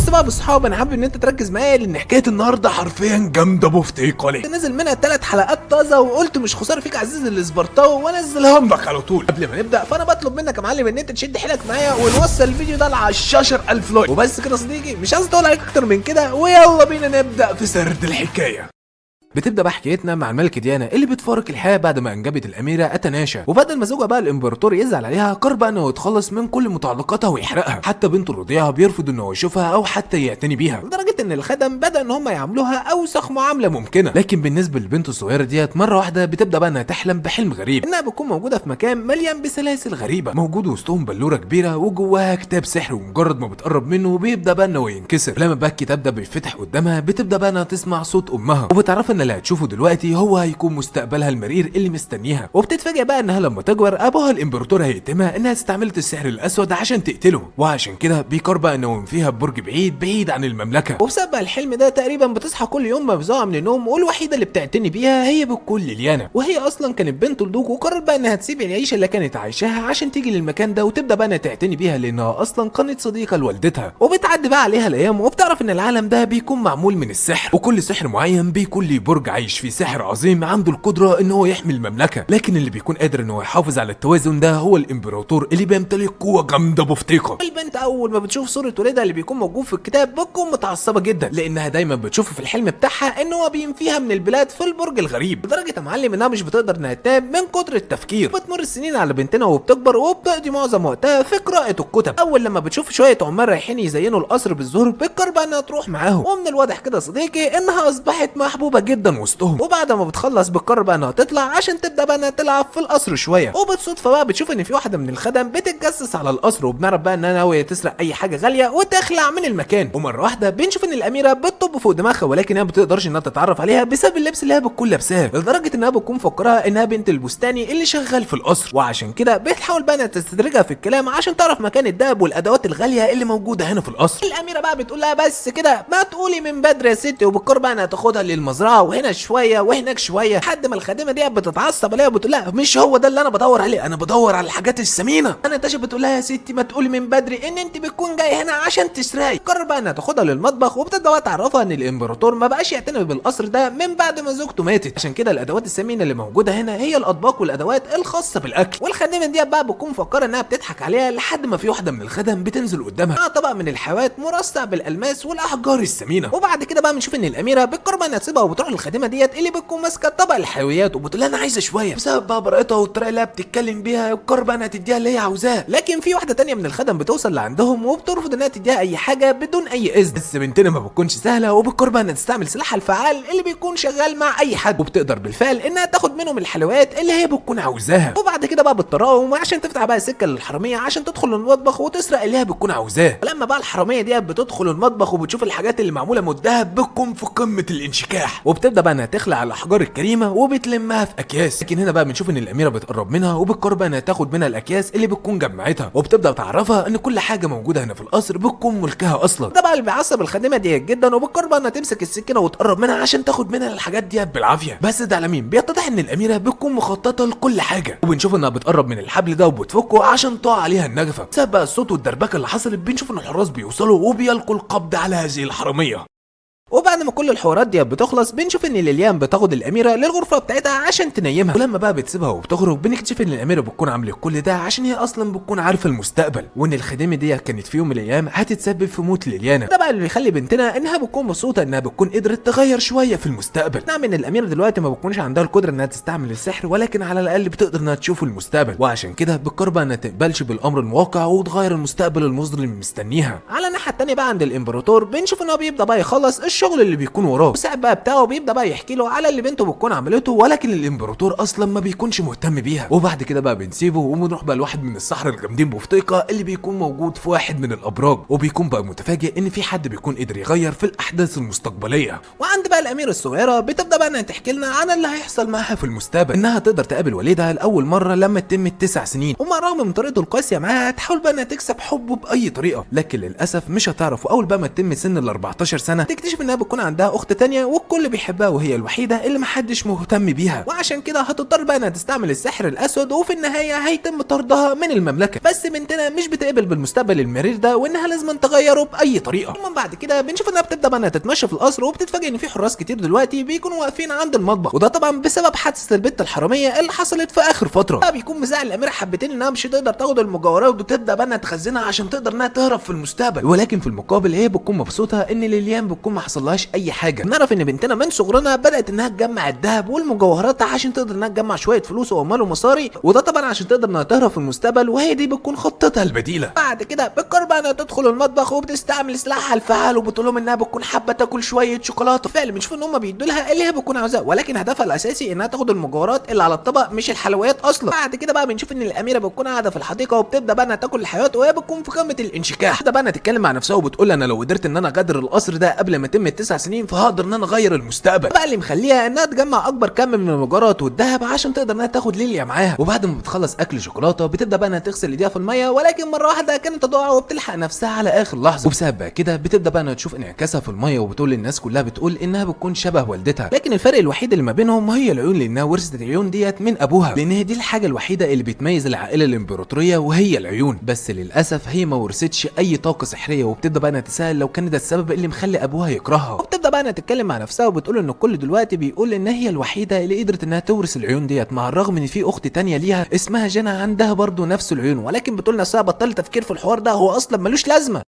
بص بقى بالصحاب، انا حابب ان انت تركز معايا لان حكاية النهارده حرفيا جامدة بفتيقه. ليه نزل منها 3 حلقات طازة، وقلت مش خسارة فيك عزيز الاسبرتاوي وانزلهم لك على طول. قبل ما نبدا فانا بطلب منك يا معلم ان انت تشد حيلك معايا ونوصل الفيديو ده ل 10000 like. وبس كده يا صديقي، مش عايز اطول عليك اكتر من كده، ويلا بينا نبدا في سرد الحكاية. بتبدا بقى حكايتنا مع الملكة ديانا اللي بتفارق الحياة بعد ما انجبت الاميرة اتناشا، وبدل ما زوجها بقى الامبراطور يزعل عليها قرر بقى انه يتخلص من كل متعلقاتها ويحرقها، حتى بنته الرضيعة بيرفض انه يشوفها او حتى يعتني بيها، لدرجة ان الخدم بدا ان هم يعاملوها اوسخ معاملة ممكنة. لكن بالنسبة للبنت الصغيرة ديت مرة واحدة بتبدا بقى انها تحلم بحلم غريب، انها بتكون موجودة في مكان مليان بسلاسل غريبة، موجود وسطهم بلوره كبيرة وجواها كتاب سحر، ومجرد ما بتقرب منه بيبدا بقى انه ينكسر. لما بقى الكتاب ده بيفتح قدامها بتبدا بقى انها تسمع صوت امها، وبتعرف ان اللي هتشوفه دلوقتي هو هيكون مستقبلها المرير اللي مستنيها. وبتتفاجئ بقى انها لما تكبر ابوها الامبراطور هيتهمها انها استعملت السحر الاسود عشان تقتله، وعشان كده بيقرر بقى انه ينفيها ببرج بعيد بعيد عن المملكة. وبسبب بقى الحلم ده تقريبا بتصحى كل يوم مفزوعه من النوم، والوحيده اللي بتعتني بيها هي بتكون ليليانا، وهي اصلا كانت بنت الدوق، وقررت بقى انها تسيب العيشة اللي كانت عايشاها عشان تيجي للمكان ده وتبدا بقى انها تعتني بيها لانها اصلا كانت صديقه لوالدتها. وبتعدي بقى عليها الايام وبتعرف ان العالم ده بيكون معمول من السحر، وكل سحر معين بيكون ليه برج عايش فيه ساحر عظيم عنده القدرة ان هو يحمي المملكة، لكن اللي بيكون قادر ان هو يحافظ على التوازن ده هو الامبراطور اللي بيمتلك قوة جامدة بفتيقه. البنت اول ما بتشوف صوره والدها اللي بيكون موجود في الكتاب بتكون متعصبه جدا، لانها دايما بتشوفه في الحلم بتاعها ان هو بينفيها من البلاد في البرج الغريب، لدرجة يا معلم انها مش بتقدر انها تنام من كتر التفكير. بتمر السنين على بنتنا وبتكبر وبتقضي معظم وقتها في قراءة الكتب. اول لما بتشوف شوية عمال رايحين يزينوا القصر بالزهور بتقرر بقى انها تروح معاهم، ومن الواضح كده صديقي انها اصبحت محبوبه جدا وسطهم. وبعد ما بتخلص بتقرر بقى انها تطلع عشان تبدا بقى انها تلعب في القصر شوية، وبالصدفه بقى بتشوف ان في واحدة من الخدم بتتجسس على القصر، وبنعرف بقى انها ناوية تسرق اي حاجة غالية وتخلع من المكان. ومرة واحدة بنشوف ان الاميرة بتطب فوق دماغها، ولكن هي ما بتقدرش انها تتعرف عليها بسبب اللبس اللي هي بتكون لابساه، لدرجة انها بتكون مفكرها انها بنت البستاني اللي شغال في القصر، وعشان كده بتحاول بقى انها تستدرجها في الكلام عشان تعرف مكان الذهب والادوات الغالية اللي موجودة هنا في القصر. الاميرة بقى بتقول لها بس كده ما تقولي من بدري يا ستي، وبتقرر بقى انها تاخدها للمزرعه، وهنا شوية وهناك شوية، لحد ما الخادمة دي بتتعصب عليها وبتقول لها مش هو ده اللي انا بدور عليه، انا بدور على الحاجات الثمينة. انا تاشا بتقول لها يا ستي ما تقولي من بدري ان انت بتكون جاية هنا عشان تسرقي. قرر بقى انها تاخدها للمطبخ، وبتبدا بقى تعرفها ان الامبراطور ما بقاش يعتني بالقصر ده من بعد ما زوجته ماتت، عشان كده الادوات الثمينة اللي موجودة هنا هي الاطباق والادوات الخاصة بالاكل. والخادمه دي بقى بتكون مفكرة انها بتضحك عليها، لحد ما في واحدة من الخدم بتنزل قدامها مع طبق من الحوات مرصع بالالماس والاحجار الثمينة. وبعد كده بقى بنشوف ان الاميرة بتقرر بقى انها تسيبها وبتروح للخادمه ديت اللي بتكون ماسكه طبق الحلويات، وبتقول لها انا عايزه شوية. بسبب بقى براءتها والطريقة اللي هي بتتكلم بيها بتقرر بقى انها تديها اللي هي عاوزاه. لكن في واحدة تانية من الخدم بتوصل لعندهم وبترفض انها تديها اي حاجة بدون اي اذن، بس بنتنا ما بتكونش سهلة وبتقرر بقى انها تستعمل سلاحها الفعال اللي بيكون شغال مع اي حد، وبتقدر بالفعل انها تاخد منهم الحلويات اللي هي بتكون عاوزاها. وبعد كده بقى بتطرقهم عشان تفتح بقى سكة للحراميه عشان تدخل المطبخ وتسرق اللي هي بتكون عاوزاه. لما بقى الحرامية دي بتدخل المطبخ وبتشوف الحاجات اللي معمولة من الذهب بتكون في قمة الانشكاح، وبتبدا بقى انها تخلع الاحجار الكريمة وبتلمها في اكياس. لكن هنا بقى بنشوف ان الاميرة بتقرب منها وبتقرر بقى انها تاخد منها الاكياس اللي بتكون جمعتها، وبتبدا تعرفها ان كل حاجة موجودة هنا في القصر بتكون ملكها اصلا. ده بقى اللي بيعصب الخادمة دي جدا، وبتقرر بقى انها تمسك السكينة وتقرب منها عشان تاخد منها الحاجات دي بالعافية. بس ده على مين؟ بيتضح ان الاميرة بتكون مخططه لكل حاجة، وبنشوف انها بتقرب من الحبل ده وبتفكه عشان تقع عليها النجفه. بسبب بقى الصوت والدربكه اللي حصلت بنشوف ان الحراس بيوصلوا وبيلقوا القبض على هذه الحرامية. وبعد ما كل الحوارات دي بتخلص بنشوف ان ليليان بتاخد الاميرة للغرفة بتاعتها عشان تنيمها، ولما بقى بتسيبها وبتخرج بنكتشف ان الاميرة بتكون عامله كل ده عشان هي اصلا بتكون عارفه المستقبل، وان الخادمة دي كانت في يوم من الايام هتتسبب في موت ليليانا. ده بقى اللي بيخلي بنتنا انها بتكون مبسوطة انها بتكون قدرت تغير شوية في المستقبل. نعم ان الاميرة دلوقتي ما بتكونش عندها القدرة انها تستعمل السحر، ولكن على الاقل بتقدر انها تشوف المستقبل، وعشان كده بتقرر بقى انها تقبلش بالامر الواقع وتغير المستقبل المظلم اللي مستنيها. على الناحية الثانية بقى عند الامبراطور بنشوف ان هو بيبدا بقى يخلص الشغل اللي بيكون وراه، والساعد بقى بتاعه بيبدا بقى يحكي له على اللي بنته بتكون عملته، ولكن الامبراطور اصلا ما بيكونش مهتم بيها. وبعد كده بقى بنسيبه وبنروح بقى لواحد من السحرة الجامدين بوفتيقه اللي بيكون موجود في واحد من الابراج، وبيكون بقى متفاجئ ان في حد بيكون قدر يغير في الاحداث المستقبلية. وعند بقى الاميرة الصغيرة بتبدا بقى انها تحكي لنا عن اللي هيحصل معاها في المستقبل، انها تقدر تقابل والدها لاول مرة لما تتم 9 سنين، ومع الرغم من طريقته القاسية معاها تحاول بقى انها تكسب حبه باي طريقه، لكن للاسف مش هتعرف. واول بقى ما تتم سن ال 14 سنة تكتشف انها بتكون عندها اخت تانية والكل بيحبها وهي الوحيدة اللي محدش مهتم بيها، وعشان كده هتضطر بقى انها تستعمل السحر الاسود، وفي النهاية هيتم طردها من المملكة. بس بنتنا مش بتقبل بالمستقبل المرير ده وانها لازم تغيره باي طريقه. المهم بعد كده بنشوف انها بتبدا بقى انها تتمشى في القصر، وبتتفاجئ ان في حراس كتير دلوقتي بيكونوا واقفين عند المطبخ، وده طبعا بسبب حادثه البت الحرامية اللي حصلت في اخر فترة. بقى بيكون مزعل الاميرة حبتين انها مش هتقدر تاخد المجوهرات وتبدا بقى انها تخزنها عشان تقدر انها تهرب في المستقبل، ولكن في المقابل هي بتكون مبسوطة ان ليليان بتكون ما حصلهاش اي حاجة. نعرف ان بنتنا من صغرنا بدات انها تجمع الذهب والمجوهرات عشان تقدر انها تجمع شوية فلوس واموال ومصاري، وده طبعا عشان تقدر انها تهرب في المستقبل، وهي دي بتكون خطتها البديلة. بعد كده بتقرر بقى انها تدخل المطبخ وبتستعمل سلاحها الفعال، وبتقول لهم انها بتكون حابة تاكل شوية شوكولاتة. فعلا بنشوف ان هم بيدوا لها اللي هي بتكون عاوزاه، ولكن هدفها الاساسي انها تاخد المجوهرات اللي على الطبق مش الحلويات اصلا. بعد كده بقى بنشوف ان الاميرة بتكون قاعدة في الحديقة وبتبدا بقى انها تاكل الحلويات وهي بتكون في قمة الانشكاح. تبدا بقى انها تتكلم مع نفسها وبتقول انا لو قدرت ان انا اغادر القصر ده قبل ما يتم ال9 سنين فهقدر ان انا اغير المستقبل. بقى اللي مخليها انها تجمع اكبر كم من المجوهرات والذهب عشان تقدر انها تاخد ليليا معاها. وبعد ما بتخلص اكل شوكولاتة بتبدا بقى انها تغسل ايديها في المية، ولكن مرة واحدة كانت تقع وبتلحق نفسها على اخر لحظة، وبسبب بقى كده بتبدا بقى انها تشوف انعكاسها في المية، وبتقول للناس كلها بتقول انها بتكون شبه والدتها، لكن الفرق الوحيد اللي ما بينهم هي العيون، لانها ورثت العيون ديت من ابوها، لان هي دي الحاجة الوحيدة اللي بتميز العائلة الامبراطورية وهي العيون. بس للاسف هي ما ورثتش اي طاقة سحريه، وبتبدا بقى انها تسال لو كان ده السبب اللي مخلي ابوها يكرهها. وبتبدا بقى انها تتكلم مع نفسها وبتقول ان الكل دلوقتي بيقول ان هي الوحيدة اللي قدرت انها تورث العيون ديت، مع الرغم ان في اخت تانية ليها اسمها جانا عندها برضو نفس العيون، ولكن بتقول نفسها بطل تفكير في الحوار ده، هو اصلا ملوش لازمه،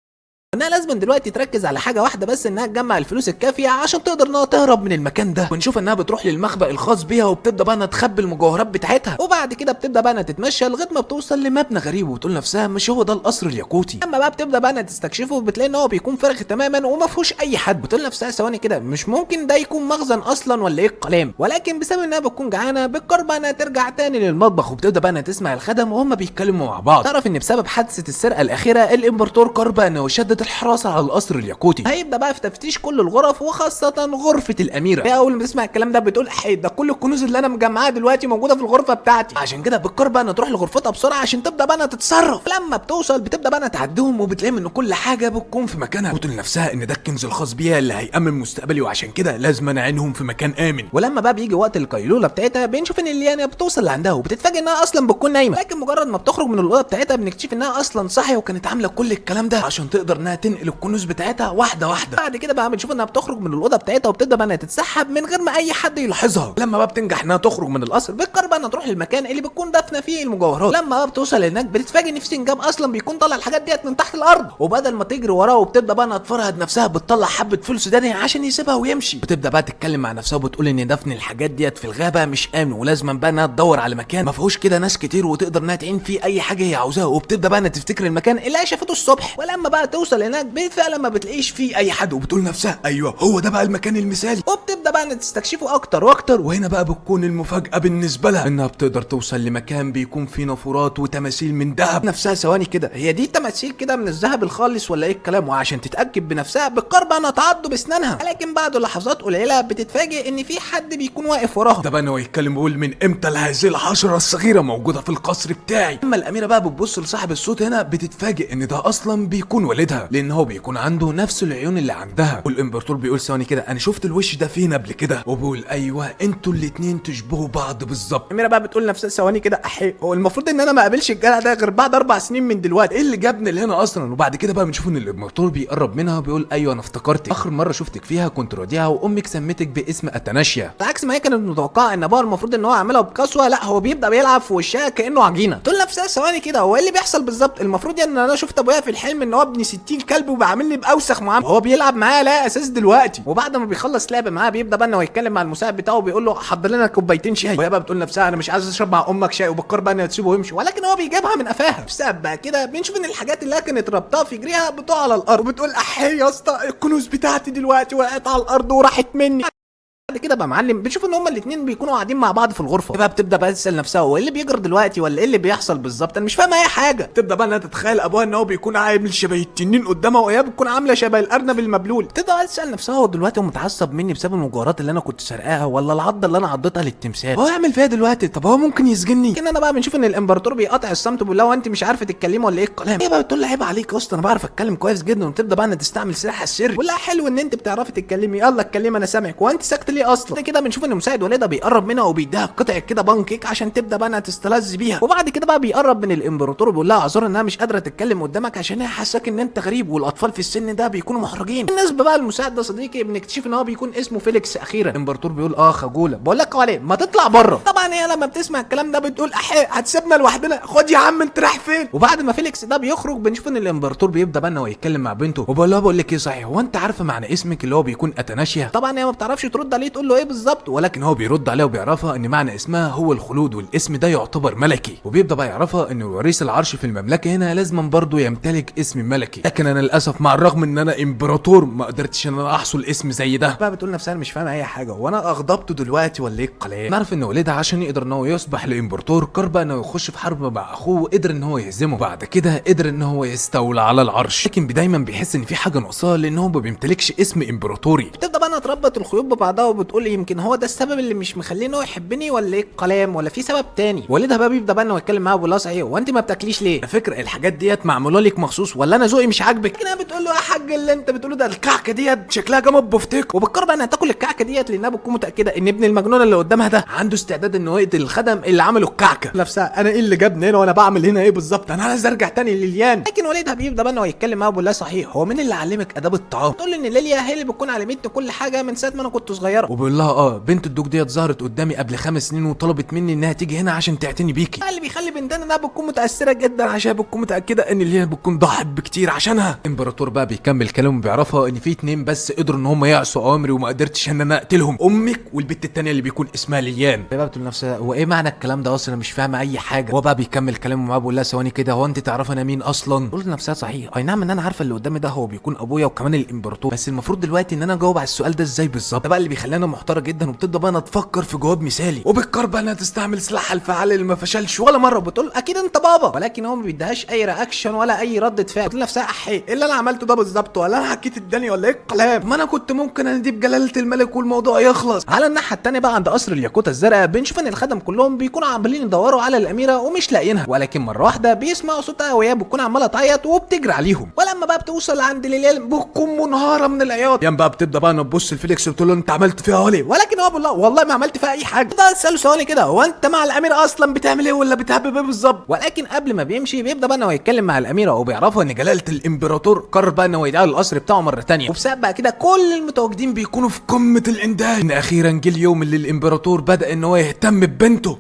انها لازم دلوقتي تركز على حاجة واحدة بس، انها تجمع الفلوس الكافيه عشان تقدر انها تهرب من المكان ده. ونشوف انها بتروح للمخبأ الخاص بيها وبتبدا بقى انها تخبي المجوهرات بتاعتها، وبعد كده بتبدا بقى انها تتمشى لغاية ما بتوصل لمبنى غريب، وتقول نفسها مش هو ده القصر الياقوتي. اما بقى بتبدا بقى انها تستكشفه وبتلاقي ان هو بيكون فارغ تماما وما فيهوش اي حد. بتقول نفسها ثواني كده، مش ممكن ده يكون مخزن اصلا ولا ايه الكلام؟ ولكن بسبب انها بتكون جعانة بتقرر بقى انها ترجع تاني للمطبخ، وبتبدا بقى انها تسمع الخدم وهم بيتكلموا مع بعض. تعرف ان بسبب حادثه السرقة الاخيرة الامبراطور قرر بقى انه يشدد الحراسة على القصر الياقوتي، هيبدا بقى في تفتيش كل الغرف وخاصة غرفة الاميرة. هي اول ما تسمع الكلام ده بتقول حي ده كل الكنوز اللي انا مجمعاها دلوقتي موجودة في الغرفة بتاعتي. عشان كده بتقرر بقى انها تروح لغرفتها بسرعة عشان تبدا بقى انها تتصرف. لما بتوصل بتبدا بقى انها تعدهم، وبتلاقي ان كل حاجة بتكون في مكانها، وتقول لنفسها ان ده الكنز الخاص بيها اللي هيأمن مستقبلي، وعشان كده لازم انا اعينهم في مكان امن. ولما بقى بيجي وقت القيلوله بتاعتها بنشوف ان ليانا بتوصل لعندها وبتتفاجئ انها اصلا بتكون نايمة، لكن مجرد ما بتخرج من الاوضة بتاعتها بنكتشف انها اصلا صاحية وكانت عامله كل الكلام ده عشان تقدر انها تنقل الكنوز بتاعتها واحدة واحدة. بعد كده بقى بنشوف انها بتخرج من الاوضة بتاعتها وبتبدا بقى انها تتسحب من غير ما اي حد يلاحظها. لما بقى بتنجح انها تخرج من القصر بتقرر بقى انها تروح للمكان اللي بتكون دافنه فيه المجوهرات. لما بقى بتوصل هناك بتتفاجئ ان في سنجاب اصلا بيكون طالع الحاجات ديت من تحت الارض، وبدل ما تجري وراه وبتبدا بقى انها تفرهد نفسها بتطلع حبه فلوس تاني عشان يسيبها ويمشي. بتبدا بقى تتكلم مع نفسها وبتقول ان دفن الحاجات ديت في الغابة مش امن، ولازم بقى انها تدور على مكان ما فيهوش كده ناس كتير وتقدر انها تعين فيه اي حاجة هي عاوزاها. وبتبدا بقى انها تفتكر المكان اللي هي شافته الصبح، ولما بقى توصل هناك فعلا ما بتلاقيش فيه اي حد، وبتقول نفسها ايوه هو ده بقى المكان المثالي، وبتبدا بقى انها تستكشفه اكتر واكتر. وهنا بقى بتكون المفاجاة بالنسبة لها انها بتقدر توصل لمكان بيكون فيه نافورات وتماثيل من ذهب. نفسها ثواني كده، هي دي تماثيل كده من الذهب الخالص ولا ايه الكلام؟ وعشان تتاكد بنفسها بتقرر بقى انها تعض باسنانها، لكن بعد لحظات قليله بتتفاجئ ان في حد بيكون واقف وراها. ده بقى إن هو يتكلم بيقول من امتى هذه الحشرة الصغيرة موجودة في القصر بتاعي؟ اما الاميرة بقى بتبص لصاحب الصوت هنا بتتفاجئ ان ده اصلا بيكون والدها، لان هو بيكون عنده نفس العيون اللي عندها. والامبراطور بيقول ثواني كده، انا شفت الوش ده فين قبل كده؟ وبيقول ايوه انتوا الاتنين تشبهوا بعض بالظبط. الاميرة بقى بتقول لنفسها ثواني كده، احي هو المفروض ان انا ما اقابلش الجدع ده غير بعد 4 سنين من دلوقتي، ايه اللي جابني لهنا اصلا؟ وبعد كده بقى بنشوف ان الامبراطور بيقرب منها وبيقول ايوه انا افتكرتك، اخر مرة شفتك فيها كنت رضيعة وامك سمتك باسم اتناشيا. عكس ما هي كانت متوقعه ان ابوها المفروض ان هو عاملها بقسوه، لا هو بيبدا بيلعب في وشها كانه عجينه. تقول لنفسها ثواني كده، هو ايه اللي بيحصل بالظبط؟ المفروض يعني ان انا شفت ابويا في الحلم ان هو ابن 60 كلب وبيعاملني باوسخ معاملة، هو بيلعب معايا لا اساس دلوقتي. وبعد ما بيخلص لعب معاه بيبدا بقى ان هو يتكلم مع المساعد بتاعه وبيقول له حضر لنا كوبايتين شاي. وهي بقى بتقول لنفسها انا مش عايز اشرب مع امك شاي، وبتقرر بقى انها تسيبه ويمشي، ولكن هو بيجيبها من قفاها. بسبب بقى كده بنشوف ان الحاجات اللي هي كانت ربطها في جريها بتقع على الارض، وبتقول احي يا اسطى الكنوز بتاعتي دلوقتي وقعت على الارض وراحت مني. بعد كده بقى معلم بنشوف ان هما الاثنين بيكونوا قاعدين مع بعض في الغرفة. بقى بتبدا بقى تسال نفسها هو ايه اللي بيجرى دلوقتي ولا ايه اللي بيحصل بالظبط، انا مش فاهمه اي حاجة. تبدا بقى انها تتخيل ابوها ان هو بيكون عامل شبه التنين قدامها وهي بتكون عامله شبه الارنب المبلول. تبدا بقى تسال نفسها هو دلوقتي هو متعصب مني بسبب المجوهرات اللي انا كنت سرقاها ولا العضه اللي انا عضتها للتمثال؟ هو يعمل فيها دلوقتي؟ طب هو ممكن يسجنني؟ لكن انا بقى بنشوف ان الامبراطور بيقطع الصمت وبيقول لها انت مش عارفه تتكلمي ولا ايه الكلام؟ هي بقى بتقول له عيب عليك يا اسطى انا بعرف اتكلم كويس جدا. وتبدا بقى انها تستعمل سلاحها السري، بيقول لها حلو ان انت بتعرفي تتكلمي، يلا اتكلمي انا سامعك، وانت ساكته ليه اصلا؟ كده بنشوف ان مساعد والدها بيقرب منها وبيديها قطعه كده بانكيك عشان تبدا بقى انها تستلذ بيها. وبعد كده بقى بيقرب من الامبراطور وبيقول لها اعذر انها مش قادرة تتكلم قدامك عشان هي حاساك ان انت غريب والاطفال في السن ده بيكونوا محرجين. بالنسبة بقى للمساعد ده صديقي بنكتشف ان هو بيكون اسمه فيليكس. اخيرا الامبراطور بيقول اه خجولة، بقول لك عليه ما تطلع بره. طبعا هي لما بتسمع الكلام ده بتقول احي هتسيبنا لوحدنا، خد يا عم انت رايح فين؟ وبعد ما فيليكس ده بيخرج بنشوف ان الامبراطور بيبدا بقى ان هو يتكلم مع بنته وبقول لها بقول لك ايه صحيح هو انت عارفه معنى اسمك اللي هو بيكون اتناشيا؟ طبعا هي ما بتعرفش ترد عليه تقول له ايه بالظبط، ولكن هو بيرد عليها وبيعرفها ان معنى اسمها هو الخلود والاسم ده يعتبر ملكي. وبيبدا بقى يعرفها ان وريث العرش في المملكة هنا لازم برضه يمتلك اسم ملكي، لكن انا للاسف مع الرغم ان انا امبراطور ما قدرتش ان انا احصل اسم زي ده. بقى بتقول نفسها انا مش فاهمه اي حاجة، وانا اغضبته دلوقتي ولا ايه الكلام؟ نعرف ان والدها عشان يقدر ان هو يصبح الامبراطور قرر بقى انه يخش في حرب مع اخوه وقدر ان هو يهزمه، بعد كده قدر ان هو يستولى على العرش، لكن دايما بيحس ان في حاجة ناقصاه لان هو ما بيمتلكش اسم امبراطوري. بتبدا بقى انها تربط الخيوط ببعضها وبتقول يمكن هو ده السبب اللي مش مخليه ان هو يحبني ولا ايه الكلام ولا في سبب تاني. والدها بقى بيبدا بقى انه يتكلم معاها وبيقول لها صحيح هو انت ما بتاكليش ليه؟ على فكرة الحاجات ديت معمولة لك مخصوص ولا انا ذوقي مش عاجبك؟ لكن بتقول له يا حاج اللي انت بتقوله ده الكعكه ديت شكلها جامد بفتيك، وبتقرر بقى انها تاكل الكعكه ديت لانها بتكون متاكدة ان ابن المجنون اللي قدامها ده عنده استعداد انه يقتل الخدم اللي عملوا الكعكه. نفسها انا ايه اللي جابني هنا وانا بعمل هنا ايه بالظبط؟ انا عايز ارجع تاني لليان. لكن والدها بيبدا بقى انه يتكلم معاها وبيقول لها صحيح هو مين اللي علمك اداب الطعام؟ تقول له ان ليليا هي اللي بتكون علمتني كل حاجة من ساعة ما انا كنت صغيرة. وبيقول لها اه بنت الدوق ديت ظهرت قدامي قبل 5 سنين وطلبت مني انها تيجي هنا عشان تعتني بيكي. اللي بيخلي بنتنا انها بتكون متاثرة جدا عشان بتكون متاكدة ان ليليا بتكون ضحت بكتير عشانها. الامبراطور بقى بيكمل كلامه بيعرفها ان في 2 بس قدروا ان هم يعصوا اوامري وما قدرتش ان انا اقتلهم، امك والبت التانية اللي بيكون اسمها ليليان. بقى بتقول لنفسها هو ايه معنى الكلام ده اصلا؟ مش فاهمه اي حاجة. هو بقى بيكمل كلامه معاه بيقول لها ثواني كده هو انت تعرف انا مين اصلا؟ قلت لنفسها صحيح اي نعم ان انا عارفه اللي قدامي ده هو بيكون ابويا وكمان الامبراطور، بس المفروض دلوقتي ان انا اجاوب على السؤال ده ازاي بالظبط؟ ده بقى اللي بيخلينا محتارة جدا. وبتبدا بقى انها تفكر في جواب مثالي، وبتقرر بقى انها تستعمل سلاحها الفعال اللي ما فشلش ولا مرة، وبتقول اكيد انت بابا، ولكن هو ما بيديهاش اي reaction ولا اي رده فعل. بتقول لنفسها احي ايه اللي انا عملته ده بالظبط؟ ولا انا حكيت الدنيا ولا ايه الكلام؟ ما انا كنت ممكن انادي بجلاله الملك والموضوع يخلص. على الناحية الثانية بقى عند قصر الياقوته الزرقاء بنشوف ان الخدم كلهم بيكونوا عمالين يدوروا على الاميرة ومش لاقيينها، ولكن مرة واحدة بيسمعوا صوتها وهي بتكون عماله تعيط وبتجري عليهم. ولما بقى بتوصل عند ليليان بتكون منهاره من العياط. يان بقى بتبدا بقى تبص لفيليكس وتقول له انت عملت فيها ايه؟ ولكن هو بيقول لها والله ما عملت فيها اي حاجة. ده تساله ثواني كده هو انت مع الاميرة اصلا بتعمل ايه ولا بتهبب ايه بالظبط؟ ولكن قبل ما بيمشي بيبدا بقى انه يتكلم مع الاميرة وبيعرفها ان جلاله الامبراطور قرر بقى انه يدعي القصر بتاعه مرة ثانية. وبسبب بقى كده كل المتواجدين بيكونوا في قمة الاندهاش ان اخيرا جه اليوم اللي الامبراطور بدا ان هو يهتم ببنته.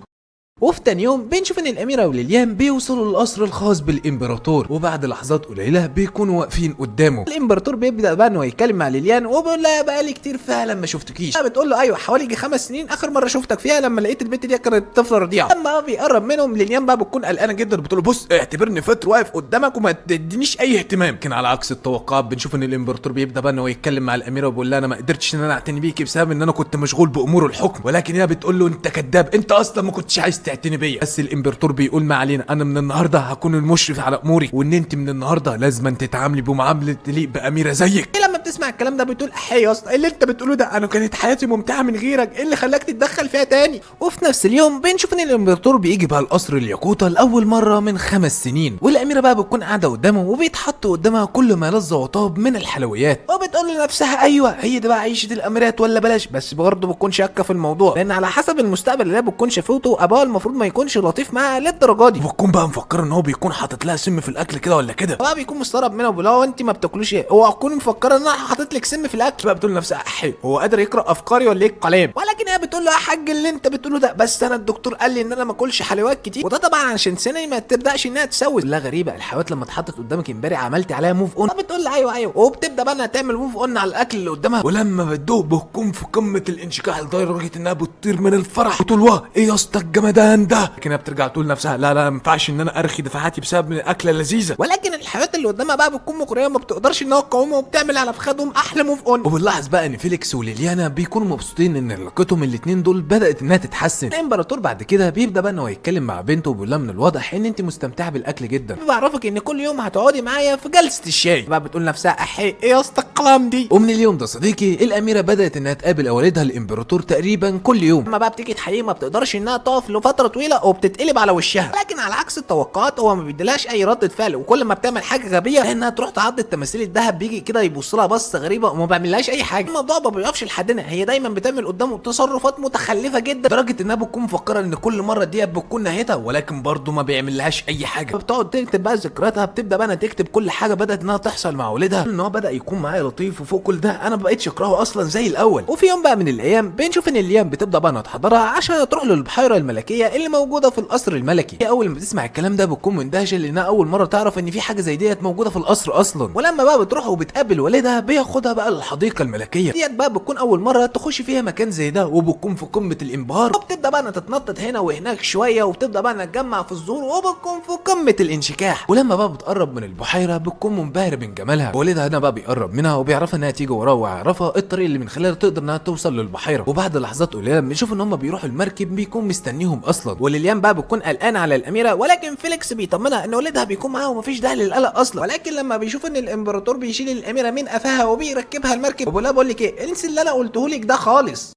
وفي تاني يوم بنشوف ان الاميرة وليليان بيوصلوا للقصر الخاص بالامبراطور، وبعد لحظات قليله بيكونوا واقفين قدامه. الامبراطور بيبدا بقى انه يتكلم مع ليليان وبيقول لها بقالي كتير فعلا ما شفتكيش. بتقول له ايوه حوالي يجي 5 سنين اخر مرة شفتك فيها لما لقيت البنت دي كانت طفله رضيعة. لما بيقرب منهم ليليان بقى بتكون قلقانة جدا، بتقول له بص اعتبرني فطر واقف قدامك وما تدينيش اي اهتمام. لكن على عكس التوقعات بنشوف ان الامبراطور بيبدا بقى انه يتكلم مع الاميرة وبيقول لها انا ما قدرتش ان انا اعتني بيكي بسبب ان انا كنت مشغول بامور الحكم، ولكن هي بتقول له انت كذاب، انت اصلا ما كنتش عايز تعتني بيا. بس الامبراطور بيقول ما علينا، انا من النهارده هكون المشرف على اموري، وان انت من النهارده لازم تتعاملي بمعاملة تليق باميره زيك. لما بتسمع الكلام ده بتقول احي يا اسطى ايه اللي انت بتقوله ده؟ انا كانت حياتي ممتعة من غيرك، ايه اللي خلاك تتدخل فيها تاني؟ وفي نفس اليوم بنشوف ان الامبراطور بيجي بقى القصر الياقوته لاول مرة من 5 سنين، والاميره بقى بتكون قاعدة قدامه وبيتحط قدامها كل ما لذ وطاب من الحلويات، وبتقول لنفسها ايوه هي دي بقى عيشه الاميرات ولا بلاش. بس برضه بتكون شاكه في الموضوع لان على حسب المستقبل اللي هي بتكون شافته ابوها المفروض ما يكونش لطيف معاها للدرجة دي، وبتكون بقى مفكرة ان هو بيكون حاطط لها سم في الاكل كده ولا كده. بقى بيكون مستغرب منها وبيقول لها انت ما بتاكلوش ايه؟ اوعى تكوني مفكرة ان انا حاطط لك سم في الاكل. بقى بتقول لنفسها احي هو قادر يقرا افكاري ولا ايه الكلام؟ ولكن هي بتقول له يا حاج اللي انت بتقوله ده، بس انا الدكتور قال لي ان انا ما اكلش حلويات كتير، وده طبعا عشان سنة ما تبداش انها تسوس. لا غريبة الحلويات لما اتحطت قدامك امبارح عملت عليها move on؟ بتقول له ايوه ايوه، وبتبدا بقى انها تعمل move on على الاكل اللي قدامها، ولما بتدوق بتكون في قمة الانشكاح لدرجة انها بتطير من الفرح وتقول واه ايه يا اسطى الجمدان ده. لكن هي بترجع تقول لنفسها لا لا ما ينفعش ان انا ارخي دفاعاتي بسبب من اكله لذيذة، ولكن الحلويات اللي قدامها بقى بتكون مغرية وما بتقدرش انها تقاومها وبتعمل على فخدها خدهم احلى move on. وبنلاحظ بقى ان فيليكس وليليانا بيكونوا مبسوطين ان علاقتهم الاثنين دول بدات انها تتحسن. الامبراطور بعد كده بيبدا بقى ان هو يتكلم مع بنته وبيقول لها من الواضح ان انت مستمتعه بالاكل جدا، بعرفك ان كل يوم هتقعدي معايا في جلسه الشاي. بقى بتقول نفسها احي ايه يا اسطى الكلام دي. ومن اليوم ده صديقي الاميرة بدات انها تقابل والدها الامبراطور تقريبا كل يوم. اما بقى بتيجي تحييه ما بتقدرش انها تقف لفترة طويلة وبتتقلب على وشها، لكن على عكس التوقعات هو ما بيديلهاش اي رده فعل، وكل ما بتعمل حاجة غبية انها تروح تعض التماثيل الذهب بيجي كده يبص لها بصة غريبة وما بيعملهاش اي حاجة. الموضوع ما بيقفش لحد هنا، هي دايما بتعمل قدامه تصرفات متخلفة جدا لدرجة انها بتكون مفكرة ان كل مرة دي بتكون نهايتها، ولكن برضه ما بيعملهاش اي حاجة. بتقعد تكتب بقى ذكرياتها، بتبدا بقى انها تكتب كل حاجة بدات انها تحصل مع والدها، ان هو بدا يكون معايا لطيف، وفوق كل ده انا ما بقتش اكرهه اصلا زي الاول. وفي يوم بقى من الايام بنشوف ان ليليان بتبدا بقى انها تحضرها عشان تروح للبحيره الملكية اللي موجودة في القصر الملكي. هي اول ما بتسمع الكلام ده بتكون مندهشه لانها اول مرة تعرف ان في حاجة زي ديت موجودة في القصر اصلا. ولما بقى بتروح وبتقابل والدها بياخدها بقى للحديقه الملكية ديت، بقى بتكون اول مرة تخش فيها مكان زي ده، وبتكون في قمة الانبهار، وبتبدا بقى انها تتنطط هنا وهناك شوية، وبتبدا بقى انها تجمع في الزهور، وبتكون في قمة الانشكاح. ولما بقى بتقرب من البحيرة بتكون منبهره من جمالها. والدها هنا بقى بيقرب منها وبيعرفها انها تيجي وراه ويعرفها الطريق اللي من خلاله تقدر انها توصل للبحيره. وبعد لحظات قليله بنشوف ان هم بيروحوا المركب بيكون مستنيهم اصلا. وليليان بقى بتكون قلقانة على الاميرة، ولكن فيليكس بيطمنها ان والدها بيكون معاها ومفيش داعي للقلق اصلا. ولكن لما بيشوف ان الامبراطور بيشيل الاميرة من قفاها وبيركبها المركب، وبقول لها بقول لك ايه، انسي اللي انا قلته لك ده خالص.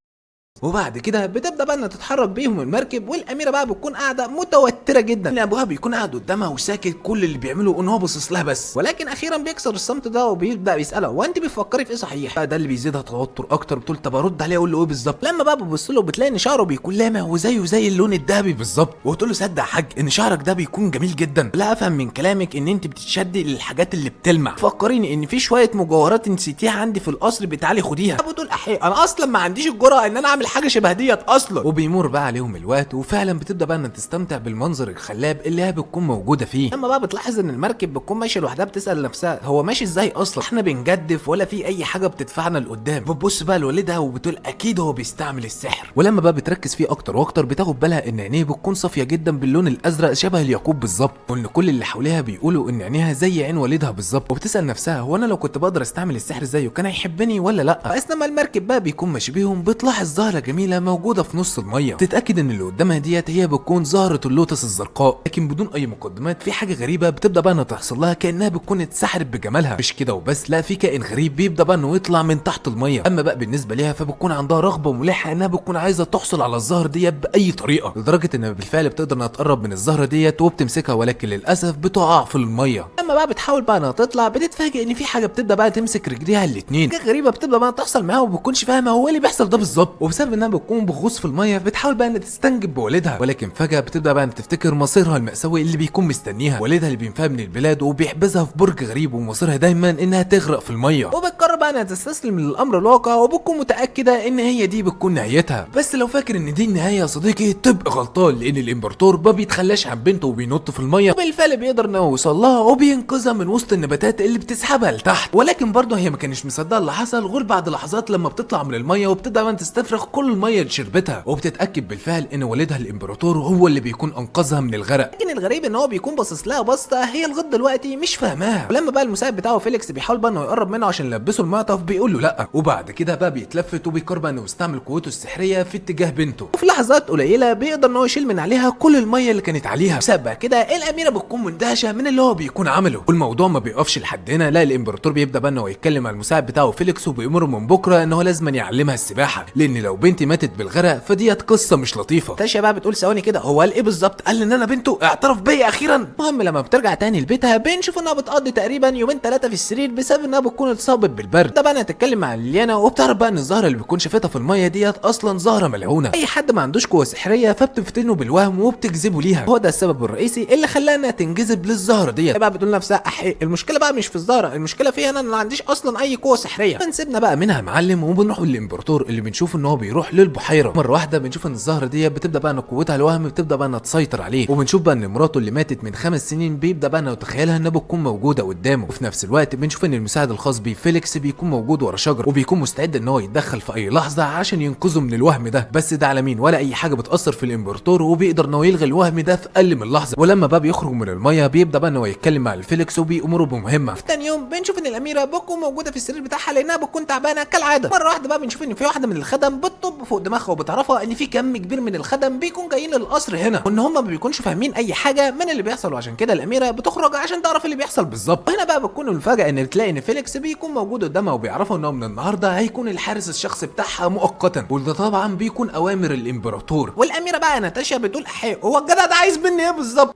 وبعد كده بتبدا بقى انها تتحرك بيهم المركب، والاميره بقى بتكون قاعدة متوترة جدا ان ابوها بيكون قاعد قدامها وساكت، كل اللي بيعمله ان هو باصص لها بس. ولكن اخيرا بيكسر الصمت ده وبيبدا بيسالها هو انت بتفكري في ايه صحيح؟ ده اللي بيزيدها توتر اكتر، بتقول طب ارد عليه اقول له ايه بالظبط؟ لما بقى بتبص له بتلاقي ان شعره بيكون لامع وزيه زي اللون الذهبي بالظبط، وتقول له صدق يا حاج ان شعرك ده بيكون جميل جدا. لا افهم من كلامك ان انت بتتشدي للحاجات اللي بتلمع، فكريني ان في شوية مجوهرات نسيتيها عندي في القصر، بتعالي خديها. بتقول احي انا اصلا ما عنديش الجرأة ان انا اعمل حاجة شبه ديت اصلا. وبيمر بقى عليهم الوقت، وفعلا بتبدا بقى ان تستمتع بالمنظر الخلاب اللي هي بتكون موجودة فيه. لما بقى بتلاحظ ان المركب بتكون ماشية لوحدها، بتسال نفسها هو ماشي ازاي اصلا؟ احنا بنجدف ولا في اي حاجة بتدفعنا لقدام؟ بتبص بقى لوالدها وبتقول اكيد هو بيستعمل السحر. ولما بقى بتركز فيه اكتر واكتر بتاخد بالها ان عينيه بتكون صافية جدا باللون الازرق شبه الياقوت بالظبط، وان كل اللي حواليها بيقولوا ان عينيها زي عين والدها بالظبط. وبتسال نفسها هو انا لو كنت بقدر استعمل السحر زيه كان هيحبني ولا لا؟ اثناء ما المركب بقى بيكون ماشي بيهم بتلاحظ زهره جميلة موجودة في نص المية، تتاكد ان اللي قدامها ديت هي بتكون زهره اللوتس الزرقاء. لكن بدون اي مقدمات في حاجة غريبة بتبدا بقى انها تحصل لها، كانها بتكون اتسحرت بجمالها. مش كده وبس، لا في كائن غريب بيبدا بقى انه يطلع من تحت المية. اما بقى بالنسبة ليها فبتكون عندها رغبة ملحة انها بتكون عايزه تحصل على الزهر ديت باي طريقه، لدرجة انها بالفعل بتقدر انها تقرب من الزهرة ديت وبتمسكها، ولكن للاسف بتقع في المية. اما بقى بتحاول بقى انها تطلع بتتفاجئ ان في حاجة بتبدا بقى تمسك رجليها الاثنين، حاجة غريبة بتبدا بقى تحصل معاها وما بتكونش فاهمه هو ايه اللي بيحصل ده بالظبط. وبسبب انها بتكون بتغوص في المية بتحاول بقى انها تستنجد بوالدها، ولكن فجاة بتبدا بقى ان تفتكر مصيرها المأساوي اللي بيكون مستنيها، والدها اللي بينفيها من البلاد وبيحبسها في برج غريب، ومصيرها دايما انها تغرق في المية. وبتقرر بقى انها تستسلم للامر الواقع، وبتكون متاكدة ان هي دي بتكون نهايتها. بس لو فاكر ان دي النهاية يا صديقي تبقى غلطان، لان الامبراطور ما بيتخلاش عن بنته وبينط في المية، وبالفعل بيقدر انه يوصل لها وبينقذها من وسط النباتات اللي بتسحبها لتحت. ولكن برضه هي ما كانش مصدقه اللي حصل غير بعد لحظات لما بتطلع من المية وبتبدا بقى تستفرغ كل المية اللي شربتها، وبتتاكد بالفعل ان والدها الامبراطور هو اللي بيكون انقذها من الغرق. لكن الغريب ان هو بيكون باصص لها بصة هي لغاية دلوقتي مش فاهماها. ولما بقى المساعد بتاعه فيليكس بيحاول بقى انه يقرب منه عشان يلبسه المعطف بيقول له لا، وبعد كده بقى بيتلفت وبيقرر بقى انه يستعمل قوته السحريه في اتجاه بنته، وفي لحظات قليله بيقدر ان هو يشيل من عليها كل المية اللي كانت عليها. بسبب كده الاميرة بتكون مندهشه من اللي هو بيكون عمله. والموضوع ما بيقفش لحد هنا، لا الامبراطور بيبدا بقى انه يتكلم مع المساعد بتاعه فيليكس وبيأمره من بكره ان هو لازم يعلمها السباحة، لان لو بنتي ماتت بالغرق فديت قصة مش لطيفة. تاشا بقى بتقول ثواني كده، هو قال ايه بالظبط؟ قال ان انا بنته، اعترف بيا اخيرا. المهم لما بترجع تاني لبيتها بنشوف انها بتقضي تقريبا يومين 3 في السرير بسبب انها بتكون اتصابت بالبرد. ده بقى تتكلم مع ليليانا وبتعرف بقى ان الزهرة اللي بتكون شافتها في المية ديت اصلا زهره ملعونة، اي حد ما عندوش قوة سحريه فبتفتنه بالوهم وبتجذبه ليها، هو ده السبب الرئيسي اللي خلاها انها تنجذب للزهره ديت. بقى بتقول لنفسها احي المشكلة بقى مش في الزهرة، المشكلة فيها انا ما عنديش اصلا اي قوة سحريه. بنسيبنا بقى منها معلم وبنروح للامبراطور اللي بنشوف ان هو بيروح للبحيره. مرة واحدة بنشوف ان الزهرة ديت بتبدا بقى ان قوتها الوهم بتبدا بقى انها تسيطر عليه، وبنشوف بقى ان مراته اللي ماتت من 5 سنين بيبدا بقى انه يتخيلها انها بتكون موجودة قدامه. وفي نفس الوقت بنشوف ان المساعد الخاص بيه فيليكس بيكون بيكون موجود ورا شجرة وبيكون مستعد ان هو يتدخل في اي لحظة عشان ينقذه من الوهم ده، بس ده على مين؟ ولا اي حاجة بتاثر في الامبراطور، وبيقدر ان هو يلغي الوهم ده في اقل من لحظة. ولما بقى بيخرج من المية بيبدا بقى ان هو يتكلم مع الفيليكس وبيأمره بمهمة. في تاني يوم بنشوف ان الاميرة بتكون موجودة في السرير بتاعها لانها بتكون تعبانة كالعادة. مرة واحدة بقى بنشوف ان في واحدة من الخدم بتطب فوق دماغها وبتعرفها ان في كم كبير من الخدم بيكون جايين للقصر هنا، وان هم ما بيكونش فاهمين اي حاجة من اللي بيحصل، وعشان كده الاميرة بتخرج عشان تعرف اللي بيحصل بالظبط. وهنا بقى بتكون المفاجاة ان بتلاقي ان فيليكس بيكون موجود قدامها وبيعرفها انه من النهارده هيكون الحارس الشخصي بتاعها مؤقتا، وده طبعا بيكون اوامر الامبراطور. والاميره بقى ناتاشا بتقول احي هو الجدع ده عايز مني ايه بالظبط؟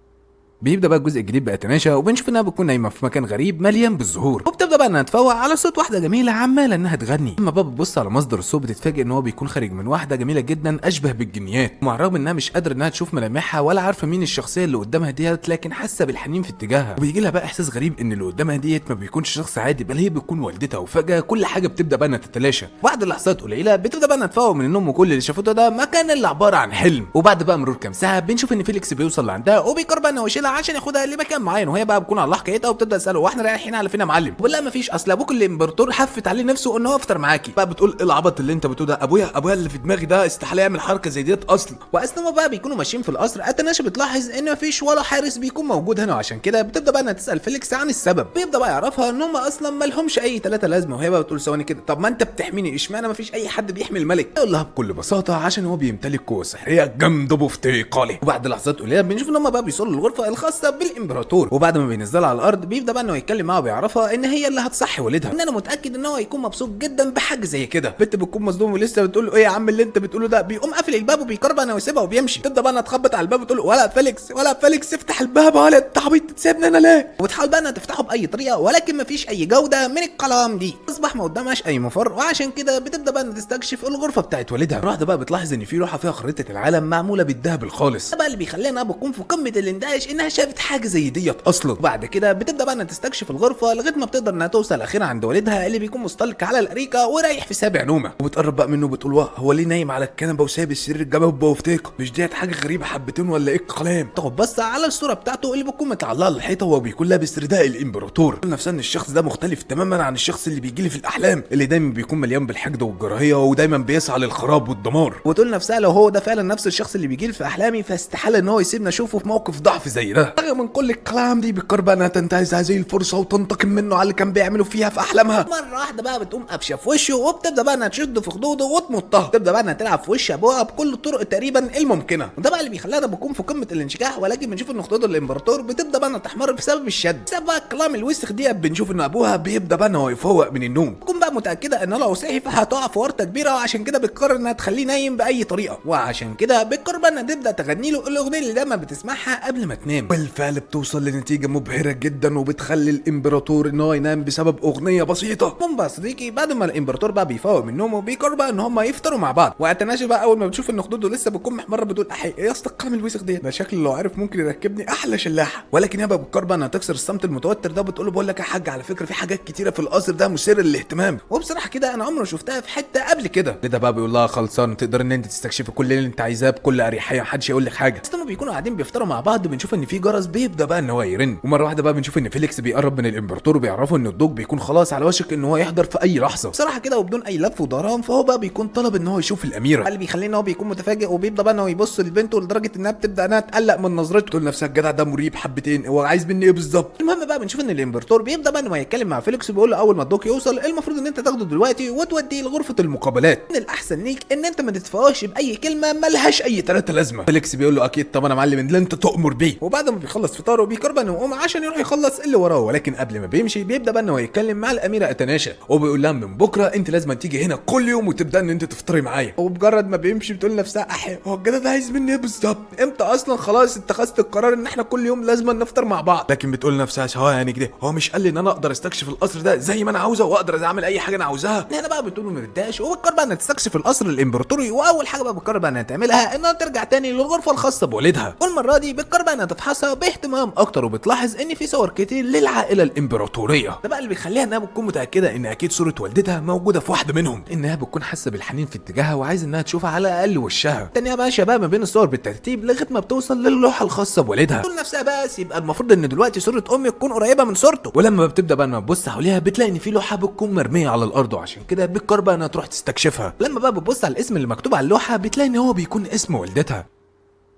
بيبدا بقى الجزء الجديد بأتناشا، وبنشوف انها بتكون نايمة في مكان غريب مليان بالزهور، وبتبدا بقى انها تفوق على صوت واحدة جميلة عماله انها تغني. لما بقى بتبص على مصدر الصوت بتتفاجئ ان هو بيكون خارج من واحدة جميلة جدا اشبه بالجنيات، ومع الرغم انها مش قادرة انها تشوف ملامحها ولا عارفه مين الشخصية اللي قدامها ديت، لكن حاسه بالحنين في اتجاهها. وبيجي لها بقى احساس غريب ان اللي قدامها ديت ما بيكونش شخص عادي، بل هي بتكون والدتها. وفجاة كل حاجة بتبدا بقى انها تتلاشى. بعد لحظات قليله بتبدا بقى انها تفوق من النوم، وكل اللي شافته ده ما كان الا عبارة عن حلم. وبعد بقى مرور كام ساعة بنشوف ان فيليكس بيوصل لعندها وبيقرر بقى انه يشيلها عشان ياخدها لمكان معين، وهي بقى بتكون على حكايتها وبتبدا تساله واحنا رايحين على فين يا معلم؟ بيقول لها مفيش، اصل ابوك الامبراطور حفت عليه نفسه ان هو افطر معاكي. بقى بتقول ايه العبط اللي انت بتقوله ده؟ ابويا اللي في دماغي ده استحالة يعمل حركة زي ديت اصلا. واثناء ما بقى بيكونوا ماشيين في القصر اتناشا بتلاحظ ان مفيش ولا حارس بيكون موجود هنا، وعشان كده بتبدا بقى انها تسال فيليكس عن السبب. بيبدا بقى يعرفها ان هم اصلا ما لهمش اي ثلاثة لازمه، وهي بقى بتقول ثواني كده، طب ما انت بتحميني، اشمعنى مفيش اي حد بيحمي الملك؟ يقول لها بكل بساطة عشان هو بيمتلك قوة سحريه جامدة بفتيقالي. وبعد لحظات قليله بنشوف ان هم بقى بيوصلوا للغرفة الخاصة بالامبراطور، وبعد ما بينزلها على الارض بيبدا بقى انه يتكلم معاها وبيعرفها ان هي اللي هتصحي والدها، ان انا متاكد ان هو هيكون مبسوط جدا بحاجة زي كده. البت بتكون مصدومة ولسه بتقول له ايه يا عم اللي انت بتقوله ده؟ بيقوم قافل الباب وبيقرر بقى انه يسيبها وبيمشي. تبدا بقى انها تخبط على الباب وتقول له ولا فيليكس ولا فيليكس افتح الباب، ولا انت عبيط تسيبني انا ليه؟ وتحاول بقى انها تفتحه باي طريقه، ولكن مفيش اي جوده من الكلام دي، اصبح ما قدامهاش اي مفر، وعشان كده بتبدا بقى انها تستكشف الغرفة بتاعت والدها. واحدة بقى بتلاحظ ان في لوحة فيها خريطة العالم معمولة بالذهب الخالص، ده بقى اللي بيخليها انها بتكون في قمة الاندهاش انها شافت حاجة زي ديت اصلا. وبعد كده بتبدا بقى انها تستكشف الغرفة لغاية ما بتقدر انها توصل اخيرا عند والدها اللي بيكون مستلقي على الاريكه ورايح في سابع نومه. وبتقرب بقى منه وبتقول واه هو ليه نايم على الكنبة وسايب السرير جنبه وفتيقه؟ مش ديت حاجة غريبة حبتين ولا ايه الكلام؟ تاخد بصة على الصورة بتاعته اللي بتكون متعلقه على الحيطة وهو بيكون لابس رداء الامبراطور. تقول نفسها ان الشخص ده مختلف تماما عن الشخص اللي بيجي لي في الاحلام، اللي دايما بيكون مليان بالحقد والكراهية ودايما بيسعى للخراب والدمار. وتقول نفسها لو هو ده فعلا نفس الشخص اللي بيجي لي في احلامي فاستحاله ان هو يسيبني اشوفه في موقف ضعف زي ده. رغم من كل الكلام دي بتقرر بقى انها تنتهز هذه الفرصة وتنتقم منه على اللي كان بيعمله فيها في احلامها. مرة واحدة بقى بتقوم قفشه في وشه وبتبدا بقى انها تشد في خدوده وتمطها، تبدا بقى انها تلعب في وش ابوها بكل الطرق تقريبا الممكنة، وده بقى اللي بيخليها بتكون في قمة الانشكاح. ولكن بنشوف ان خدود الامبراطور بتبدا بقى انها تحمر بسبب الشد، بسبب بقى الكلام الوسخ دي. بنشوف ان ابوها بيبدا بقى ان هو يفوق من النوم، تكون بقى متاكدة ان لو صحي فهتقع في ورطة كبيرة، وعشان كده بتقرر انها تخليه نايم باي طريقه، وعشان كده بتقرر بقى انها تبدا تغني له الاغنية اللي دايما بتسمعها قبل ما تنام. بالفعل بتوصل لنتيجة مبهرة جدا وبتخلي الامبراطور ان هو ينام بسبب اغنية بسيطة. المهم بقى صديقي بعد ما الامبراطور بقى بيفوق من نومه بيقرر بقى ان هم يفطروا مع بعض. واتناشا بقى اول ما بتشوف ان خدوده لسه بتكون محمرة بتقول احي ايه يا اسطى القلم الوسخ دي، ده شكله لو عرف ممكن يركبني احلى شلاحه. ولكن يابا بتقرر بقى انها تكسر الصمت المتوتر ده، بتقول له بقول لك يا حاج على فكرة في حاجات كتيرة في القصر ده مثيرة للاهتمام، وبصراحة كده انا عمري ما شفتها في حتة قبل كده. ده بقى بيقول لها خلصان تقدر ان انت تستكشفي كل اللي انت عايزاه بكل اريحية محدش يقول لك حاجة. بس لما بيكونوا قاعدين بيفطروا مع بعض بنشوف ان في جرس بيبدا بقى ان هو يرن، ومرة واحدة بقى بنشوف ان فيليكس بيقرب من الامبراطور وبيعرفه ان الدوق بيكون خلاص على وشك ان هو يحضر في اي لحظة. بصراحة كده وبدون اي لف ودوران فهو بقى بيكون طلب ان هو يشوف الاميرة، اللي بيخليه ان هو بيكون متفاجئ وبيبدا بقى ان هو يبص لبنته لدرجة انها بتبدا انها تقلق من نظرته. تقول نفسها الجدع ده مريب حبتين، هو عايز مني ايه بالظبط؟ المهم بقى بنشوف ان الامبراطور بيبدا بقى ان هو يتكلم مع فيليكس وبيقول له اول ما الدوق يوصل المفروض ان انت تاخده دلوقتي وتوديه لغرفة المقابلات، من الاحسن ليك ان انت ما تتفوقش باي كلمة ملهاش اي ثلاثة لازمه. فيليكس بيقول له اكيد طبعا يا معلم اللي انت تؤمر بيه. وبعد ما بيخلص فطاره بيقرر انه يقوم عشان يروح يخلص اللي وراه، ولكن قبل ما بيمشي بيبدا بقى ان هو يتكلم مع الاميرة اتناشا وبيقول لها من بكره انت لازم تيجي هنا كل يوم وتبدا ان انت تفطري معايا. وبمجرد ما بيمشي بتقول لنفسها احي هو الجدع ده عايز مني ايه بالظبط؟ امتى اصلا خلاص اتخذت القرار ان احنا كل يوم لازم نفطر مع بعض؟ لكن بتقول لنفسها سواء يعني كده هو مش قال لي ان انا اقدر استكشف القصر ده زي ما انا عاوزه واقدر اعمل اي حاجة انا عاوزاها؟ هنا بقى بتقول ما بتضايقش وبتقرر بقى انها تستكشف القصر الامبراطوري، واول حاجة بقى بتقرر بقى انها تعملها انها ترجع تاني للغرفة الخاصة بوالدها، والمرة دي بتقرر بقى انها تفحصها بتفحصها باهتمام اكتر، وبتلاحظ ان في صور كتير للعائلة الامبراطورية. ده بقى اللي بيخليها انها بتكون متاكدة ان اكيد صوره والدتها موجودة في واحدة منهم، انها بتكون حاسه بالحنين في اتجاهها وعايز انها تشوفها على الاقل وشها. تانية ماشية بقى ما بين الصور بالترتيب لغاية ما بتوصل للوحه الخاصة بوالدها. تقول نفسها بس يبقى المفروض ان دلوقتي صوره امي تكون قريبه من صورته. ولما بتبدا بقى انها تبص حواليها بتلاقي ان في لوحة بتكون مرمية على الارض، وعشان كده بتقرر بقى انها تروح تستكشفها. لما بقى بتبص على الاسم اللي مكتوب على اللوحة بتلاقي ان هو بيكون اسم والدتها.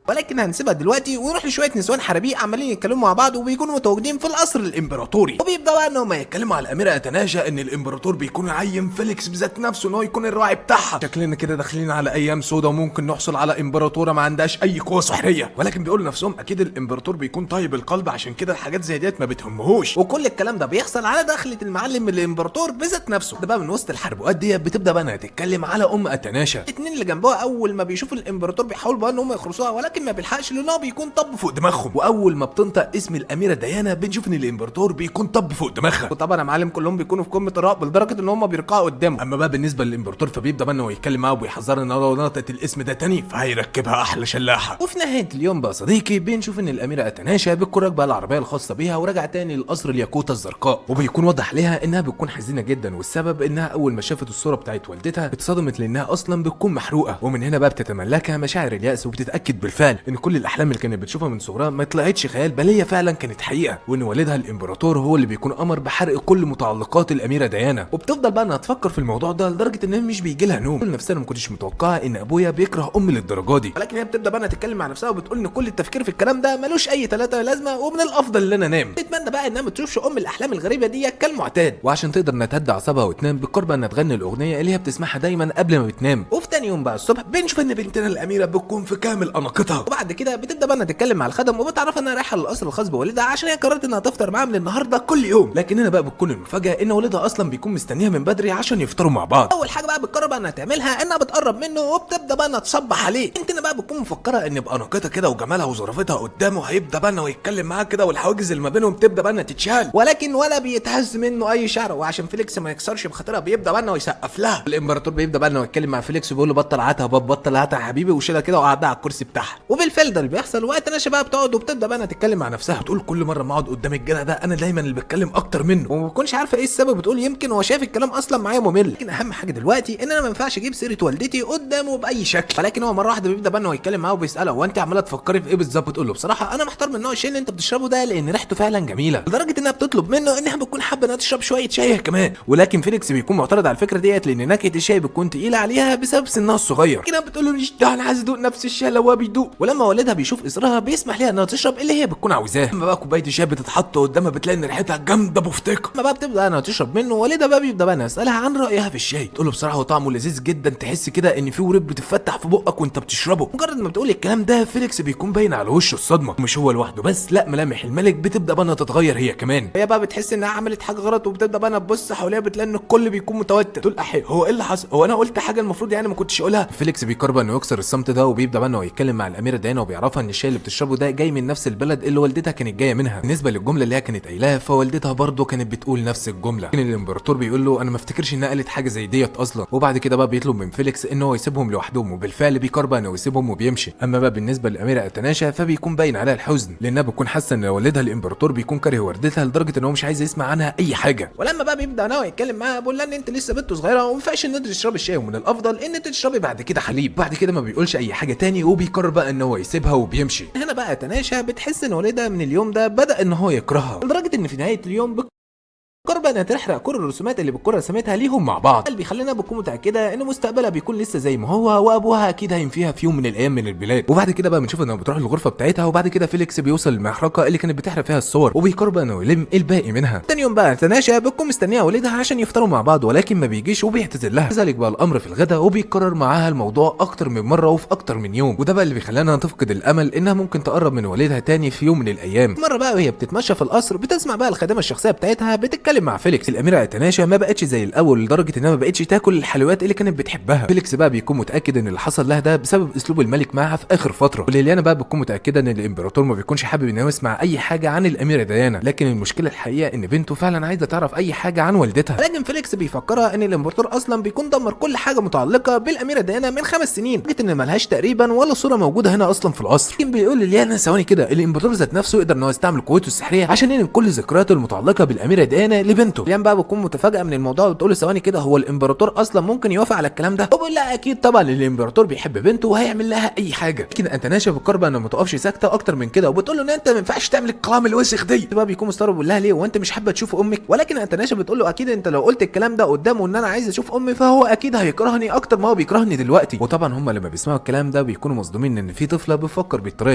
ولكن هنسيبها دلوقتي ونروح لشويه نسوان حرابيق عمالين يتكلموا مع بعض، وبيكونوا متواجدين في القصر الامبراطوري. وبيبداوا بقى ان هم يتكلموا على الاميرة اتناشا ان الامبراطور بيكون عين فيليكس بذات نفسه ان هو يكون الراعي بتاعها. شكلنا كده داخلين على ايام سودا وممكن نحصل على امبراطوره ما عندهاش اي قوة سحريه، ولكن بيقولوا لنفسهم اكيد الامبراطور بيكون طيب القلب عشان كده الحاجات زي ديت ما بتهمهوش. وكل الكلام ده بيحصل على دخلة المعلم الامبراطور بذات نفسه. ده بقى من وسط الحربوقات دي بتبدا بقى انها تتكلم على ام اتناشا. الاتنين اللي جنبها اول ما بيشوفوا الامبراطور بيحاولوا بقى ان هم يخرسوها، ولكن ما بيلحقش لان هو بيكون طب فوق دماغهم. واول ما بتنطق اسم الاميرة ديانا بنشوف ان الامبراطور بيكون طب فوق دماغها. وطبعا يا معلم كلهم بيكونوا في قمة الرعب لدرجة ان هم بيركعوا قدامه. اما بقى بالنسبة للامبراطور فبيبدا بقى ان هو يتكلم معاه وبيحذرها ان لو نطقت الاسم ده تاني فهيركبها احلى شلاحه. وفي نهاية اليوم بقى صديقي بنشوف ان الاميرة اتناشا بتكون راكبه العربية الخاصة بيها وراجعه تاني لقصر الياقوته الزرقاء، وبيكون واضح ليها انها بتكون حزينة جدا، والسبب انها اول ما شافت الصورة بتاعت والدتها اتصدمت لانها اصلا بتكون محروقة. ومن هنا بقى بتتملكها مشاعر اليأس، وبتتاكد بالفعل ان كل الاحلام اللي كانت بتشوفها من صغرها ما طلعتش خيال، بل هي فعلا كانت حقيقة، وان والدها الامبراطور هو اللي بيكون امر بحرق كل متعلقات الاميرة ديانا. وبتفضل بقى انها تفكر في الموضوع ده لدرجة انها مش بيجي لها نوم. تقول لنفسها انا ما كنتش متوقعه ان ابويا بيكره امي للدرجة دي. ولكن هي بتبدا بقى انها تتكلم مع نفسها وبتقول ان كل التفكير في الكلام ده ملوش اي ثلاثة لازمه، ومن الافضل ان انا انام. تتمنى بقى انها ما تشوفش ام الاحلام الغريبة دي كالمعتاد. وعشان تقدر انها تهدي اعصابها وتنام بتقرر انها تغني الاغنية اللي هي بتسمعها دايما قبل ما بتنام. وفي تاني يوم بقى الصبح بنشوف ان بنتنا الاميرة بتكون في كامل اناقتها. وبعد كده بتبدا بقى انها تتكلم مع الخدم وبتعرف انها رايحة للقصر الخاص بوالدها عشان هي قررت انها تفطر معاهم من النهارده كل يوم. لكن هنا بقى بتكون المفاجاة ان والدها اصلا بيكون مستنيها من بدري عشان يفطروا مع بعض. اول حاجة بقى بتقرر بقى انها تعملها انها بتقرب منه وبتبدا بقى انها تصبح عليه. انت بقى بتكون مفكرة ان باناقتها كده وجمالها وظرافتها قدامه هيبدا بقى انه يتكلم معاها كده والحواجز اللي ما بينهم تبدا بقى انها تتشال، ولكن ولا بيتهز منه اي شعر. وعشان فيليكس ما يكسرش بخاطرها بيبدا بقى انه يسقف لها. الامبراطور بيبدا بقى انه يتكلم مع فيليكس وبيقول له بطل عتها باب بطل عتها يا حبيبي، وشيلها كده وقعدها على الكرسي بتاعها. وبالفعل ده اللي بيحصل. وقت انا بقى بتقعد وبتبدا بقى انها تتكلم مع نفسها، بتقول كل مرة ما اقعد قدام الجدع ده انا دايما اللي بتكلم اكتر منه، وما بتكونش عارفه ايه السبب. بتقول يمكن هو شايف الكلام اصلا معايا ممل، لكن اهم حاجة دلوقتي ان انا ما ينفعش اجيب سيره والدتي قدامه باي شكل. ولكن هو مرة واحدة بيبدا بقى انه يتكلم معاه وبيساله هو انت عماله تفكري في ايه بالظبط؟ بتقول له بصراحة انا محتار من نوع الشاي اللي انت بتشربه ده لان ريحته فعلا جميلة، لدرجة انها بتطلب منه انها بتكون حابة انها تشرب شوية شاي كمان. ولكن فيليكس بيكون معترض على الفكرة ديت لان نكهة الشاي بتكون تقيلة عليها بسبب سنها الصغير. كده بتقول له مش ده انا عايز ادوق نفس الشاي لو هو بيدوق. ولما والدها بيشوف اصرارها بيسمح ليها انها تشرب اللي هي بتكون عاوزاه. اما بقى كوباية الشاي بتتحط قدامها بتلاقي ان ريحتها جامدة بفتكه. اما بقى بتبدا انها تشرب منه، والدها بقى بيبدا بقى انها يسالها عن رايها في الشاي. تقول له بصراحة هو طعمه لذيذ جدا، تحس كده ان في ورب بتتفتح في بقك وانت بتشربه. مجرد ما بتقول الكلام ده فيليكس بيكون باين على وشه الصدمة، مش هو لوحده بس، لا ملامح الملك بتبدا بقى انها تتغير هي كمان. هي بقى بتحس انها عملت حاجة غلط وبتبدا بقى انها تبص حواليها بتلاقي ان الكل بيكون متوتر. تقول احي هو ايه اللي حصل؟ هو انا قلت حاجة المفروض يعني ما كنتش اقولها؟ فيليكس بيقرر انه يكسر الصمت ده وبيبدا بقى انه يتكلم مع الاميرة ديانا وبيعرفها ان الشاي اللي بتشربه ده جاي من نفس البلد اللي والدتها كانت جاية منها. بالنسبة للجملة اللي هي كانت قايلاها فوالدتها برضه كانت بتقول نفس الجملة. لكن الامبراطور بيقول له انا ما افتكرش انها قالت حاجة زي ديت اصلا. وبعد كده بقى بيطلب من فيليكس ان هو يسيبهم لوحدهم، وبالفعل بيقرر انه يسيبهم وبيمشي. اما بقى بالنسبة للاميره اتناشا فبيكون باين عليها الحزن لانها بتكون حاسه ان والدها الامبراطور بيكون كاره والدتها لدرجة ان هو مش عايز يسمع عنها اي حاجة. ولما بقى بيبدا ان هو يتكلم معاها بيقول لها ان انت لسه بنت صغيرة وما ينفعش ان انت تشربي الشاي، ومن الافضل ان انت تشربي بعد كده حليب. بعد كده ما بيقولش اي حاجة تاني وبيقرر بقى ان هو يسيبها وبيمشي. هنا بقى تناشا بتحس ان والدها من اليوم ده بدا ان هو يكرهها، لدرجة ان في نهاية اليوم بتقرر انها تحرق كل الرسومات اللي بتكون رسمتها ليهم مع بعض. اللي بيخلينا بتكون متاكدة ان مستقبلها بيكون لسه زي ما هو، وابوها اكيد هينفيها في يوم من الايام من البلاد. وبعد كده بقى بنشوف انها بتروح الغرفة بتاعتها، وبعد كده فيليكس بيوصل للمحرقه اللي كانت بتحرق فيها الصور وبيقرر بقى انه يلم الباقي منها. تاني يوم بقى تناشا بتكون مستنيه والدها عشان يفطروا مع بعض، ولكن ما بيجيش وبيعتذر لها. كذلك بقى الامر في الغداء، وبيكرر معاها الموضوع اكتر من مرة وفي اكتر من يوم، وده بقى اللي بيخلينا تفقد الامل انها ممكن تقرب من والدها تاني في يوم من الايام. مرة بقى وهي بتتمشى في القصر بتسمع بقى الخادمة الشخصية بتاعتها بتتكلم بتتكلم مع فيليكس. الاميرة اتناشا ما بقتش زي الاول لدرجة انها ما بقتش تاكل الحلويات اللي كانت بتحبها. فيليكس بقى بيكون متاكد ان اللي حصل لها ده بسبب اسلوب الملك معاها في اخر فترة. وليليانا بقى بتكون متاكدة ان الامبراطور ما بيكونش حابب انه يسمع اي حاجة عن الاميرة ديانا، لكن المشكلة الحقيقة ان بنته فعلا عايزه تعرف اي حاجة عن والدتها. لكن فيليكس بيفكرها ان الامبراطور اصلا بيكون دمر كل حاجة متعلقه بالاميره ديانا من 5 سنين، لدرجة ان ملهاش تقريبا ولا صوره موجودة هنا اصلا في القصر. لكن بيقول لليانا ثواني كده، الامبراطور ذات نفسه يقدر ان هو يستعمل قوته السحريه عشان ينقل كل ذكرياته المتعلقة بالاميره ديانا لبنته. ليان بقى بتكون متفاجئه من الموضوع وبتقول له ثواني كده، هو الامبراطور اصلا ممكن يوافق على الكلام ده؟ وبيقول لها اكيد طبعا، الامبراطور بيحب بنته وهيعمل لها اي حاجة. لكن انتناشا بتقرر بقى انها ما تقفش ساكته اكتر من كده، وبتقول له ان انت ما ينفعش تعمل الكلام الوسخ دي. بقى بيكون مستغرب بيقول لها ليه، وانت مش حابة تشوف امك؟ ولكن انتناشا بتقول له اكيد انت لو قلت الكلام ده قدامه ان انا عايز اشوف امي فهو اكيد هيكرهني اكتر ما هو بيكرهني دلوقتي. وطبعا هم لما بيسمعوا الكلام ده بيكونوا مصدومين ان في طفله بتفكر بالطريقة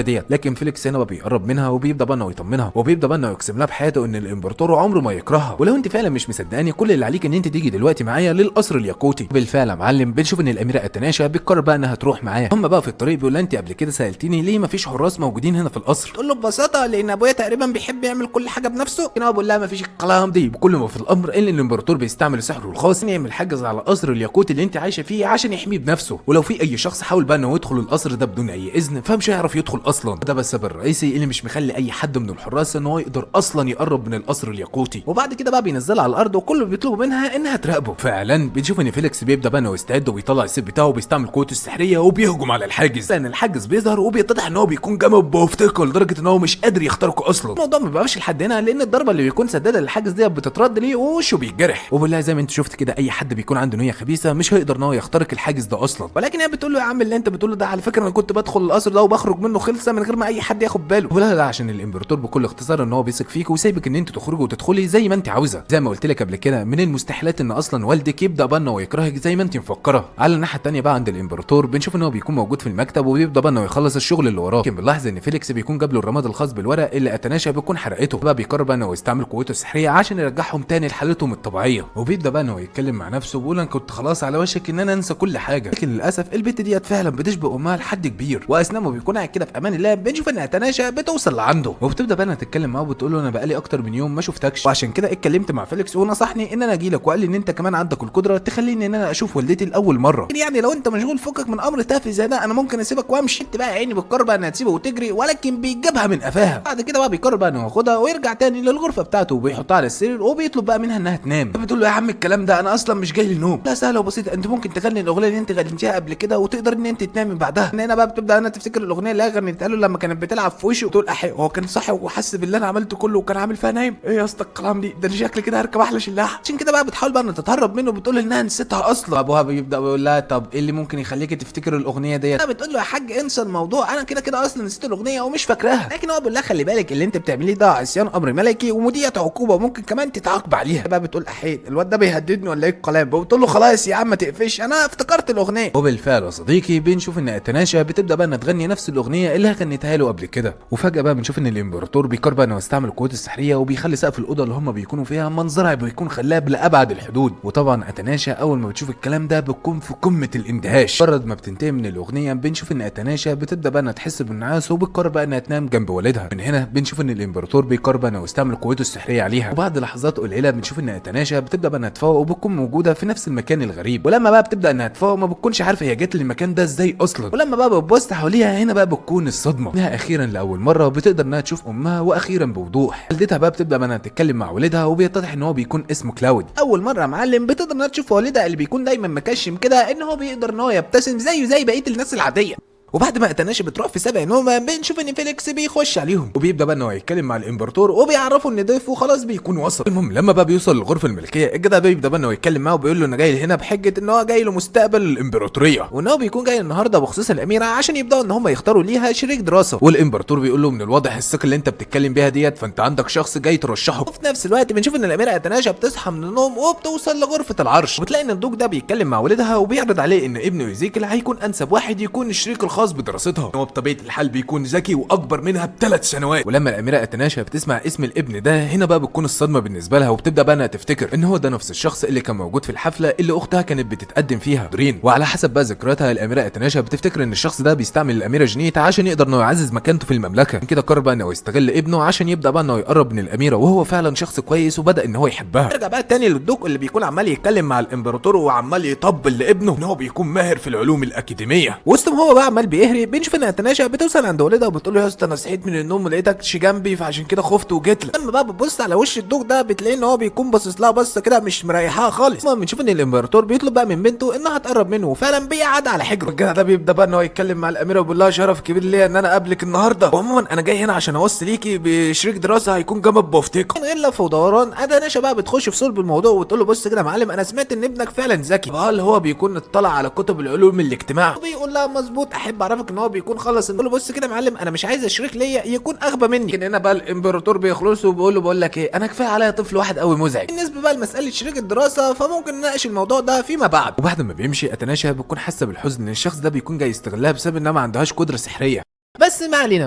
ديت. لكن فيليكس هنا بقى بيقرب منها وبيبدا بقى انه يطمنها، وبيبدا بقى انه يقسم لها بحياته ان الامبراطور عمره ما يكرهها، ولو انت فعلا مش مصدقاني كل اللي عليك ان انت تيجي دلوقتي معايا للقصر الياقوتي. بالفعل يا معلم بنشوف ان الاميرة اتناشا بتقرر بقى انها تروح معاه. هم بقى في الطريق بيقول لها انت قبل كده سالتيني ليه مفيش حراس موجودين هنا في القصر؟ تقول له ببساطة لان ابويا تقريبا بيحب يعمل كل حاجة بنفسه. لكن هو بيقول لها مفيش الكلام دي، بكل ما في الامر ان الامبراطور بيستعمل سحره الخاص يعمل حاجز على قصر الياقوت اللي انت عايشه فيه عشان يحميه بنفسه، ولو في اي شخص حاول بقى انه يدخل القصر ده بدون اي اذن فمش هيعرف يدخل اصلا. ده بس السبب الرئيسي اللي مش مخلي اي حد من الحراس ان هو يقدر اصلا يقرب من القصر الياقوتي. وبعد كده بقى بينزلها على الارض وكله بيطلبوا منها انها تراقبه. فعلا بنشوف ان فيليكس بيبدا بقى انه يستعد وبيطلع السيف بتاعه وبيستعمل قوته السحريه وبيهجم على الحاجز، لان الحاجز بيظهر وبيتضح ان هو بيكون جامد بوفتيكو لدرجة ان هو مش قادر يخترقه اصلا. الموضوع ما بيبقاش لحد هنا، لان الضربة اللي بيكون سددها للحاجز دي بتترد ليه ووشه بيتجرح. وبالله زي ما انت شفت كده اي حد بيكون عنده نيه خبيثة مش هيقدر ان هو يخترق الحاجز ده اصلا. ولكن هي بتقول له يا عم اللي انت بتقوله ده على فكرة انا كنت بدخل القصر ده وبخرج منه خلسه من غير ما اي حد ياخد باله. ولا ده عشان الامبراطور بكل اختصار ان هو بيثق فيك وسايبك ان انت تخرجي وتدخلي زي ما انت عاوزه. زي ما قلت لك قبل كده من المستحيلات ان اصلا والدك يبدا بقى انه يكرهك زي ما انت مفكرة. على الناحية الثانية بقى عند الامبراطور بنشوف ان هو بيكون موجود في المكتب وبيبدا بقى انه يخلص الشغل اللي وراه. لكن بنلاحظ ان فيليكس بيكون جاب له الرماد الخاص بالورق اللي اتناشا بيكون حرقته. بقى بيقرر بقى انه يستعمل قوته السحريه عشان يرجعهم تاني لحالتهم الطبيعية. وبيبدا بقى انه يتكلم مع نفسه وبيقول انا كنت خلاص على وشك ان انا انسى كل حاجة، لكن للاسف البت ديت فعلا بتشبه امها لحد كبير. واثناء ما بيكون قاعد كده في امان الله بنشوف ان اتناشا بتوصل لعنده وبتبدا بقى انها تتكلم معاه وبتقول له انا بقالي اكتر من يوم ما شفتكش، وعشان كده اتكلمت مع فيليكس ونصحني ان انا اجي لك، وقال لي ان انت كمان عندك القدرة تخليني ان انا اشوف والدتي لاول مرة. يعني لو انت مشغول فكك من امر تافه زي ده، انا ممكن اسيبك وامشي. انت بقى عيني بتقرر بقى انها تسيبه وتجري، ولكن بيجيبها من قفاها. بعد كده بقى بيقرر بقى انه ياخدها ويرجع تاني للغرفة بتاعته وبيحطها على السرير وبيطلب بقى منها انها تنام. بتقول له يا عم الكلام ده انا اصلا مش جاي لي نوم. لا سهلة وبسيطة، انت ممكن تغني الاغنية اللي انت غنيتيها قبل كده وتقدر ان انت تنامي بعدها. ان هنا بقى بتبدا انا تفتكر الاغنية اللي هي غنيتها له لما كانت بتلعب في وشه، وتقول احي هو كان صاحي وحس باللي انا عملته كله وكان عامل فيها نايم. ايه يا اسطى الكلام دي، ده انا شكلي كده هركب احلى شلاحه. عشان كده بقى بتحاول بقى ان تتهرب منه وبتقول انها نسيتها اصلا. ابوها بيبدا بيقول لها طب ايه اللي ممكن يخليكي تفتكر الاغنية ديت؟ بتقول له يا حاج انسى الموضوع، انا كده كده اصلا نسيت الاغنية ومش فاكراها. لكن هو بيقول لها خلي بالك اللي انت بتعمليه ده عصيان امر ملكي ومدية عقوبه وممكن كمان تتعاقب عليها. بقى بتقول احيد الواد ده بيهددني ولا ايه الكلام؟ بتقول له خلاص يا عم ما تقفش انا افتكرت الاغنية. وبالفعل يا صديقي بنشوف ان اتناشا بتبدا بقى انها تغني نفس الاغنية اللي غنتها له قبل كده. وفجاة بقى بنشوف ان الامبراطور بيقرر بقى انه يستعمل قوته السحريه وبيخلي سقف الاوضة اللي هم بيكونوا فيها منظرها بيكون خلاب لابعد الحدود. وطبعا اتناشا اول ما بتشوف الكلام ده بتكون في قمة الاندهاش. مجرد ما بتنتهي من الاغنية بنشوف ان اتناشا بتبدا بقى انها تحس بالنعاس وبتقرر بقى انها تنام جنب والدها. من هنا بنشوف ان الامبراطور بيقرر بقى انه يستعمل قوته السحريه عليها. وبعد لحظات قليله بنشوف ان اتناشا بتبدا بقى انها تفوق وبتكون موجودة في نفس المكان الغريب. ولما بقى بتبدا انها تفوق ما بتكونش عارفه هي جت للمكان ده ازاي اصلا. ولما بقى بتبص حواليها هنا بقى بتكون الصدمة انها اخيرا لاول مرة بتقدر انها تشوف امها واخيرا بوضوح. والدتها بقى بتبدا بقى انها تتكلم مع والدها وبيتضح ان هو بيكون اسمه كلاود. اول مرة يا معلم بتقدر انها تشوف والدها اللي بيكون دايما مكشم كده ان هو بيقدر ان هو يبتسم زيه زي بقية الناس العادية. وبعد ما اتناشا بتروح في سبع نومه بنشوف ان فيليكس بيخش عليهم وبيبدا بقى ان هو يتكلم مع الامبراطور وبيعرفه ان ضيفه خلاص بيكون وصل. المهم لما بقى بيوصل للغرفة الملكية الجدع بيبدا بقى ان هو يتكلم معاه وبيقول له انا جاي هنا بحجة ان هو جاي له مستقبل الامبراطورية وان هو بيكون جاي النهارده بخصوص الاميرة عشان يبداوا ان هم يختاروا ليها شريك دراسة. والامبراطور بيقول له من الواضح الثقة اللي انت بتتكلم بيها ديت فانت عندك شخص جاي ترشحه. وفي نفس الوقت بنشوف ان الاميرة اتناشا بتصحى من النوم وبتوصل لغرفة العرش وبتلاقي ان الدوق ده بيتكلم مع والدها وبيعرض عليه ان ابنه ايزيكل هيكون انسب واحد يكون الشريك الخاص الخاص بدراستها. هو بطبيعة الحال بيكون ذكي واكبر منها ب3 سنوات. ولما الاميرة اتناشا بتسمع اسم الابن ده، هنا بقى بتكون الصدمة بالنسبة لها، وبتبدا بقى انها تفتكر ان هو ده نفس الشخص اللي كان موجود في الحفلة اللي اختها كانت بتتقدم فيها درين. وعلى حسب بقى ذكرياتها الاميرة اتناشا بتفتكر ان الشخص ده بيستعمل الاميرة جنيت عشان يقدر انه يعزز مكانته في المملكة. كده قرر بقى انه يستغل ابنه عشان يبدا بقى انه يقرب من الاميرة، وهو فعلا شخص كويس وبدا ان هو يحبها. نرجع بقى تاني للدوق اللي بيكون عمال يتكلم مع الامبراطور وعمال يطبل لابنه ان هو بيكون ماهر في العلوم الاكاديمية. وسط ما هو بقى عمال بيهري بنشوف ان اتناشا بتوصل عند والدها وبتقول له يا اسطى انا صحيت من النوم ولقيتك جنبي فعشان كده خفت وجيت لك. لما بقى بتبص على وش الدوق ده بتلاقي ان هو بيكون باصص لها بصة كده مش مريحاها خالص. المهم بنشوف ان الامبراطور بيطلب بقى من بنته انها تقرب منه، وفعلا بيقعد على حجره. الجدع ده بيبدا بقى ان هو يتكلم مع الاميرة وبيقول لها شرف كبير ليا ان انا اقابلك النهارده، وعموما انا جاي هنا عشان اوصي ليكي بشريك دراسة هيكون جنب بوفتيك. من غير لف ودوران اتناشا بقى بتخش في صلب الموضوع وتقول له بص كده يا معلم، انا سمعت ان ابنك فعلا ذكي، هل هو بيكون اطلع على كتب العلوم الاجتماع؟ بيقول لها مظبوط، احب اعرفك ان هو بيكون خلص. بيقول له بص كده يا معلم، انا مش عايز شريك ليا يكون اغبى مني. لكن هنا بقى الامبراطور بيخلصه وبيقول له بقول لك ايه، انا كفاية عليا طفل واحد قوي مزعج. بالنسبة بقى لمسالة شريك الدراسة فممكن نناقش الموضوع ده فيما بعد. وبعد ما بيمشي اتناشا بتكون حاسه بالحزن ان الشخص ده بيكون جاي يستغلها بسبب انها ما عندهاش قدره سحريه. بس ما علينا،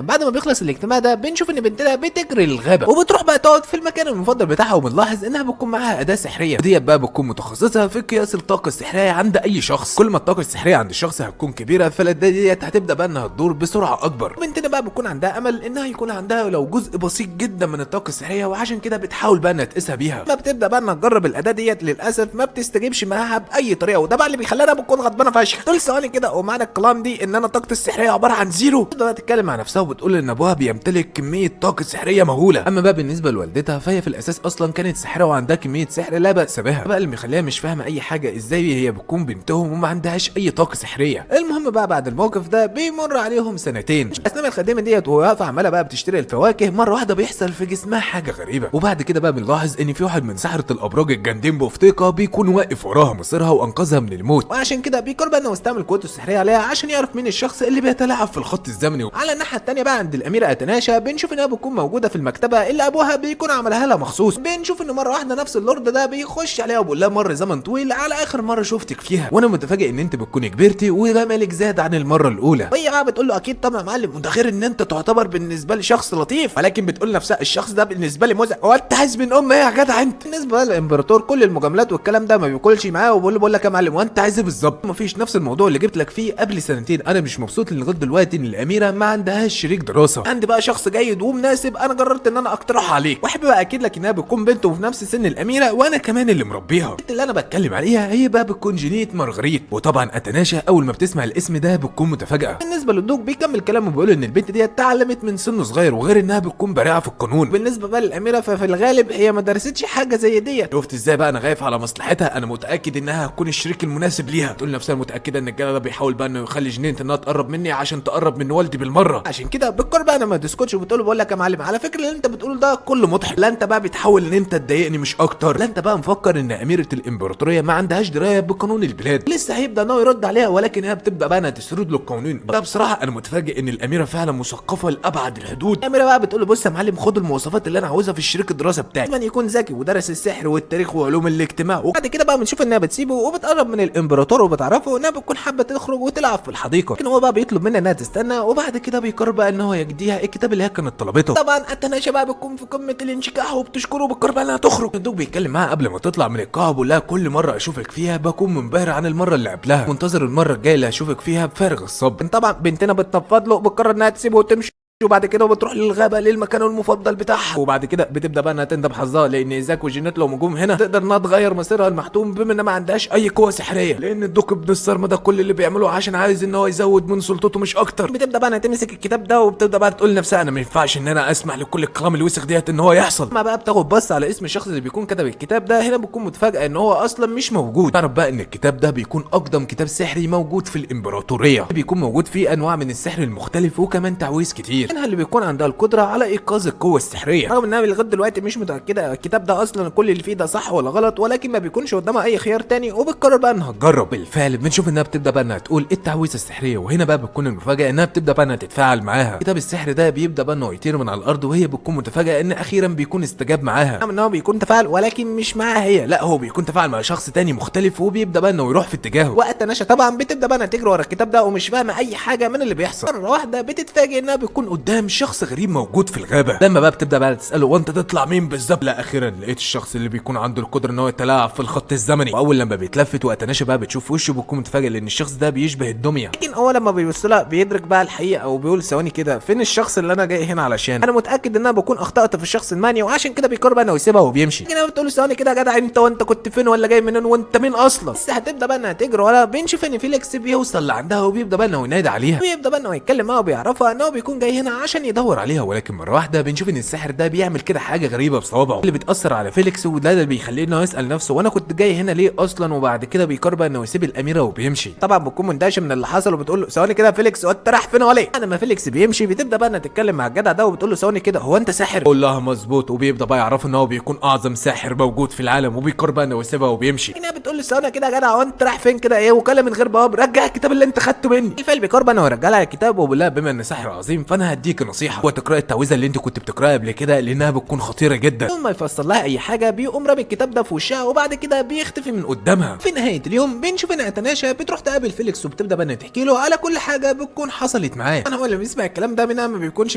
بعد ما بيخلص الاجتماع ده بنشوف ان بنتنا بتجري للغابه وبتروح بقى تقعد في المكان المفضل بتاعها، وبنلاحظ انها بتكون معاها اداه سحريه، وديت بقى بتكون متخصصة في قياس الطاقة السحريه عند اي شخص. كل ما الطاقة السحريه عند الشخص هتكون كبيرة فالاداه ديت هتبدا بقى انها تدور بسرعة اكبر. بنتنا بقى بتكون عندها امل انها يكون عندها لو جزء بسيط جدا من الطاقة السحريه، وعشان كده بتحاول بقى انها تقيسها بيها. ما بتبدا بقى انها تجرب الاداة ديت، للاسف ما بتستجيبش معاها باي طريقه، وده بقى اللي بيخليها بتكون غضبانه فشخ. طول ثواني كده ومعنى الكلام دي ان انا طاقتي السحريه عبارة عن zero. تبدا بقى تتكلم مع نفسها وبتقول ان ابوها بيمتلك كمية طاقة سحريه مهولة. اما بقى بالنسبة لوالدتها فهي في الاساس اصلا كانت ساحرة وعندها كمية سحر لا باس بها، بقى اللي مخليها مش فاهمه اي حاجة ازاي هي بتكون بنتهم وما عندهاش اي طاقة سحريه. المهم بقى بعد الموقف ده بيمر عليهم سنتين. اثناء الخادمة ديت وهي واقفة عماله بقى بتشتري الفواكه، مرة واحدة بيحصل في جسمها حاجة غريبة. وبعد كده بقى بنلاحظ ان في واحد من سحره الابراج الجندين بوفتيقه بيكون واقف وراها مصيرها وانقذها من الموت، وعشان كده بيقرر بقى انه يستعمل قوته السحريه عليها عشان يعرف مين الشخص اللي بيتلاعب في الخط الزمني. على الناحية الثانية بقى عند الاميرة اتناشا بنشوف انها بتكون موجودة في المكتبة اللي ابوها بيكون عملها لها مخصوص. بنشوف انه مرة واحدة نفس اللورد ده بيخش عليها وبيقول لها مر زمن طويل على اخر مرة شفتك فيها، وانا متفاجئ ان انت بتكوني كبرتي وجمالك زاد عن المرة الاولى. وهي بقى بتقول له اكيد طبعا يا معلم، وده غير ان انت تعتبر بالنسبة لي شخص لطيف، ولكن بتقول نفسها الشخص ده بالنسبة لي مزعج، هو انت عايز من ام ايه يا جدع انت؟ بالنسبة للامبراطور كل المجاملات والكلام ده ما بياكلش معاه، وبقول له بقول لك يا معلم وانت عايز ايه بالظبط؟ مفيش نفس الموضوع اللي جبت لك فيه قبل سنتين. انا مش مبسوط لغاية دلوقتي ان الاميرة ما عندهاش شريك دراسة، عندي بقى شخص جيد ومناسب انا قررت ان انا اقترحه عليك، واحب بقى اكيد لك انها بتكون بنته وفي نفس سن الاميرة وانا كمان اللي مربيها. البنت اللي انا بتكلم عليها هي بقى بتكون جينيت مارغريت. وطبعا اتناشا اول ما بتسمع الاسم ده بتكون متفاجئه. بالنسبة للدوق بيكمل كلامه وبيقول ان البنت دي اتعلمت من سن صغير، وغير انها بتكون بارعه في القانون. بالنسبة بقى للاميره ففي الغالب هي ما درستش حاجة زي ديت. شفت ازاي بقى انا خايف على مصلحتها، انا متاكد انها هتكون الشريك المناسب ليها. تقول نفسها متاكدة ان الجدع ده بيحاول بقى انه يخلي جنينة انها تقرب مني عشان تقرب من والدي بالمرة. عشان كده بتقرر بقى انا ما تسكتش وبتقول له بقول لك يا معلم على فكرة اللي انت بتقوله ده كله مضحك، لا انت بقى بتحاول ان انت تضايقني مش اكتر، لا انت بقى مفكر ان اميره الامبراطورية ما عندهاش دراية بقانون البلاد. لسه هيبدا ان هو يرد عليها، ولكن هي بتبدا بقى انها تسرد له القوانين. بقى بصراحة انا متفاجئ ان الاميرة فعلا مثقفة لابعد الحدود. الاميرة بقى بتقول له بص يا معلم خد المواصفات اللي انا عاوزها في الشريك الدراسة بتاعي، لازم يكون ذكي ودرس السحر والتاريخ وعلوم الاجتماع. وبعد كده بقى بنشوف انها بتسيبه وبتقرب من الامبراطور وبتعرفه انها بتكون حابة تخرج وتلعب في الحديقة، لكن هو بقى بيطلب منها انها تستنى. وبعد كده بيقرر بقى ان هو يديها الكتاب اللي هي كانت طلبته. طبعا اتناشا بقى بتكون في قمة الانشكاح وبتشكره وبتقرر بقى انها تخرج. الدوق بيتكلم معاها قبل ما تطلع من القاعة وبيقول لها كل مرة اشوفك فيها بكون منبهر عن المرة اللي قبلها، منتظر المرة الجاية اللي هشوفك فيها بفارغ الصبر. طبعا بنتنا بتنفض له، بتقرر انها تسيبه وتمشي، وبعد كده بتروح للغابه للمكان المفضل بتاعها. وبعد كده بتبدا بقى انها تندب حظها، لان ايزاك وجينيت لو جم هنا تقدر انها تغير مصيرها المحتوم بما انها ما عندهاش اي قوة سحريه، لان الدوق ابن الصرمه ده كل اللي بيعمله عشان عايز ان هو يزود من سلطته مش اكتر. بتبدا بقى انها تمسك الكتاب ده وبتبدا بقى تقول لنفسها انا ما ينفعش ان انا اسمح لكل الكلام الوسخ ديت ان هو يحصل. ما بقى بتاخد بص على اسم الشخص اللي بيكون كتب الكتاب ده، هنا بتكون متفاجئه ان هو اصلا مش موجود. تعرف بقى ان الكتاب ده بيكون اقدم كتاب سحري موجود في الامبراطورية، بيكون موجود فيه انواع من السحر المختلف وكمان تعويذ كتير. منها اللي بيكون عندها القدرة على ايقاظ القوة السحريه، رغم انها لغاية دلوقتي مش متاكدة الكتاب ده اصلا كل اللي فيه ده صح ولا غلط، ولكن ما بيكونش قدامها اي خيار تاني وبتقرر بقى انها تجرب. بالفعل بنشوف انها بتبدا بقى انها تقول التعويذه السحريه، وهنا بقى بتكون المفاجاة انها بتبدا بقى انها تتفاعل معاها. كتاب السحر ده بيبدا بقى انه يطير من على الارض، وهي بتكون متفاجئه ان اخيرا بيكون استجاب معاها، رغم ان هو بيكون تفاعل ولكن مش معاها هي، لا هو بيكون تفاعل مع شخص تاني مختلف، وبيبدا بقى انه يروح في اتجاهه. وقت نشا طبعا بتبدا بقى انها تجري ورا الكتاب ده ومش فاهمه اي حاجة من اللي بيحصل. مرة واحدة بتتفاجئ انها بتكون قدام شخص غريب موجود في الغابة. لما بقى بتبدا بقى تساله وانت تطلع مين بالظبط، لا اخيرا لقيت الشخص اللي بيكون عنده القدرة ان هو يتلاعب في الخط الزمني. واول لما بيتلفت وقت نشا بقى بتشوف وشه بتكون متفاجئ لان الشخص ده بيشبه الدمية، لكن هو لما بيبص لها بيدرك بقى الحقيقة وبيقول ثواني كده، فين الشخص اللي انا جاي هنا علشان؟ انا متاكد ان انا بكون اخطات في الشخص الماني، وعشان كده بيقرر بقى انه يسيبها وبيمشي. لكن بتقول له ثواني كده يا جدع، انت وانت كنت فين ولا جاي منين وانت مين اصلا؟ بس هتبدا بقى انها تجري ورا. بنشوف ان فيليكس بيوصل لعندها وبيبدا بقى انه ينادي عليها، ويبدا بقى انه يتكلم معاها وبيعرفها ان هو بيكون جاي هنا عشان يدور عليها. ولكن مرة واحدة بنشوف ان الساحر ده بيعمل كده حاجة غريبة بصوابعه اللي بتاثر على فيليكس، وده اللي بيخليه انه يسال نفسه وانا كنت جاي هنا ليه اصلا. وبعد كده بيقرر بقى انه يسيب الاميرة وبيمشي. طبعا بتكون مندهشه من اللي حصل وبتقول له ثواني كده يا فيليكس، وانت رايح فين ولا ايه؟ لما فيليكس بيمشي بتبدا بقى انها تتكلم مع الجدع ده وبتقول له ثواني كده، هو انت ساحر؟ بيقول لها مظبوط، وبيبدا بقى يعرفه ان هو بيكون اعظم ساحر موجود في العالم، وبيقرر بقى انه يسيبها وبيمشي. هنا بتقول له ثواني كده يا جدع، هو انت رايح فين كده ايه؟ وكلام من غير باب، رجع الكتاب اللي انت خدته مني. بالفعل بيقرر بقى انه يرجع لها الكتاب وبيقول لها بما ان ساحر عظيم فانا هديك نصيحة، وتقراي التعويذه اللي انت كنت بتقراها قبل كده لانها بتكون خطيرة جدا. بدون ما يفسر لها اي حاجة بيقوم رامي الكتاب ده في وشها، وبعد كده بيختفي من قدامها. في نهاية اليوم بنشوف ان اتناشا بتروح تقابل فيليكس وبتبدا بقى انها تحكي له على كل حاجة بتكون حصلت معاه. انا هو اللي بيسمع الكلام ده منها ما بيكونش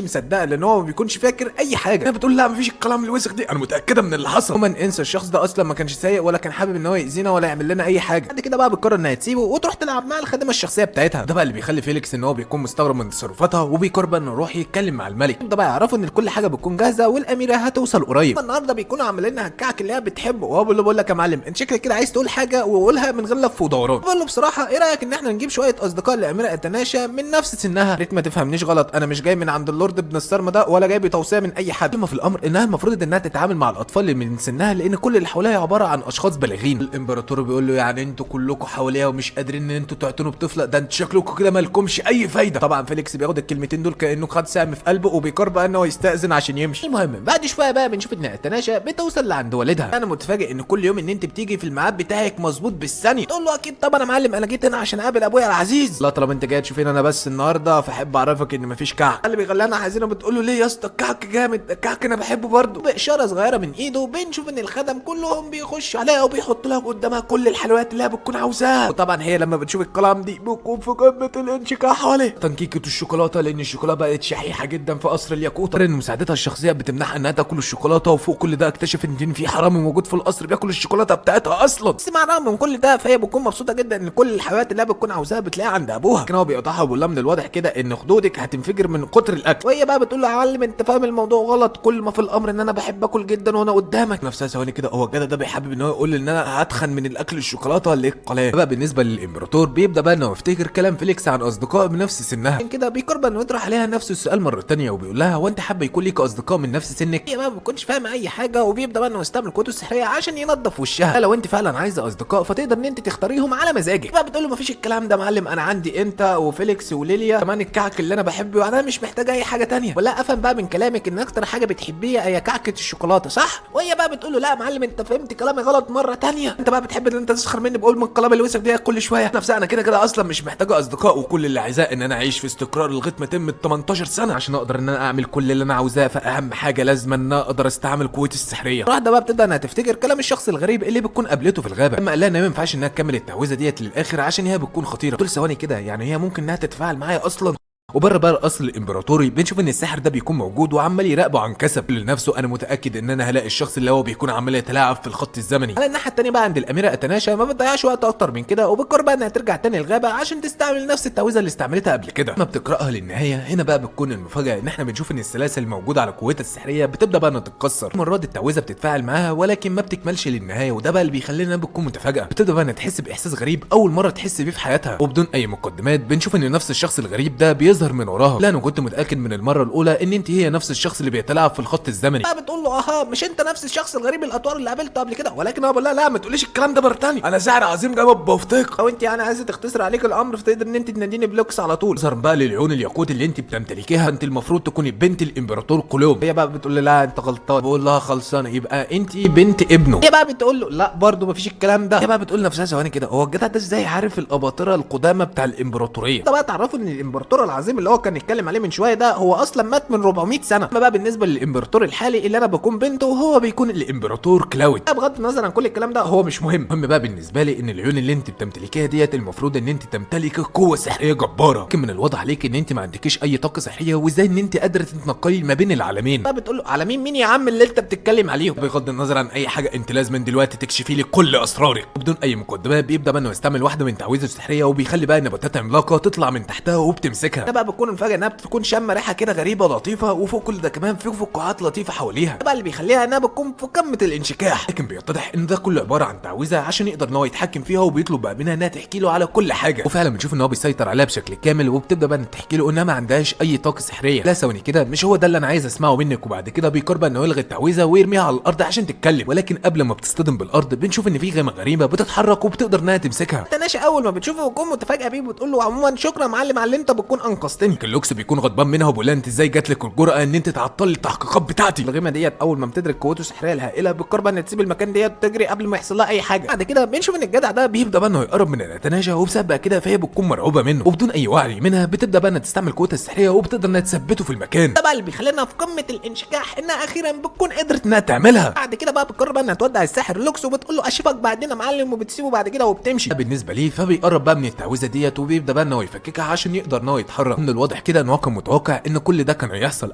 مصدق لان هو ما بيكونش فاكر اي حاجة. هي بتقول لا مفيش الكلام الوسخ دي، انا متاكدة من اللي حصل. عموما انسى الشخص ده اصلا ما كانش سايق ولا كان حابب ان هو يأذينا ولا يعمل لنا اي حاجة. بعد كده بقى بتقرر انها تسيبه وتروح تلعب مع الخادمة الشخصية بتاعتها. ده بقى اللي بيخلي فيليكس ان هو بيكون مستغرب من تصرفاتها، وبيقرر بقى انه يروح يتكلم مع الملك. ده بقى يعرفوا ان كل حاجة بتكون جاهزة والاميره هتوصل قريب. النهارده بيكونوا عاملين لها الكعك اللي هي بتحبه، وهو بيقول له بقول لك يا معلم انت شكلك كده عايز تقول حاجة وقولها من غير لف ودوران. بقول له بصراحة ايه رايك ان احنا نجيب شوية اصدقاء لاميره اتناشا من نفس سنها؟ ريت ما تفهمنيش غلط، انا مش جاي من عند اللورد ابن الصرمه ده ولا جاي بتوصيه من اي حد. ما في الامر انها المفروض انها تتعامل مع الاطفال اللي من سنها لان كل اللي حواليها عبارة عن اشخاص بالغين. الامبراطور بيقول له يعني انتوا كلكم حواليها ومش قادرين ان انتوا تعتنوا بطفله، ده انتوا شكلكم كده مالكمش اي فايده. طبعا فيليكس بياخد الكلمتين دول كانه خد سهم في قلبه، وبيقرر بقى ان هو يستاذن عشان يمشي. المهم بعد شوية بقى بنشوف ان اتناشا بتوصل لعند والدها. انا متفاجئ ان كل يوم ان انت بتيجي في الميعاد بتاعك مظبوط بالثانية. تقول له اكيد طبعا يا معلم، انا جيت هنا عشان اقابل ابويا العزيز. لا طالما انت جاي تشوفين انا بس النهارده فاحب اعرفك ان مفيش كعك. اللي بيخليها حزينة بتقول له ليه يا اسطى الكعك جامد، الكعك انا بحبه برضه. باشارة صغيرة من ايده بنشوف ان الخدم كلهم بيخشوا عليها وبيحطوا لها قدامها كل الحلويات اللي هي بتكون عاوزاها. وطبعا هي لما بتشوف الكلام دي بتكون في قمة الانشكاح حواليه تنكيكه الشوكولاتة، لان الشوكولاتة بقت شحيحة جدا في قصر الياقوت. ان مساعدتها الشخصية بتمنعها انها تاكل الشوكولاتة، وفوق كل ده اكتشف ان في حرامي موجود في القصر بياكل الشوكولاتة بتاعتها اصلا. بس مع الرغم من كل ده فهي بتكون مبسوطة جدا ان كل الحلويات اللي هي بتكون عاوزاها بتلاقيها عند ابوها. لكن هو بيقطعها وبيقول لها من الواضح كده ان خدودك هتنفجر من كتر الاكل. وهي بقى بتقول له يا معلم انت فاهم الموضوع غلط، كل ما في الامر ان انا بحب اكل جدا وانا قدامك. نفسها ثواني كده، هو الجدع ده بيحابب ان هو يقول ان انا هتخن من الاكل الشوكولاتة ولا ايه الكلام بقى؟ بالنسبة للامبراطور بيبدا بقى انه يفتكر كلام فيليكس عن اصدقائه من نفس سنها. كده بيقرر انه يطرح عليها نفس السؤال مرة ثانية وبيقول لها هو انت حابة يكون ليك اصدقاء من نفس سنك؟ هي بقى ما بتكونش فاهمه اي حاجة، وبيبدا بقى انه يستعمل قوته السحريه عشان ينظف وشها. لو انت فعلا عايزه اصدقاء فتقدر ان انت تختاريهم على مزاجك. بقى بتقول له مفيش الكلام ده يا معلم، انا عندي انت وفيليكس وليليا كمان الكعك اللي انا بحبه، انا مش محتاجه اي حاجة تانية. ولا افهم بقى من كلامك ان اكتر حاجة بتحبيها هي كعكه الشوكولاتة صح؟ وهي بقى بتقول له لا يا معلم انت فهمت كلامي غلط مرة تانية، انت بقى بتحب ان انت تسخر مني بقول من الكلام الوسخ دي كل شوية. نفسها انا كده كده اصلا مش محتاجه اصدقاء، وكل اللي عايزاه ان انا اعيش في استقرار لغاية ما اتم ال 18 سنة عشان اقدر ان انا اعمل كل اللي انا عاوزاه. فاهم حاجة لازم ان انا اقدر استعمل قوتي السحريه. واحدة بقى بتبدا انها تفتكر كلام الشخص الغريب اللي بتكون قابلته في الغابة لما قال لها ان ما ينفعش انها تكمل التعويذه ديت للاخر عشان هي بتكون خطيرة. طول ثواني كده، يعني هي ممكن انها تتفاعل معايا اصلا؟ وبره بقى القصر الامبراطوري بنشوف ان الساحر ده بيكون موجود وعمال يراقبه عن كثب لنفسه. انا متاكد ان انا هلاقي الشخص اللي هو بيكون عمال يتلاعب في الخط الزمني. على الناحية الثانية بقى عند الاميرة اتناشا ما بتضيعش وقت اكتر من كده، وبتقرر بقى انها ترجع تاني الغابة عشان تستعمل نفس التعويذه اللي استعملتها قبل كده. ما بتقراها للنهاية هنا بقى بتكون المفاجاة ان احنا بنشوف ان السلاسل الموجودة على قوتها السحريه بتبدا بقى انها تتكسر. المرة دي التعويذه بتتفاعل معاها ولكن ما بتكملش للنهاية، وده بقى اللي بيخلينا بتكون متفاجئه. بتبدا بقى انها تحس باحساس غريب اول مرة تحس بيه في حياتها، وبدون اي مقدمات بنشوف ان نفس الشخص الغريب ده بيظهر بيظهر من وراها. لا انا كنت متاكد من المرة الاولى ان انت هي نفس الشخص اللي بيتلاعب في الخط الزمني. بقى بتقول له اها مش انت نفس الشخص الغريب الاطوار اللي قابلته قبل كده، ولكن هو بيقول لها لا ما تقوليش الكلام ده مرة ثانية، انا ساحر عظيم جامد بفتيق. او انت يعني عايزه تختصر عليك الامر فتقدر ان انت تناديني بلوكس على طول. نظرا بقى للعيون الياقوت اللي انت بتمتلكيها انت المفروض تكوني بنت الامبراطور كولوم. هي بقى بتقول له لا انت غلطان، بقول لها خلصانه يبقى انت بنت ابنه. هي بقى بتقول له لا برضه مفيش الكلام ده. هي بقى بتقول نفسها ثواني كده، هو الجدع ده ازاي عارف الاباطره القدامى بتاع الامبراطورية؟ ده بقى تعرفوا ان الامبراطور العظيم اللي هو كان يتكلم عليه من شوية ده هو اصلا مات من 400 سنة. اما بقى بالنسبة للامبراطور الحالي اللي انا بكون بنته وهو بيكون الامبراطور كلاود. بغض النظر عن كل الكلام ده هو مش مهم. المهم بقى بالنسبة لي ان العيون اللي انت بتمتلكيها ديت المفروض ان انت تمتلكي قوة سحريه جبارة، لكن من الواضح عليك ان انت ما عندكيش اي طاقة سحريه، وازاي ان انت قادرة تتنقلي ما بين العالمين؟ بقى بتقول له على مين يا عم اللي انت بتتكلم عليهم؟ بغض النظر عن اي حاجة انت لازم دلوقتي تكشفي لي كل اسرارك. وبدون اي مقدمات بيبدا بقى انه يستعمل واحدة من تعويذه السحريه، وبيخلي بقى نباتات عملاقة تطلع من تحتها وبتمسكها. ده بقى بتكون مفاجاة انها بتكون شامة ريحه كده غريبة لطيفة، وفوق كل ده كمان في فقاعات لطيفة حواليها. ده بقى اللي بيخليها انها بتكون في قمة الانشكاح. لكن بيتضح ان ده كله عبارة عن تعويذه عشان يقدر ان هو يتحكم فيها، وبيطلب بقى منها انها تحكي له على كل حاجة. وفعلا بنشوف ان هو بيسيطر عليها بشكل كامل، وبتبدا بقى إن تحكي له انها ما عندهاش اي طاقة سحريه. لا ثواني كده، مش هو ده اللي انا عايز اسمعه منك. وبعد كده بيقرر بقى انه يلغي التعويذه ويرميها على الارض عشان تتكلم، ولكن قبل ما بتصطدم بالارض بنشوف ان في غيمة غريبة بتتحرك وبتقدر انها تمسكها. تناشا اول ما بتشوفه بتكون متفاجئه بيه، بتقول له عموما شكرا يا معلم على اللي انت بتكون انقذتني. لكن لوكس بيكون غضبان منها وبيقول لها انت ازاي جات لك الجرأة ان انت تعطلي التحقيقات بتاعتي؟ الغيمه ديت اول ما بتدرك قوته السحريه الهائلة بتقرر بقى ان تسيب المكان ديت وتجري قبل ما يحصل لها اي حاجة. بعد كده بنشوف ان الجدع ده بيبدا بقى انه يقرب من الاتناشا، وبسبب بقى كده فهي بتكون مرعوبه منه، وبدون اي وعي منها بتبدا بقى انها تستعمل قوتها السحريه وبتقدر انها تثبته في المكان. ده بقى اللي بيخلينا في قمة الانشكاح انها اخيرا بتكون قدرت انها تعملها. بعد كده بقى بتقرر بقى انها تودع الساحر لوكس وبتقول له اشوفك بعدين يا معلم، وبتسيبه بعد كده وبتمشي. بالنسبة ليه فبيقرب بقى من التعويذه ديت وبيبدا بقى ان هو يفككها عشان يقدر ان هو يتحرك. من الواضح كده ان هو كان متوقع ان كل ده كان هيحصل.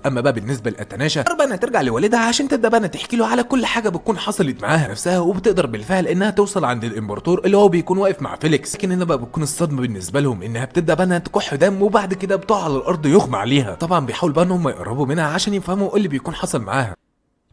اما بقى بالنسبة لاتناشا قرر بقى انها ترجع لوالدها عشان تبدا بقى انها تحكي له على كل حاجة بتكون حصلت معاها نفسها، وبتقدر بالفعل انها توصل عند الامبراطور اللي هو بيكون واقف مع فيليكس. لكن هنا بقى بتكون الصدمة بالنسبة لهم انها بتبدا بقى انها تكح دم، وبعد كده بتقع على الارض يغمى عليها. طبعا بيحاول بقى ان هم يقربوا منها عشان يفهموا ايه اللي بيكون حصل معاها.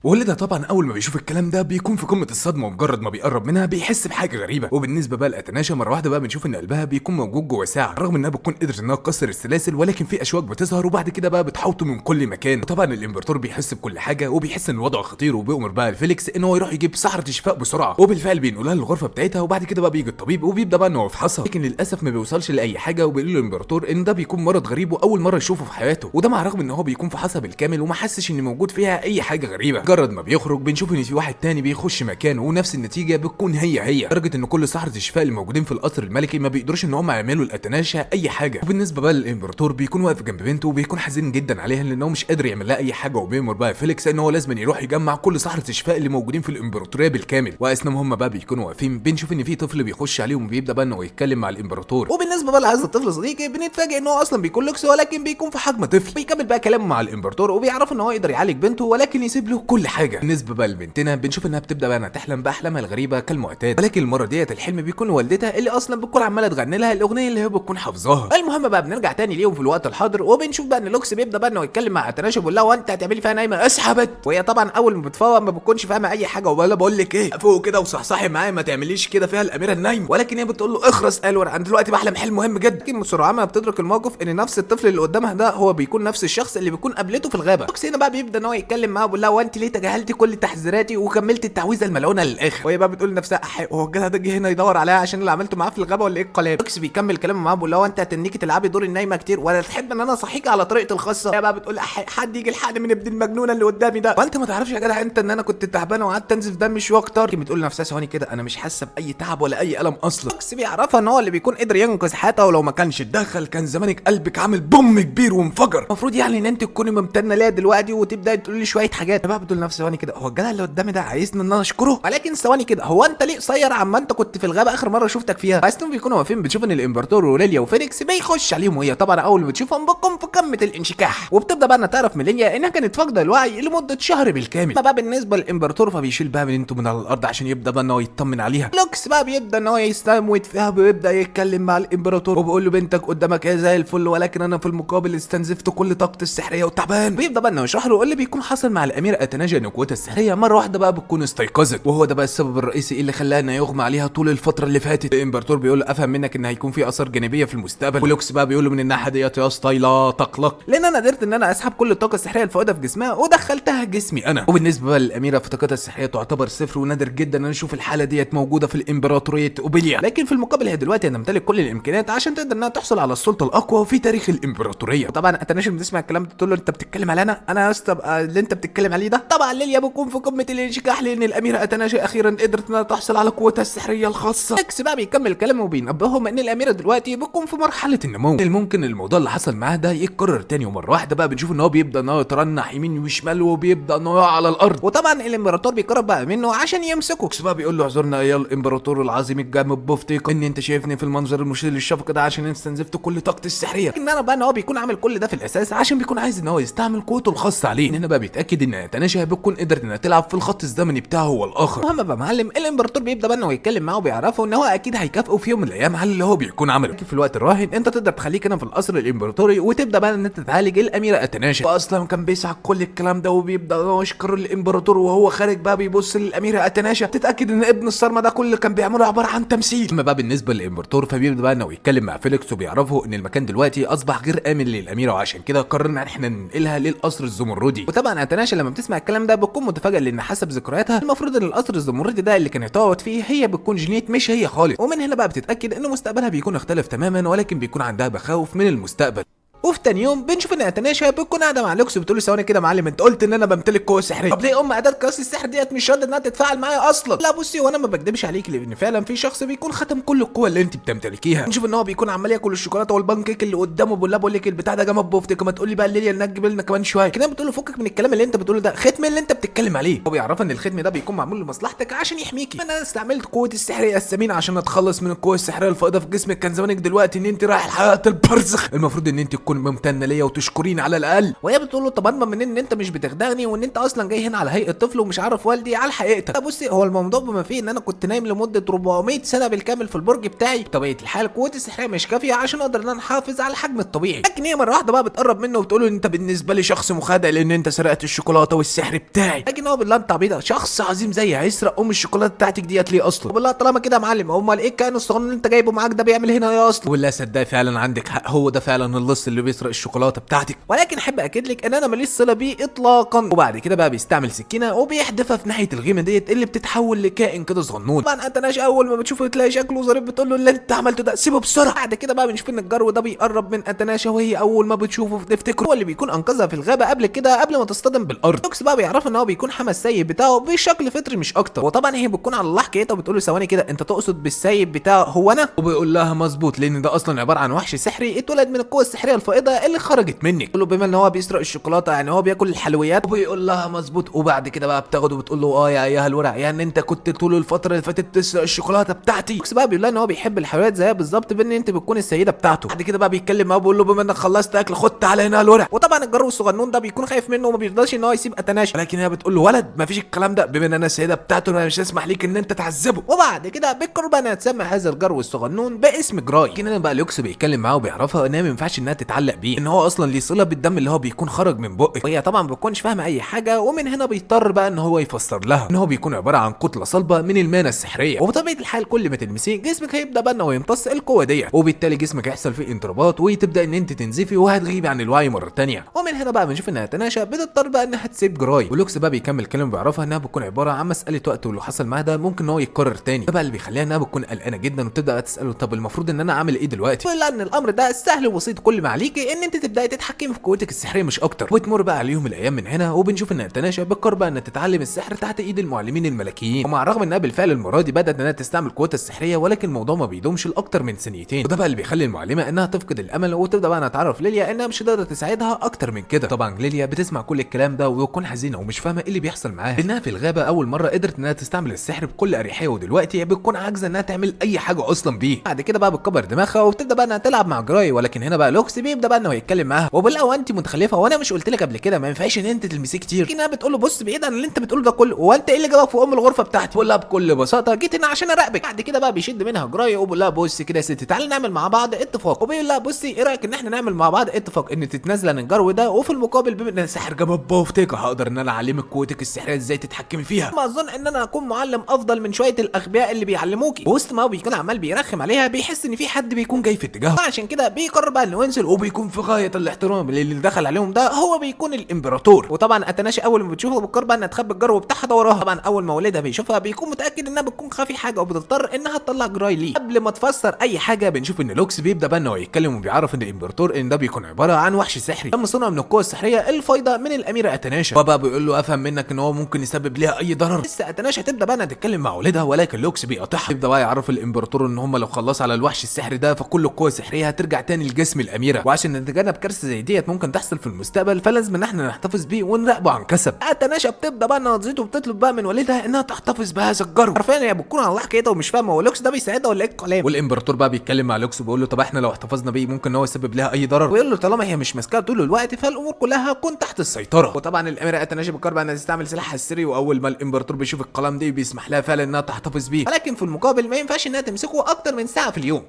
وولدها طبعا اول ما بيشوف الكلام ده بيكون في قمة الصدمة، ومجرد ما بيقرب منها بيحس بحاجة غريبة. وبالنسبة بقى لاتناشا مرة واحدة بقى بنشوف ان قلبها بيكون موجود جوه ساعة، رغم انها بتكون قدرت انها تكسر السلاسل، ولكن في اشواك بتظهر وبعد كده بقى بتحوطه من كل مكان. وطبعا الامبراطور بيحس بكل حاجة وبيحس ان الوضع خطير، وبيأمر بقى لفيليكس ان هو يروح يجيب سحره شفاء بسرعة، وبالفعل بينقلها للغرفة بتاعتها. وبعد كده بقى بيجي الطبيب وبيبدا بقى ان هو يفحصها، لكن للاسف ما بيوصلش لاي حاجة، وبيقول للامبراطور ان ده بيكون مرض غريب واول مرة يشوفه في حياته، وده مع الرغم ان هو بيكون فحصها بالكامل وما حسش ان موجود فيها اي حاجة غريبة. مجرد ما بيخرج بنشوف ان في واحد تاني بيخش مكانه ونفس النتيجة بتكون هي هي، لدرجة ان كل سحره الشفاء اللي موجودين في القصر الملكي ما بيقدروش ان هم يعملوا لاتناشا اي حاجة. وبالنسبة بقى للامبراطور بيكون واقف جنب بنته وبيكون حزين جدا عليها لانه مش قادر يعمل لها اي حاجة، وبيأمر بقى فيليكس ان هو لازم يروح يجمع كل سحره الشفاء اللي موجودين في الامبراطورية بالكامل. واثناء ما هم بقى بيكونوا واقفين بنشوف ان في طفل بيخش عليهم وبيبدا بقى انه يتكلم مع الامبراطور. وبالنسبة بقى لهذا الطفل صديقي بنتفاجئ ان هو اصلا بيكون لوكس، ولكن بيكون في حجم طفل. بيكمل بقى كلامه مع الامبراطور وبيعرف ان هو يقدر يعالج بنته ولكن يسيب له كل حاجة. بالنسبة بقى لبنتنا بنشوف انها بتبدا بقى انها تحلم باحلامها الغريبة كالمعتاد، ولكن المرة ديت الحلم بيكون والدتها اللي اصلا بتكون عماله تغني لها الاغنية اللي هي بتكون حافظاها. المهم بقى بنرجع تاني ليهم في الوقت الحاضر، وبنشوف بقى ان لوكس بيبدا بقى انه يتكلم مع اتناشا وبيقول لها وانت هتعملي فيها نايمة اسحبت. وهي طبعا اول ما بتفوق ما بتكونش فاهمه اي حاجة، ولا بقول لك ايه فوق كده وصحصحي معايا ما تعمليش كده فيها الاميرة النايمه، ولكن هي بتقول له اخرس قال انا دلوقتي بحلم حلم مهم جدا. لكن بسرعة ما بتدرك الموقف ان نفس الطفل اللي قدامها ده هو بيكون نفس الشخص اللي بيكون قابلته في الغابة. لوكس هنا بقى بيبدا ان هو يتكلم معاها وبيقول لها وانت ليه تجاهلتي كل تحذيراتي وكملت التعويذه الملعونة للاخر؟ وهي بقى بتقول لنفسها هو الجدع ده جه هنا يدور عليها عشان اللي عملته معاه في الغابة ولا ايه القلاب؟ لوكس بيكمل كلامه معاه بيقول لها وانت هتنيكي تلعبي دور النايمه كتير ولا تحب ان انا اصحيك على طريقتي الخاصة؟ هي بقى بتقول حد يجي يلحقني من ابن المجنونة اللي قدامي ده، وانت ما تعرفش يا جدع انت ان انا كنت تعبانة وقعدت انزف دم شوية اكتر. بتقول لنفسها ثواني كده انا مش حاسه باي تعب ولا اي الم اصلا. لوكس بيعرفها ان هو اللي بيكون قدر ينقذ حياتها، ولو ما كانش اتدخل كان زمانك قلبك عامل بوم كبير وانفجر. المفروض يعني ان انت تكوني ممتنة ليا دلوقتي وتبداي تقولي لي شوية حاجات. بقى بتقول لنفسها ثواني كده هو الجدع اللي قدامي ده عايزني ان انا اشكره، ولكن ثواني كده هو انت ليه قصير عما انت كنت في الغابة اخر مرة شفتك فيها؟ بس انتم بيكونوا واقفين بتشوف ان الامبراطور وليليا وفينيكس بيخش عليهم، وهي طبعا اول ما بتشوفهم بتقوم في قمة الانشكاح، وبتبدا بقى انها تعرف من ليليا انها كانت فاقده الوعي لمدة شهر بالكامل. بقى بالنسبة للامبراطور فبيشيل بقى بنته من على الارض عشان يبدا بقى ان هو يطمن عليها. لوكس بقى بيبدا ان هو يستموت فيها ويبدا يتكلم مع الامبراطور وبيقول له بنتك قدامك هي زي الفل، ولكن انا في المقابل استنزفت كل طاقتي السحريه وتعبان. بيبدا بقى انه يشرح له اللي بيكون حصل مع الاميرة اتناشا اتناشا ان قوتها السحريه مرة واحدة بقى بتكون استيقظت، وهو ده بقى السبب الرئيسي اللي خلاها انه يغمى عليها طول الفترة اللي فاتت. الامبراطور بيقول له افهم منك ان هيكون في اثار جانبيه في المستقبل. ولوكس بقى بيقول له من الناحية ديت يا اسطى لا تقلق، لان انا قدرت ان انا اسحب كل الطاقة السحريه الفائضه في جسمها ودخلتها جسمي انا. وبالنسبة بقى للاميره فطاقتها السحريه تعتبر صفر، ونادر جدا ان نشوف الحالة ديت موجودة في الامبراطورية اوبيليا، لكن في المقابل هي دلوقتي تمتلك كل الامكانيات عشان تقدر انها تحصل على السلطة الاقوى في تاريخ الامبراطورية. طبعا اتناشا بتسمع الكلام ده تقول له انت بتتكلم على انا يا اسطى اللي انت بتتكلم عليه ده. طبعا ليليا بتكون في قمة الانشكاح لان الاميرة اتناشا اخيرا قدرت انها تحصل على قوتها السحريه الخاصة. اكس بقى بيكمل كلامه وبينبههم ان الاميرة دلوقتي بتكون في مرحلة النمو، الممكن الموضوع اللي حصل معاه ده يتكرر تاني. ومرة واحدة بقى بنشوف ان هو بيبدا ان هو يترنح يمين وشمال وبيبدا ان هو يقع على الارض، وطبعا الامبراطور بيقرب بقى منه عشان يمسكه. اكس بقى بيقول له اعذرنا يا الامبراطور العظيم الجامد بوفتيك ان انت شايفني في المنظر المشير للشفقه ده عشان انت استنزفت كل طاقتي السحريه، لكن انا بقى ان هو بيكون عامل كل ده في الاساس عشان بيكون عايز ان هو يستعمل قوته الخاصة عليه. هنا بقى بيتاكد ان اتناشا بتكون قدرت انها تلعب في الخط الزمني بتاعه هو الاخر. المهم بقى معلم الامبراطور بيبدا بقى انه يتكلم معاه وبيعرفه ان هو اكيد هيكافئه في يوم من الايام على اللي هو بيكون عمله، لكن في الوقت الراهن انت تقدر تخليك هنا في القصر الامبراطوري وتبدا بقى ان انت تعالج الاميرة اتناشا. اصلا كان بيسعى كل الكلام ده وبيبدا ان هو يشكر الامبراطور، وهو خارج بقى بيبص للاميره اتناشا تتاكد ان ابن الصرمه ده كل اللي كان بيعمله عبارة عن تمثيل. اما بقى بالنسبة للامبراطور فبيبدا بقى انه يتكلم مع فيليكس وبيعرفه ان المكان دلوقتي اصبح غير امن للاميره، وعشان كده قررنا ان احنا ننقلها للقصر الزمردي. وطبعا اتناشا لما بتسمع الكلام ده بتكون متفاجئه، لان حسب ذكرياتها المفروض ان القصر الزمردي ده اللي كانت تقعد فيه هي بتكون جنيت مش هي خالص. ومن هنا بقى بتتاكد ان مستقبلها بيكون اختلف تماما، ولكن بيكون عندها مخاوف من المستقبل. وفي تاني يوم بنشوف ان اتناشا بتكون قاعدة مع لوكس وبتقول له ثواني كده يا معلم، انت قلت ان انا بمتلك قوة سحريه، طب ليه ام اداه قياس السحر ديت مش راضية انها تتفاعل معايا اصلا؟ لا بصي، وانا ما بكدبش عليك، لان فعلا في شخص بيكون ختم كل القوة اللي انت بتمتلكيها. نشوف ان هو بيكون عمال ياكل الشوكولاتة والبانكيك اللي قدامه، بقول لها بقول لك البتاع ده جامد بوفتك، ما تقول لي بقى الليليا انها تجيب لنا كمان شوية كده. بتقول له فكك من الكلام اللي انت بتقوله ده، ختم اللي انت بتتكلم عليه. هو بيعرفها ان الختم ده بيكون معمول لمصلحتك عشان يحميكي. انا استعملت قوتي السحريه الثمينة عشان اتخلص من القوة السحريه الفائضه في جسمك، كان زمانك دلوقتي ان انت رايح الحياة البرزخ، المفروض ان انت تكون ممتنة ليا وتشكريني على الاقل. وهي بتقول له طب اضمن منين ان انت مش بتخدعني وان انت اصلا جاي هنا على هيئة طفل ومش عارف والدي على حقيقتك؟ بصي، هو الموضوع بما فيه ان انا كنت نايم لمدة 400 سنة بالكامل في البرج بتاعي، بطبيعة الحال قوتي السحريه مش كافيه عشان اقدر ان انا احافظ على الحجم الطبيعي. لكن هي مرة واحدة بقى بتقرب منه وبتقول له انت بالنسبة لي شخص مخادع لان انت سرقت الشوكولاتة والسحر بتاعي. لكن هو بالله انت عبيط، شخص عظيم زي هيسرق ام الشوكولاتة بتاعتك ديت ليه اصلا؟ بالله طالما كده يا معلم، امال ايه الكائن الصغنن اللي انت جايبه معاك ده بيعمل هنا ايه اصلا؟ ولا صدق فعلا عندك حق، هو ده فعلا اللص اللي بيسرق الشوكولاتة بتاعتك، ولكن احب اكد لك ان انا ماليش صله بيه اطلاقا. وبعد كده بقى بيستعمل سكينة وبيحدفها في ناحية الغيمه ديت اللي بتتحول لكائن كده صغنون. طبعا اتناش اول ما بتشوفه تلاقي شكله ظريف، بتقول له اللي انت عملته ده سيبه بسرعة. بعد كده بقى بنشوف ان الجرو ده بيقرب من اتناشا، وهي اول ما بتشوفه بتفتكره هو اللي بيكون انقذها في الغابة قبل كده قبل ما تصطدم بالارض. لوكس بقى بيعرف ان هو بيكون حمى السيد بتاعه بشكل فطري مش اكتر. وطبعا هي بتكون على الله حكايتها وبتقول له ثواني كده، انت تقصد بالسيد بتاعه هو انا؟ وبيقول لها مظبوط، لان ده اصلا عبارة عن وحش سحري اتولد من القوة السحريه الفائضه اللي خرجت منك. بيقول له بما ان هو بيسرق الشوكولاتة يعني هو بياكل الحلويات؟ وبيقول لها مظبوط. وبعد كده بقى بتاخده وبتقول له اه يا ايها الورع، يعني انت كنت طول الفترة اللي فاتت تسرق الشوكولاتة بتاعتي؟ لوكس بقى بيقول لها ان هو بيحب الحلويات زيها بالظبط، بان انت بتكون السيدة بتاعته. بعد كده بقى بيتكلم معاه وبيقول له بما انك خلصت اكل خد تعالى هنا الورع. وطبعا الجرو الصغنون ده بيكون خايف منه وما بيرضاش ان هو يسيب اتناشا، ولكن هي بتقول له ولد ما فيش الكلام ده، بما ان انا السيدة بتاعته انا مش هسمح ليك ان انت تعذبه. وبعد كده بيقرر بقى انها تسمي هذا الجرو الصغنون باسم جراي. لكن انا بقى لوكس بيتكلم معاه وبيعرفها انها ما ينفعش انها تتعلق بيه، ان هو اصلا ليه صله بالدم اللي هو بيكون خرج من بقك، وهي طبعا ما بتكونش فاهمه اي حاجة. ومن هنا بيضطر بقى ان هو يفسر لها ان هو بيكون عبارة عن كتلة صلبه من المانا السحريه، وبطبيعة الحال كل ما تلمسيه جسمك هيبدا بقى ان هو يمتص القوة ديت، وبالتالي جسمك هيحصل فيه انضرابات وتبدا ان انت تنزفي وهتغيبي عن الوعي مرة ثانية. ومن هنا بقى بنشوف انها تناشا بتضطر بقى انها تسيب جراي. ولوكس بقى بيكمل كلامه بيعرفها انها بتكون عبارة عن مسالة وقت، واللي حصل معاها ده ممكن ان هو يتكرر تاني. ده بقى اللي بيخليها انها بتكون قلقانة جدا، وبتبدا بقى تساله طب المفروض ان انا اعمل ايه دلوقتي؟ بيقول لها ان الامر ده سهل وبسيط، كل ما عليكي ان انت تبداي تتحكمي في قوتك السحريه مش اكتر. وتمر بقى عليهم الايام من هنا، وبنشوف ان تناشا بتقرر بقى انها تتعلم السحر تحت ايد المعلمين الملكيين. ومع الرغم انها بالفعل المرة دي بدات انها تستعمل قوتها السحريه، ولكن الموضوع ما بيدومش لاكتر من ثانيتين، وده بقى اللي بيخلي المعلمة انها تفقد الامل، وتبدا بقى انها تعرف ليليا انها مش هتقدر تساعدها اكتر من كده. طبعا ليليا بتسمع كل الكلام ده وبتكون حزينة ومش فاهمه ايه اللي بيحصل معاها، لانها في الغابة اول مرة قدرت انها تستعمل السحر بكل اريحية، ودلوقتي بتكون عاجزه انها تعمل اي حاجة اصلا بيه. بعد كده بقى بتكبر دماغها وبتبدا بقى انها تلعب مع جراي، ولكن هنا بقى لوكس بيبدا وبيبدا بقى انه يتكلم معاها وبيقول لها هو انت متخلفة وانا مش قلت لك قبل كده ما ينفعش ان انت تلمسيه كتير؟ لكنها بتقول له بص بعيد عن اللي انت بتقوله ده كله، هو انت ايه اللي جابك في ام الغرفة بتاعتي؟ بيقول لها بكل بساطة جيت هنا عشان اراقبك. بعد كده بقى بيشد منها جرايه وبيقول لها بص كده يا ستي تعالي نعمل مع بعض اتفاق، وبيقول لها بصي ايه رايك ان احنا نعمل مع بعض اتفاق ان تتنازل عن الجرو ده، وفي المقابل بما ان انا ساحر جامد بوفتيكا هقدر ان انا اعلمك قوتك السحريه ازاي تتحكمي فيها، ما اظن ان انا اكون معلم افضل من شوية الاغبياء اللي بيعلموكي. وسط ما هو بيكون عمال بيرخم عليها بيحس ان في حد بيكون جاي في اتجاهه، عشان كده بيقرر بقى انه ينزل، وبيكون في غاية الاحترام اللي دخل عليهم ده هو بيكون الامبراطور. وطبعا اتناشا اول ما بتشوفه بتقرر بقى انها تخبي الجرو بتاعها ده وراها. طبعا اول ما والدها بيشوفها بيكون متاكد انها بتكون خافي حاجة، وبتضطر انها تطلع جراي ليه. قبل ما تفسر اي حاجة بنشوف ان لوكس بيبدا بقى انه يتكلم وبيعرف ان الامبراطور ان ده بيكون عبارة عن وحش سحري تم صنعه من القوة السحريه الفايضه من الاميرة اتناشا. فبقى بيقول له افهم منك ان هو ممكن يسبب ليها اي ضرر. لسه اتناشا هتبدا بقى انها تتكلم مع والدها، ولكن لوكس بيقاطعها. يبدا بقى يعرف الامبراطور ان هم لو خلصوا على الوحش السحري ده فكل القوة السحريه هترجع تاني لجسم الاميرة، وعشان نتجنب كارثة زي ديت ممكن تحصل في المستقبل فلازم ان احنا نحتفظ بيه ونراقبه عن كثب. اتناشا بتبدا بقى انها تزيد وبتطلب بقى من والدها انها تحتفظ بهذا الجرو. حرفيا هي بتكون على الله كده ومش فاهمه هو لوكس ده بيساعدها ولا ايه الكلام. والامبراطور بقى بيتكلم مع لوكس وبيقول له طب احنا لو احتفظنا بيه ممكن ان هو يسبب لها اي ضرر، ويقول له طالما هي مش ماسكاها طول الوقت فالامور كلها هتكون تحت السيطرة. وطبعا الاميرة اتناشا بتقرر بقى انها تستعمل سلاحها السري، واول ما الامبراطور بيشوف القلم دي بيسمح لها فعلا انها تحتفظ بيه، ولكن في المقابل ما ينفعش انها تمسكه اكتر من ساعة في اليوم.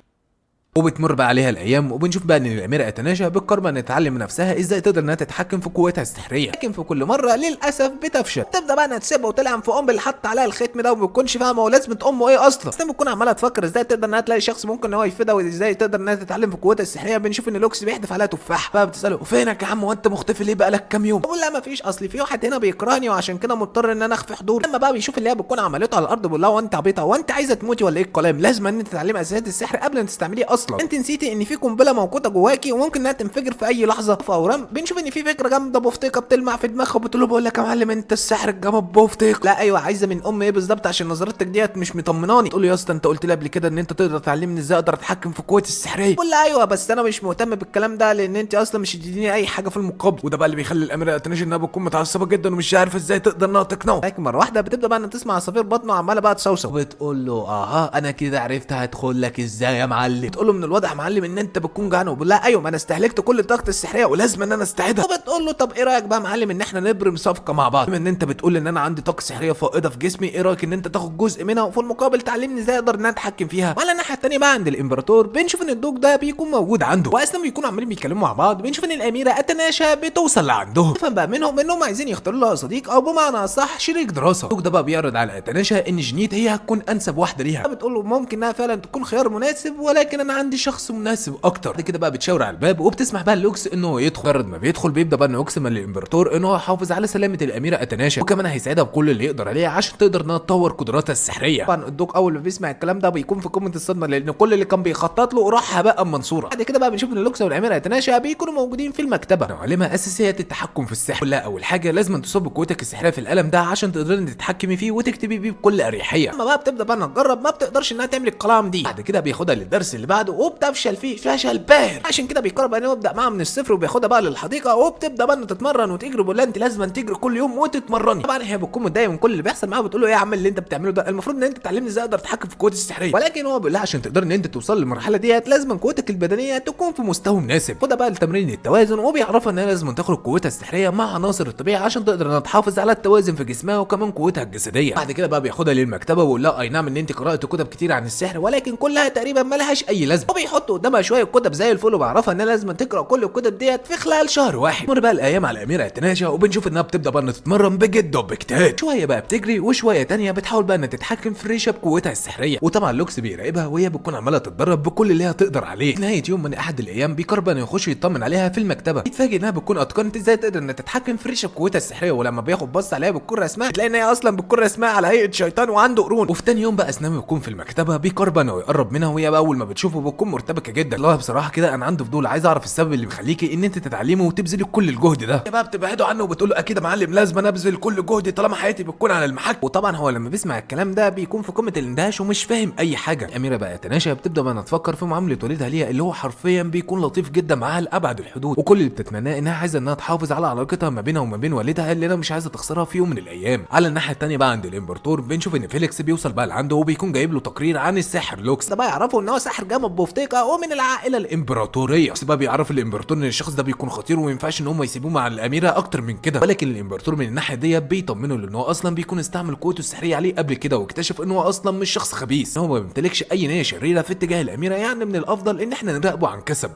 وبتمر بقى عليها الايام، وبنشوف بقى ان الاميرة اتناشا بتقرر ان تتعلم نفسها ازاي تقدر انها تتحكم في قوتها السحريه، لكن في كل مرة للاسف بتفشل. تبدا بقى انها تسيبها وتلعن في ام اللي حط عليها الختم ده وما بتكونش فاهمه هو لازمه امه ايه اصلا. بس بتكون عماله تفكر ازاي تقدر انها تلاقي شخص ممكن ان هو يفيدها وازاي تقدر انها تتعلم في قوتها السحريه. بنشوف ان لوكس بيحدف عليها تفاح، بقى بتساله فينك يا عم وانت مختفي ليه بقالك كام يوم؟ بقول لها ما فيش، اصل في واحد هنا بيكرهني وعشان كده مضطر ان انا اخفي حضوري. لما بقى بيشوف اللي هي بتكون عملته على الارض بيقول لها وانت عبيطه وانت عايزه تموتي ولا ايه الكلام؟ لازم ان انت تتعلمي اساسيات السحر قبل ما تستعمليه اصلا. انت نسيتي ان في قنبلة موجودة جواكي وممكن انها تنفجر في اي لحظة. فورا بنشوف ان في فكرة جامدة بوفتيكه بتلمع في دماغها وبتقول له بقول لك يا معلم انت السحر الجامد بوفتيك. لا ايوه عايزه من ام ايه بالظبط عشان نظرتك ديت مش مطمناني. تقول له يا اسطى انت قلت لي قبل كده ان انت تقدر تعلمني ازاي اقدر اتحكم في قوتي السحريه. بقول لها ايوه بس انا مش مهتم بالكلام ده لان انت اصلا مش هتديني اي حاجة في المقابل. وده بقى اللي بيخلي الاميرة اتناشا انها بتكون متعصبه جدا ومش عارفه ازاي تقدر انها تقنعه. لكن مرة واحدة بتبدا بقى ان تسمع عصافير بطنه عماله بقى تصوصو وبتقول له اها انا كده عرفت هدخل لك ازاي يا معلم. بتقول له من الواضح يا معلم ان انت بتكون جعان، وبقول لها ايوه ما انا استهلكت كل طاقتي السحريه ولازم ان انا استعيدها. وبتقول له طب ايه رايك بقى يا معلم ان احنا نبرم صفقة مع بعض، بما ان انت بتقول ان انا عندي طاقة سحريه فائضه في جسمي، ايه رايك ان انت تاخد جزء منها وفي المقابل تعلمني ازاي اقدر ان انا اتحكم فيها. وعلى الناحية الثانية بقى عند الامبراطور بنشوف ان الدوق ده بيكون موجود عنده، واثناء بيكونوا عمالين بيتكلموا مع بعض بنشوف ان الاميرة اتناشا بتوصل لعندهم. تفهم بقى منهم انهم عايزين يختاروا لها صديق او بمعنى اصح شريك دراسة. الدوق ده بقى بيعرض على اتناشا ان جنيت هي هتكون انسب واحدة ليها. بتقول له ممكن انها فعلا تكون خيار مناسب ولكن انا عندي شخص مناسب اكتر. بعد كده بقى بتشاور على الباب وبتسمح بقى لوكس انه يدخل. مجرد ما بيدخل بيبدا بقى انه يقسم للامبراطور ان هو يحافظ على سلامه الاميرة اتناشا، وكمان هيساعدها بكل اللي يقدر عليه عشان تقدر انها تطور قدراتها السحريه. طبعا الدوق اول ما بيسمع الكلام ده بيكون في قمة الصدمة لان كل اللي كان بيخطط له راح هباء منصورة. بعد كده بقى بنشوف ان لوكس والاميره اتناشا بيكونوا موجودين في المكتبة. نعلمها اساسيات التحكم في السحر. لا اول حاجة لازم تصب قوتك السحريه في القلم ده عشان تقدري ان تتحكمي فيه وتكتبي بيه بكل اريحية. اما بقى بتبدا بقى انها تجرب ما بتقدرش انها تعمل الكلام دي. بعد كده بياخدها للدرس اللي بعده وبتفشل فيه فشل باهر، عشان كده بيقرر بقى انه يبدا معاها من الصفر وبياخدها بقى للحديقه وبتبدا بقى انها تتمرن وتجري وبيقول لها انت لازم تجري كل يوم وتتمرني. طبعا هي بتكون متضايقة من كل اللي بيحصل معاها وبتقول له ايه يا عم اللي انت بتعمله ده، المفروض ان انت تعلمني ازاي اقدر اتحكم في قوتي السحريه. ولكن هو بيقول لها عشان تقدر ان انت توصل للمرحلة ديت لازم قوتك البدنية تكون في مستوى مناسب. خدها بقى لتمرين التوازن وبيعرفها ان هي لازم تخرج قوتها السحريه مع عناصر الطبيعة عشان تقدر انها تحافظ على التوازن في جسمها وكمان قوتها الجسدية. بعد كده بقى بياخدها للمكتبه ويقول لها اي نعم ان انت قرات كتب كتير عن السحر ولكن كلها تقريبا مالهاش اي لازمه، وبيحط قدامها شوية كتب زي الفل وبيعرفها انها لازم تقرا كل الكتب ديت في خلال شهر واحد. مر بقى الايام على الاميرة اتناشا وبنشوف انها بتبدا بقى انها تتمرن بجد وباجتهاد، شوية بقى بتجري وشوية تانية بتحاول بقى انها تتحكم في الريشة بقوتها السحريه. وطبعا لوكس بيراقبها وهي بتكون عماله تتدرب بكل اللي هي تقدر عليه. في نهاية يوم من احد الايام بيقرر بقى انه يخش يطمن عليها في المكتبة، يتفاجئ انها بتكون اتقنت ازاي تقدر انها تتحكم في الريشة بقوتها السحريه، ولما بياخد بص عليها بتكون رسمها بتلاقي ان هي اصلا بتكون رسمها على هيئة شيطان وعنده قرون. وفي تاني يوم بقى اثناء ما بيكون في المكتبة بيقرر بقى انه يقرب منها، وهي بقى اول ما بتشوفه بتكون مرتبكه جدا. الله بصراحة كده انا عندي فضول عايز اعرف السبب اللي مخليكي ان انت تتعلمي وتبذلي كل الجهد ده. هي بقى بتبعده عنه وبتقول له اكيد يا معلم لازم انا ابذل كل جهدي طالما حياتي بتكون على المحك. وطبعا هو لما بيسمع الكلام ده بيكون في قمة الاندهاش ومش فاهم اي حاجة. الاميرة بقى تناشا بتبدا بقى تفكر في معاملة والدها ليها اللي هو حرفيا بيكون لطيف جدا معاها لابعد الحدود، وكل اللي بتتمناه انها عايزه انها تحافظ على علاقتها ما بينها وما بين والدها اللي انا مش عايزه تخسرها في يوم من الايام. على الناحية الثانية بقى عند الامبراطور بنشوف ان فيليكس بيوصل بقى لعنده وبيكون جايب له تقرير عن الساحر لوكس. ده بقى يعرفوا ان هو ساحر جامد بوفتيكا ومن العائلة الامبراطورية. بس بقى بيعرف الامبراطور ان الشخص ده بيكون خطير وما ينفعش ان هم يسيبوه مع الاميرة اكتر من كده، ولكن الامبراطور من الناحية دي بيطمنه لان هو اصلا بيكون استعمل قوته السحريه عليه قبل كده واكتشف ان هو اصلا مش شخص خبيث، ان هو ما بيمتلكش اي نيه شريرة في اتجاه الاميرة، يعني من الافضل ان احنا نراقبه عن كسب.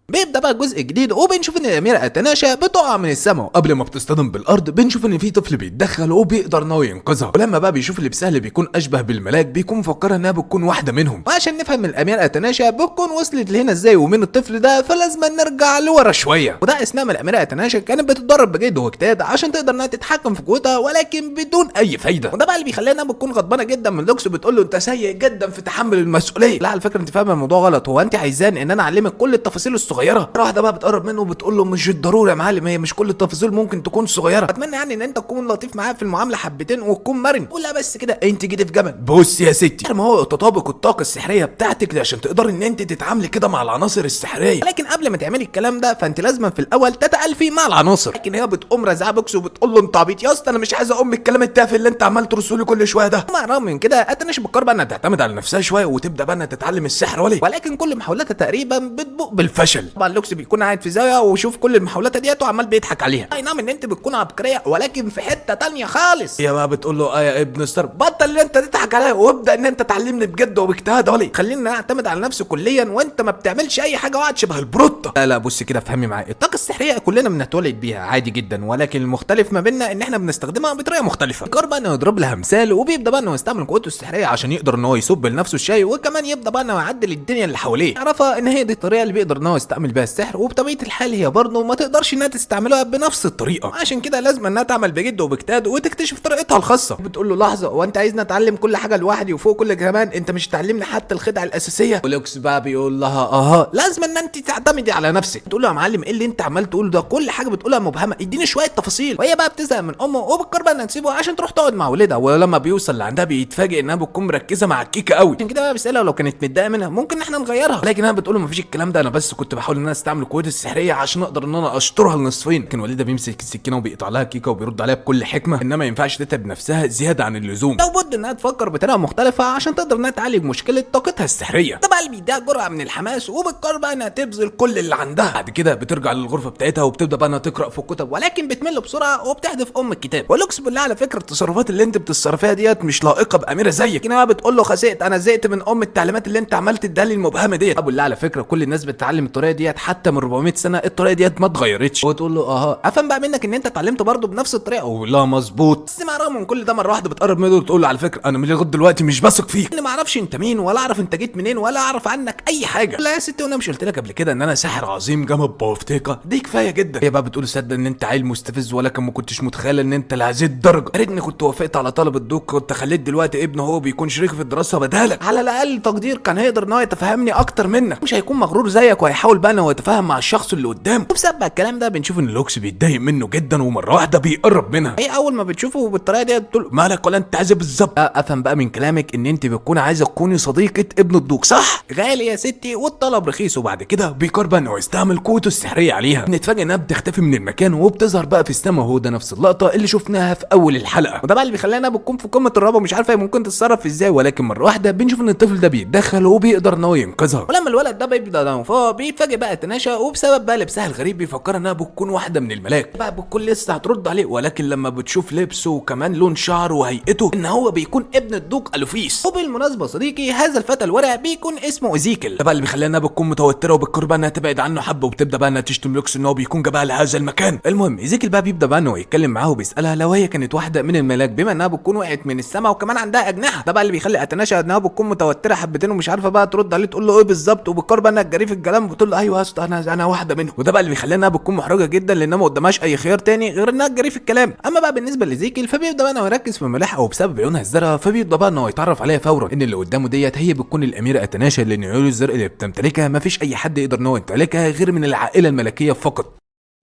بيبدا بقى الجزء الجديد وبنشوف ان الاميرة اتناشا بتقع من السماء، وقبل ما بتصطدم بالارض بنشوف ان في طفل بيتدخل وبيقدر ان هو ينقذها، ولما بقى بيشوف لبسها اللي بيكون اشبه بالملاك بيكون مفكرها انها بتكون واحدة منهم. وعشان نفهم الاميرة اتناشا بتكون وصلت لهنا ازاي ومين الطفل ده فلازم نرجع لورا شوية، وده اثناء ما الاميرة اتناشا كانت بتتدرب بجد واجتهاد عشان تقدر انها تتحكم في قوتها ولكن بدون اي فايده، وده بقى اللي بيخليها انها بتكون غضبانه جدا من لوكس وبتقول له انت سيء جدا في تحمل المسؤولية. لا على فكرة انت فاهمه الموضوع غلط، هو انت عايزان ان انا اعلمك كل التفاصيل الصغيرة؟ واحدة بقى بتقرب منه وبتقول له مش الضروري يا معلم، هي مش كل التفاصيل ممكن تكون صغيرة، اتمنى يعني ان انت تكون لطيف معاه في المعاملة حبتين وتكون مرن. ولا بس كده انت جيتي في جمل. بص يا ستي، ما هو تطابق الطاقة السحريه بتاعتك عشان تقدري ان انت تتعاملي كده مع العناصر السحريه، لكن قبل ما تعملي الكلام ده فانت لازم في الاول تتالفي مع العناصر. لكن هي بتقوم رازعه بوكس وبتقول له انت عبيط يا اسطى، انا مش عايزه ام الكلام التافه اللي انت عمال ترسله كل شوية ده. مع الرغم من كده اتناش بتقرر بقى انها تعتمد على نفسها شوية وتبدا بقى انها تتعلم السحر، ولكن كل محاولاتها تقريبا بتبوء بالفشل. طبعا لوكس بيكون قاعد في زاوية ويشوف كل المحاولات ديت وعمال بيضحك عليها. اي نعم ان انت بتكون عبقرية ولكن في حتة تانية خالص. هي بقى بتقول له يا ابن ستار بطل ان انت تضحك عليا وابدا ان انت تعلمني بجد وباجتهاد، ولي خليني اعتمد على نفسي كليا وانت ما بتعملش اي حاجة وقعد شبه البروتة. لا لا بص كده افهمي معايا، الطاقة السحريه كلنا بنتولد بيها عادي جدا، ولكن المختلف ما بيننا ان احنا بنستخدمها بطريقة مختلفة. بيقرر بقى انه يضرب لها مثال وبيبدا بقى انه يستعمل قوته السحريه عشان يقدر ان هو يصب لنفسه الشاي، وكمان يبدا بقى انه يعدل الدنيا اللي حواليه. عرفها ان هي دي الطريقة اللي بيقدر ان هو يستعمل بيها السحر، وبطبيعة الحال هي برضه ما تقدرش انها تستعملها بنفس الطريقة، عشان كده لازم انها تعمل بجد وباجتهاد وتكتشف طريقتها الخاصة. بتقول له لحظة، هو انت عايزني اتعلم كل حاجة لوحدي وفوق كل كمان انت مش تعلمني حتى الخدعه الاساسية؟ ولوكس بقى بيقول لها اها لازم ان انت تعتمدي على نفسك. تقول له يا معلم ايه اللي انت عمال تقوله ده، كل حاجة بتقولها مبهمة، اديني شوية تفاصيل. وهي بقى بتزهق من امه وبتقرر بقى انها تسيبه عشان تروح تقعد مع ولادها، ولما بيوصل لعندها بيتفاجئ انها بتكون مركزه مع الكيكه قوي، عشان كده بقى بيسالها لو كانت متضايقة منها ممكن احنا نغيرها، لكن انا بتقول له مفيش الكلام ده، انا بس كنت بحاول ان انا استعمل قوتي السحريه عشان اقدر ان انا اشطرها لنصفين. لكن والدها بيمسك السكينة وبيقطع لها الكيكه وبيرد عليها بكل حكمه انما ما ينفعش تتعب نفسها زيادة عن اللزوم، لابد انها تفكر بطريقة مختلفة عشان تقدر انها تعالج مشكلة طاقتها السحريه. ده بقى اللي بيديها جرعة من الحماس وبتقرر بقى انها تبذل كل اللي عندها. بعد كده بترجع للغرفة بتاعتها وبتبدا بقى انها تقرا في الكتب، ولكن بتمل بسرعة وبتحذف ام الكتاب. ولوكس بالله على فكرة التصرفات اللي انت بتتصرفيها ديت مش لائقة باميره زيك، انما بتقول له خسئت انا زهقت من ام التعليمات اللي انت عملت تديها لي المبهمه ديت. بالله على فكرة كل الناس بتتعلم الطريقة ديت حتى من 400 سنة الطريقة ديت ما اتغيرتش. وتقول له اها افهم بقى منك ان انت اتعلمت برضه بنفس الطريقة، ولا مظبوط. بس مع الرغم من كل ده مرة واحدة بتقرب منه وتقول له على فكرة انا من لغاية دلوقتي مش بثق فيك، انا ما اعرفش انت مين ولا اعرف انت جيت منين ولا اعرف عنك اي حاجة. لا يا ستي وانا مش قلت لك قبل كده ان انا ساحر عظيم جامد بوفتيكا، دي كفاية جدا. هي بقى بتقول صدق ان انت عيل مستفز، ولكن ما كنتش متخيله ان انت لهذه الدرجة، يا ريتني كنت وافقت على طلب الدوق كنت خليت دلوقتي ابنه هو بيكون شريك في الدراسة بدالك، على الاقل تقدير كان هيقدر ان هو يتفهمني اكتر منك، مش هيكون مغرور زيك وهيحاول بقى ان هو يتفاهم مع الشخص اللي قدامه. وبسبب الكلام ده بنشوف ان لوكس بيتضايق منه جدا ومرة واحدة بيقرب منها. هي اول ما بتشوفه بالطريقة دي بتقول مالك ولا انت عايز بالظبط؟ افهم بقى من كلامك ان انت بتكون عايزه تكوني صديقه ابن الدوق صح؟ غالي يا ستي والطلب رخيص. وبعد كده بيقرر بقى انه يستعمل قوته السحريه عليها. بنتفاجئ انها بتختفي من المكان وبتظهر بقى في السما، وهو ده نفس اللقطة اللي شفناها في اول الحلقة، وده بقى اللي بيخليها انها بتكون في قمة الرهبة ومش عارفه هي ممكن تتصرف ازاي. ولكن مرة واحدة بنشوف ان الطفل ده بيتدخل وبيقدر ان هو ينقذها، ولما الولد ده بيبدا فهو بيتفاجئ بقى تناشا، وبسبب بقى لبسها الغريب بيفكر انها بتكون واحدة من الملاك، بقى بتكون لسه هترد عليه، ولكن لما بتشوف لبسه وكمان لون شعره وهيئته ان هو بيكون ابن الدوق الوفيس. وبالمناسبة صديقي هذا الفتى الورع بيكون اسمه ايزيكل. ده بقى اللي بيخليها انها بتكون متوترة وبتقرر بقى انها تبعد عنه حبه، وبتبدا بقى انها تشتم لوكس ان هو بيكون جابها لهذا المكان. المهم ايزيكل بقى بيبدا بقى انه يتكلم معاه وبيسالها لو هي كانت واحدة من الملاك بما انها بتكون وقعت من السماء وكمان عندها اجنحة. ده بقى اللي بيخلي اتناشا انها بتكون متوترة حبتين ومش عارفه بقى ترد عليه تقول له ايه بالظبط، وبتقرر بقى انها تجري في الكلام وبتقول له ايوه يا اسطى انا واحدة منهم. وده بقى اللي بيخليها انها بتكون محرجه جدا لانها ما قدامهاش اي خيار تاني غير انها تجري في الكلام. اما بقى بالنسبة لزيكل فبيبدا بقى انه يركز في ملاحقه وبسبب عيونها الزرقاء فبيبدا بقى انه يتعرف عليها فورا ان اللي قدامه ديت هي بتكون الاميرة اتناشا، لان عيونه الزرقاء اللي بتمتلكها مفيش اي حد يقدر ان هو يمتلكها غير من العائلة الملكية فقط.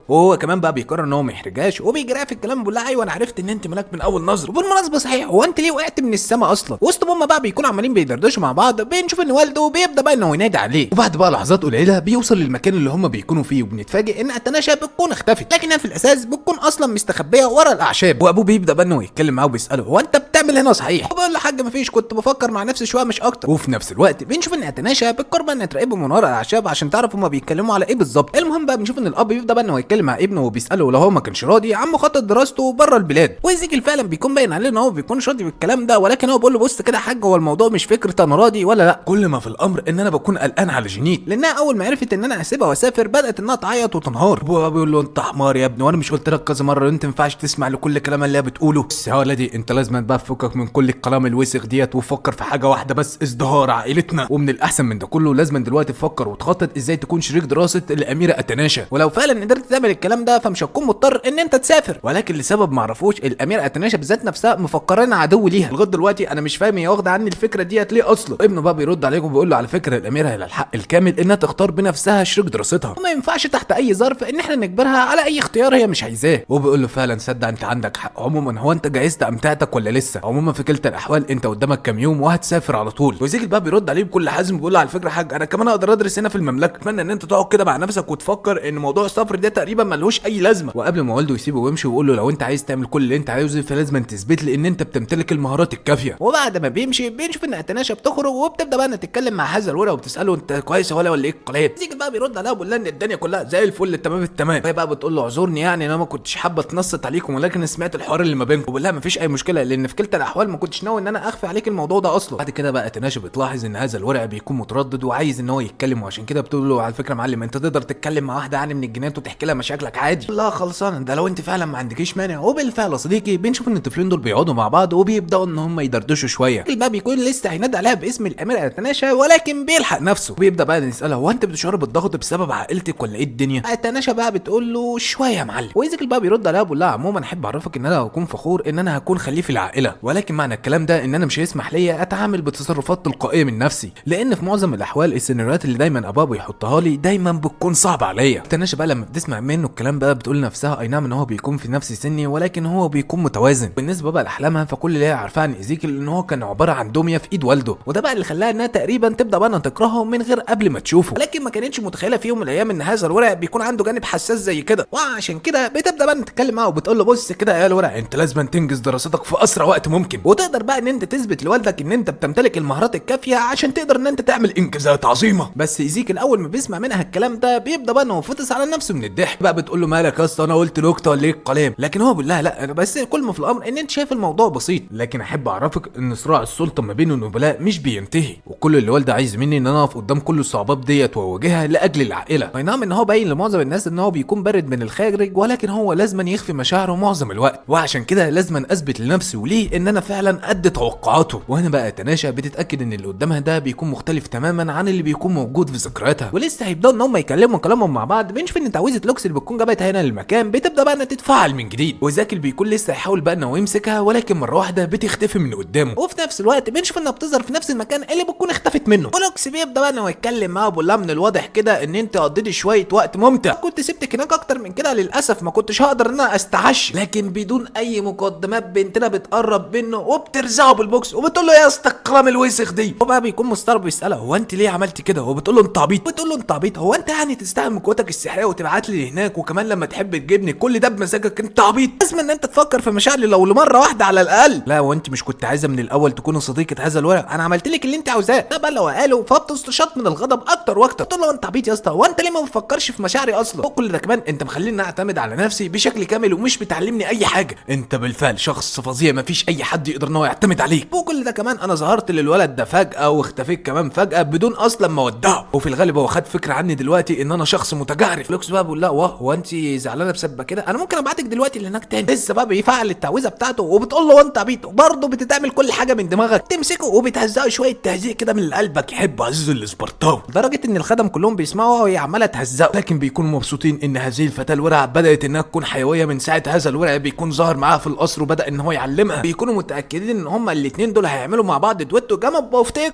وهو كمان بقى بيقرر ان هو ما يحرجهاش وبيجريها في الكلام، بيقول لها ايوه انا عرفت ان انت ملاك من اول نظره، وبالمناسبة صحيح هو انت ليه وقعت من السما اصلا؟ وسط ما بقى بيكونوا عمالين بيدردشوا مع بعض بنشوف ان والده بيبدا بقى انه ينادي عليه، وبعد بقى لحظات قليله بيوصل للمكان اللي هم بيكونوا فيه، وبنتفاجئ ان اتناشا بتكون اختفت، لكنها في الاساس بتكون اصلا مستخبيه ورا الاعشاب. وابوه بيبدا بقى انه يتكلم معاه وبيساله هو انت بتعمل هنا صحيح؟ وبيقول له حاج مفيش، كنت بفكر مع نفسي شوية مش اكتر. وفي نفس الوقت بنشوف ان اتناشا بتقرب انها تراقبه من ورا الاعشاب عشان تعرف هما بيتكلموا على ايه بالظبط. المهم بقى بنشوف ان الاب بيبدا بقى انه يتكلم مع ابنه وبيساله لو هو ما كانش راضي عن مخطط دراسته بره البلاد، وإيزيكيل فعلا بيكون باين عليه ان هو ما بيكونش راضي بالكلام ده، ولكن هو بيقول له بص كده يا حاج، هو الموضوع مش فكرة انا راضي ولا لا، كل ما في الامر ان انا بكون قلقان على جنيت، لانها اول ما عرفت ان انا هسيبها واسافر بدات انها تعيط وتنهار. ابوها بيقول له انت حمار يا ابني، وانا مش قلت لك كذا مرة انت ما ينفعش تسمع لكل كلام اللي هي بتقوله؟ بس يا ولدي انت لازم بقى تفكك من كل الكلام الوسخ ديت وفكر في حاجة واحدة بس، ازدهار عائلتنا. ومن الاحسن من ده كله لازم دلوقتي تفكر وتخطط ازاي تكون شريك دراسة الاميرة اتناشا، ولو فعلا قدرت تعمل الكلام ده فمش هتكون مضطر ان انت تسافر. ولكن لسبب ما اعرفوش الاميرة اتناشا بذات نفسها مفكرانه عدو ليها لغاية دلوقتي، انا مش فاهم هي واخده عني الفكرة ديت ليه اصلا. ابنه بقى بيرد عليكم وبيقول له على فكرة الاميرة هي الحق الكامل انها تختار بنفسها شريك دراستها، وما ينفعش تحت اي ظرف ان احنا نجبرها على اي اختيار هي مش عايزاه. وبيقول له فعلا صدق انت عندك حق، عموما هو انت جهزت امتعتك ولا لسه؟ عموما في كلتا الاحوال انت قدامك كام يوم وهتسافر على طول. وإيزيكيل بقى بيرد عليه بكل حزم بيقول له على فكرة يا حاج انا كمان اقدر ادرس هنا في المملكة، اتمنى ان انت تقعد كده مع نفسك وتفكر ان موضوع السفر ده تقريبا ملهوش اي لازمه. وقبل ما والده يسيبه ويمشي ويقول له لو انت عايز تعمل كل اللي انت عايزه فلازم تثبت لي ان انت بتمتلك المهارات الكافيه. وبعد ما بيمشي بنشوف ان اتناشا بتخرج وبتبدا بقى انها تتكلم مع هذا الورق وبتساله انت كويس ولا ايه الكلام. إيزيكيل بقى بيرد عليها وبيقول لها ان الدنيا كلها زي الفل تمام التمام. وهي بقى بتقول له اعذرني يعني انا ما كنتش حابة اتنصت عليكم، ولكن سمعت الحوار اللي ما بينكم. وبقول لها مفيش اي مشكلة، لان في كلتا الاحوال ما كنتش ناوي ان انا اخفي عليك الموضوع ده اصلا. بعد كده بقى اتناشا بتلاحظ ان هذا الورق بيكون متردد وعايز ان هو يتكلم، وعشان كده بتقول له على فكرة يا معلم انت تقدر تتكلم مع واحدة يعني من الجنات وتحكي لها مشاكلك عادي. لا خلصانه ده لو انت فعلا ما عندكيش مانع. وبالفعل يا صديقي بنشوف ان الطفلين دول بيقعدوا مع بعض وبيبداوا ان هم يدردشوا شوية. الباب بيكون لسه هينادي عليها باسم الاميرة اتناشا، ولكن بيلحق نفسه وبيبدا بقى يسالها هو انت بتشعر بالضغط بسبب عائلتك ولا ايه الدنيا؟ اتناشا بقى بتقول له شوية يا معلم. وإيزيكيل بقى بيرد عليها بيقول لها عموما احب اعرفك ان انا هكون فخور ان انا هكون خليفة العائلة، ولكن معنى الكلام ده ان انا مش هيسمح ليا اتعامل بتصرفات تلقائية من نفسي، لان في معظم الاحوال السيناريوهات اللي دايما ابابا بيحطها لي دايما بتكون صعبة عليا. تناشا بقى لما بتسمع منه الكلام بقى بتقول لنفسها اي نعم ان هو بيكون في نفس سني ولكن هو بيكون متوازن. بالنسبة بقى لاحلامها فكل اللي هي عارفاه عن ايزيكيل ان هو كان عبارة عن دمية في ايد والده، وده بقى اللي خلاها انها تقريبا تبدا بقى انها تكرهه من غير قبل ما تشوفه، ولكن ما كانتش متخيله في يوم من الايام ان هذا الورق بيكون عنده جانب حساس زي كده. وعشان كده بتبدا بقى تتكلم معاه وبتقول له بص كده يا الورق، انت لازم تنجز دراستك في اسرع وقت ممكن، وتقدر بقى ان انت تثبت لوالدك ان انت بتمتلك المهارات الكافيه عشان تقدر ان انت تعمل انجازات عظيمة. بس ايزيكيل اول ما بيسمع منها الكلام ده بيبدا بقى انه يفطس على نفسه من الضحك، بقى بتقول له مالك يا اسطى انا قلت نكتة ولا ايه الكلام؟ لكن هو بيقول لها لا بس كل ما في الامر ان انت شايف الموضوع بسيط، لكن احب اعرفك ان صراع السلطة ما بين النبلاء مش بينتهي، وكل اللي والدي عايز مني ان انا اقف قدام كل الصعوبات ديت واواجهها لاجل العائلة. اي نعم ان هو باين لمعظم الناس ان هو بيكون بارد من الخارج، ولكن هو لازما يخفي مشاعره معظم الوقت، وعشان كده لازما اثبت لنفسي وليه ان انا فعلا قد توقعاته. وهنا بقى تناشا بتتاكد ان اللي قدامها ده بيكون مختلف تماما عن اللي بيكون موجود في ذكرياتها، ولسه هيبداوا ان هم يكلموا كلامهم مع بعض. بنشوف ان تعويذه لوكس اللي بتكون جابتها هنا للمكان بتبدا بقى انها تتفاعل من جديد، وزاكل بيكون لسه هيحاول بقى انه يمسكها، ولكن مرة واحدة بتختفي من قدامه. وفي نفس الوقت بنشوف انها بتظهر في نفس المكان اللي بتكون اختفت منه، ولوكس بيبدا بقى انه يتكلم معاه وبيقول لها من الواضح كده ان انت قضيتي شوية وقت ممتع، كنت سبتك هناك اكتر من كده للاسف ما كنتش هقدر ان انا استعش. لكن بدون اي مقدمات بنتنا بتقرب منه وبترزعه بالبوكس وبتقول له يا اسطى الكلام الوسخ دي. هو بقى بيكون مستغرب بيسالها هو انت ليه عملتي كده؟ هو بتقول له انت عبيط، بتقول له انت عبيط، هو انت يعني تستعمل قوتك السحريه وتبعت لي هناك، وكمان لما تحب تجيبني كل ده بمزاجك، انت عبيط، لازم ان انت تفكر في مشاعري لو لمره واحدة على الاقل. لا وانت مش كنت عايزه من الاول تكوني صديقه هذا الورق، انا عملت لك اللي انت عاوزاه. ده بقى لو قاله فبتستشط من الغضب اكتر واكتر، تقول له انت عبيط يا اسطى، هو انت ليه ما بتفكرش في مشاعري اصلا؟ وكل ده كمان انت مخليني اعتمد على نفسي بشكل كامل ومش بتعلمني اي حاجة، انت بالفعل شخص فظيع مفيش اي حد يقدر ان هو يعتمد عليك. وكل ده كمان انا ظهرت للولد ده فجاة واختفيت كمان فجاة بدون اصلا ما اودعه، وفي الغالب هو خد فكرة عني دلوقتي ان انا شخص متجعرف. لوكس بقى بيقول لها واه هو انت زعلانة بسبب كده؟ انا ممكن ابعتك دلوقتي لهناك تاني. لسه بقى بيفعل التعويذه بتاعته وبتقول له وانت عبيط برضه بتتعمل كل حاجة من دماغك، تمسكه وبتهزقه شوية تهزيق كده من قلبك يحب عزيز الاسبرتاوي، لدرجة ان الخدم كلهم بيسمعوا وهي عماله تهزقه، لكن بيكونوا مبسوطين ان هذه الفتاة الورعه بدات انها تكون حيوية من ساعة هذا الورع بيكون ظهر معاها في القصر وبدا ان هو يعلمها. بيكونوا متاكدين ان هما الاثنين دول هيعملوا مع بعض دويتو جامد بوفتيك.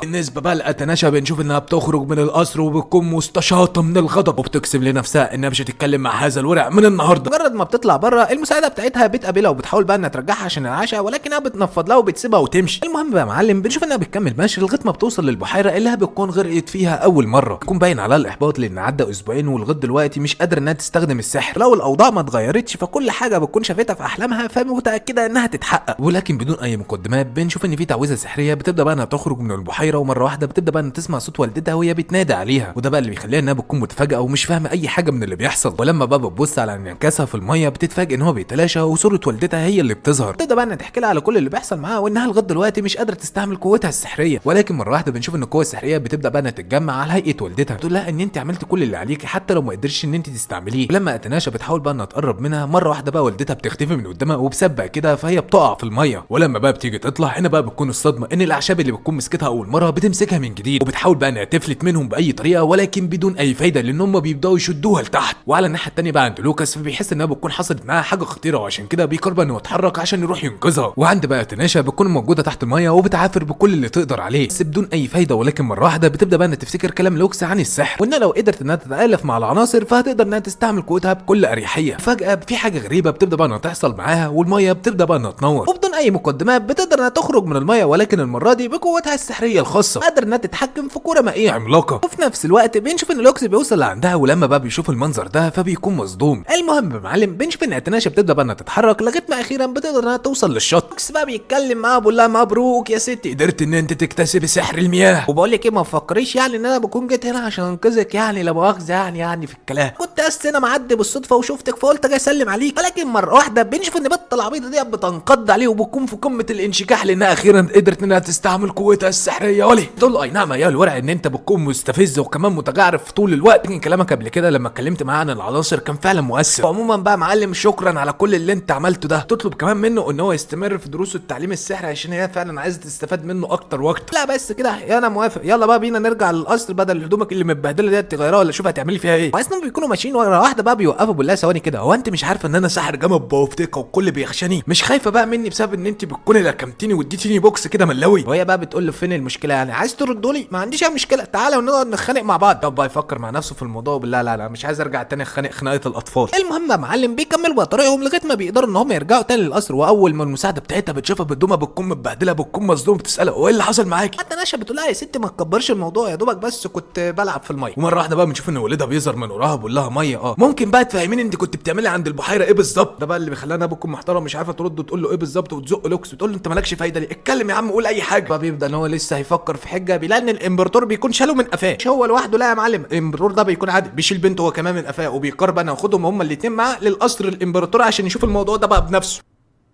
بالنسبة بقى لأتناشا بنشوف انها بتخرج من القصر وبتكون مستشاطه من الغضب، وبتقسم لنفسها انها مش هتتكلم مع هذا الورع من النهارده. مجرد ما بتطلع بره المساعدة بتاعتها بتقابلها وبتحاول بقى انها ترجعها عشان العشاء، ولكنها بتنفض لها وبتسيبها وتمشي. المهم بقى يا معلم بنشوف انها بتكمل ماشي لغاية ما بتوصل للبحيره اللي هي بتكون غرقت فيها اول مرة. بيكون باين عليها الاحباط لان عدى اسبوعين ولغاية دلوقتي مش قادرة انها تستخدم السحر. لو الاوضاع ما اتغيرتش فكل حاجة بتكون شافتها في احلامها فمتاكده انها تتحقق. ولكن بدون اي مقدمات بنشوف ان في تعويذه سحريه بتبدا بقى انها تخرج من البحيرة، ومرة واحدة بتبدا بقى انها تسمع صوت والدتها وهي بتنادي عليها، وده بقى اللي بيخليها انها بتكون متفاجئه ومش فاهمه اي حاجة من اللي بيحصل. ولما بقى بتبص على انعكاسها في المية بتتفاجئ ان هو بيتلاشى وصوره والدتها هي اللي بتظهر. تبدا بقى انها تحكي لها على كل اللي بيحصل معاها وانها لغاية دلوقتي مش قادرة تستعمل قوتها السحريه. ولكن مرة واحدة بنشوف ان القوة السحريه بتبدا بقى انها تتجمع على هيئة والدتها، بتقول لها ان انت عملت كل اللي عليكي حتى لو ما قدرتش ان انت تستعمليه. ولما اتناشا بتحاول بقى انها تقرب منها، مرة واحدة بقى والدتها بتختفي من قدامها وبسبق كده فهي بتقع في المية. ولما بقى بتيجي تطلع هنا بقى بتكون الصدمة ان الاعشاب اللي بتكون مسكتها اول مرة بتمسكها من جديد، وبتحاول بقى انها تفلت منهم باي طريقه ولكن بدون اي فايده لان هم بيبداوا يشدوها لتحت. وعلى الناحية الثانية بقى عند لوكاس فبيحس انها بتكون حصلت معاها حاجة خطيرة، وعشان كده بيقرر انه يتحرك عشان يروح ينقذها. وعند بقى تناشا بتكون موجودة تحت المية وبتعافر بكل اللي تقدر عليه بس بدون اي فايده. ولكن مرة واحدة بتبدا بقى انها تفتكر كلام لوكس عن السحر، وانها لو قدرت انها تتالف مع العناصر فهتقدر انها تستعمل قوتها بكل اريحية. فجاة في حاجة غريبة بتبدا بقى انها تحصل معاها والمية بتبدا بقى انها تنور، وبدون اي مقدمات بتقدر انها تخرج من المية، ولكن المرة دي بقوتها السحريه الخاصة قادر انها تتحكم في كره مائية عملاقة. وفي نفس الوقت بنشوف ان لوكس بيوصل لعندها، ولما بقى بيشوف المنظر ده فبيكون مصدوم. المهم يا معلم بنشوف ان اتناشا بتبدا بقى انها تتحرك لغاية ما اخيرا بتقدر انها توصل للشط. لوكس بقى بيتكلم معاها بيقول لها مبروك يا ستي قدرت ان انت تكتسبي سحر المياه، وبقول لك ايه ما تفكريش يعني ان انا بكون جيت هنا عشان انقذك، يعني لا مؤاخذة يعني في الكلام كنت بس انا معدي بالصدفة وشفتك فقلت اجي اسلم عليك. ولكن مرة واحدة بنشوف ان بنت العبيطه دي بتنقض عليه وبتكون في قمة الانشكاح لانها اخيرا قدرت انها تستعمل قوتها السحريه. ولي تقول له اي نعم يا الورع ان انت بتكون مستفز وكمان متجعرف طول الوقت، لكن كلامك قبل كده لما اتكلمت معاه عن العناصر كان فعلا مؤثر. وعموما بقى معلم شكرا على كل اللي انت عملته ده. تطلب كمان منه ان هو يستمر في دروسه التعليم السحري عشان هي فعلا عايزه تستفاد منه اكتر واكتر. لا بس كده يا انا موافق، يلا بقى بينا نرجع للقصر بدل هدومك اللي متبهدله ديت تغيرها ولا شوف هتعملي فيها ايه. اصلا بيكونوا ماشيين ورا واحدة بقى بيوقفوا بالله ثواني كده، هو انت مش عارفه ان انا ساحر جامد بوفتيكا والكل بيخشاني؟ مش خايفة بقى مني بسبب ان انت بتكوني لكمتيني واديتيني بوكس كده ملوي؟ وهي بقى بتقول له فين المشكلة يعني عايز تردوا لي؟ ما عنديش اي مشكلة، تعالى ونقعد نتخانق مع بعض. طب بقى يفكر مع نفسه في الموضوع بالله لا لا مش عايز ارجع تاني اتخانق خناقه الاطفال. المهم يا معلم بيكملوا بقى طريقهم لغاية ما بيقدروا ان هم يرجعوا تاني للقصر، واول ما المساعدة بتاعتها بتشوفها بتدومها بتكون متبهدله بتكون مصدومة بتسالها هو ايه اللي حصل معاكي؟ حتى نشا بتقول لها يا ستي ما تكبرش الموضوع يا دوبك بس كنت بلعب في المية. ومرة واحدة بقى بنشوف ان والدها بيظهر من وراها بيقول لها مية ممكن بقى تفهميني انت كنت بتعملي عند البحيرة ايه بالظبط؟ ده بقى اللي بيخليها انها بتكون محتارة مش عارفه ترد وتقول له ايه بالظبط، وتزق لوكس وتقول له انت مالكش فايده ليه؟ اتكلم يا عم قول اي حاجة. بقى بيبدا ان هو لسه هيفكر في حجه، بيلاقي ان الامبراطور بيكون شاله من قفاه، مش هو لوحده لا يا معلم الامبراطور ده بيكون عادي بيشيل بنته هو كمان من قفاه، وبيقرر بقى انه ياخدهم هما الاثنين معاه للقصر الامبراطور عشان يشوف الموضوع ده بقى بنفسه.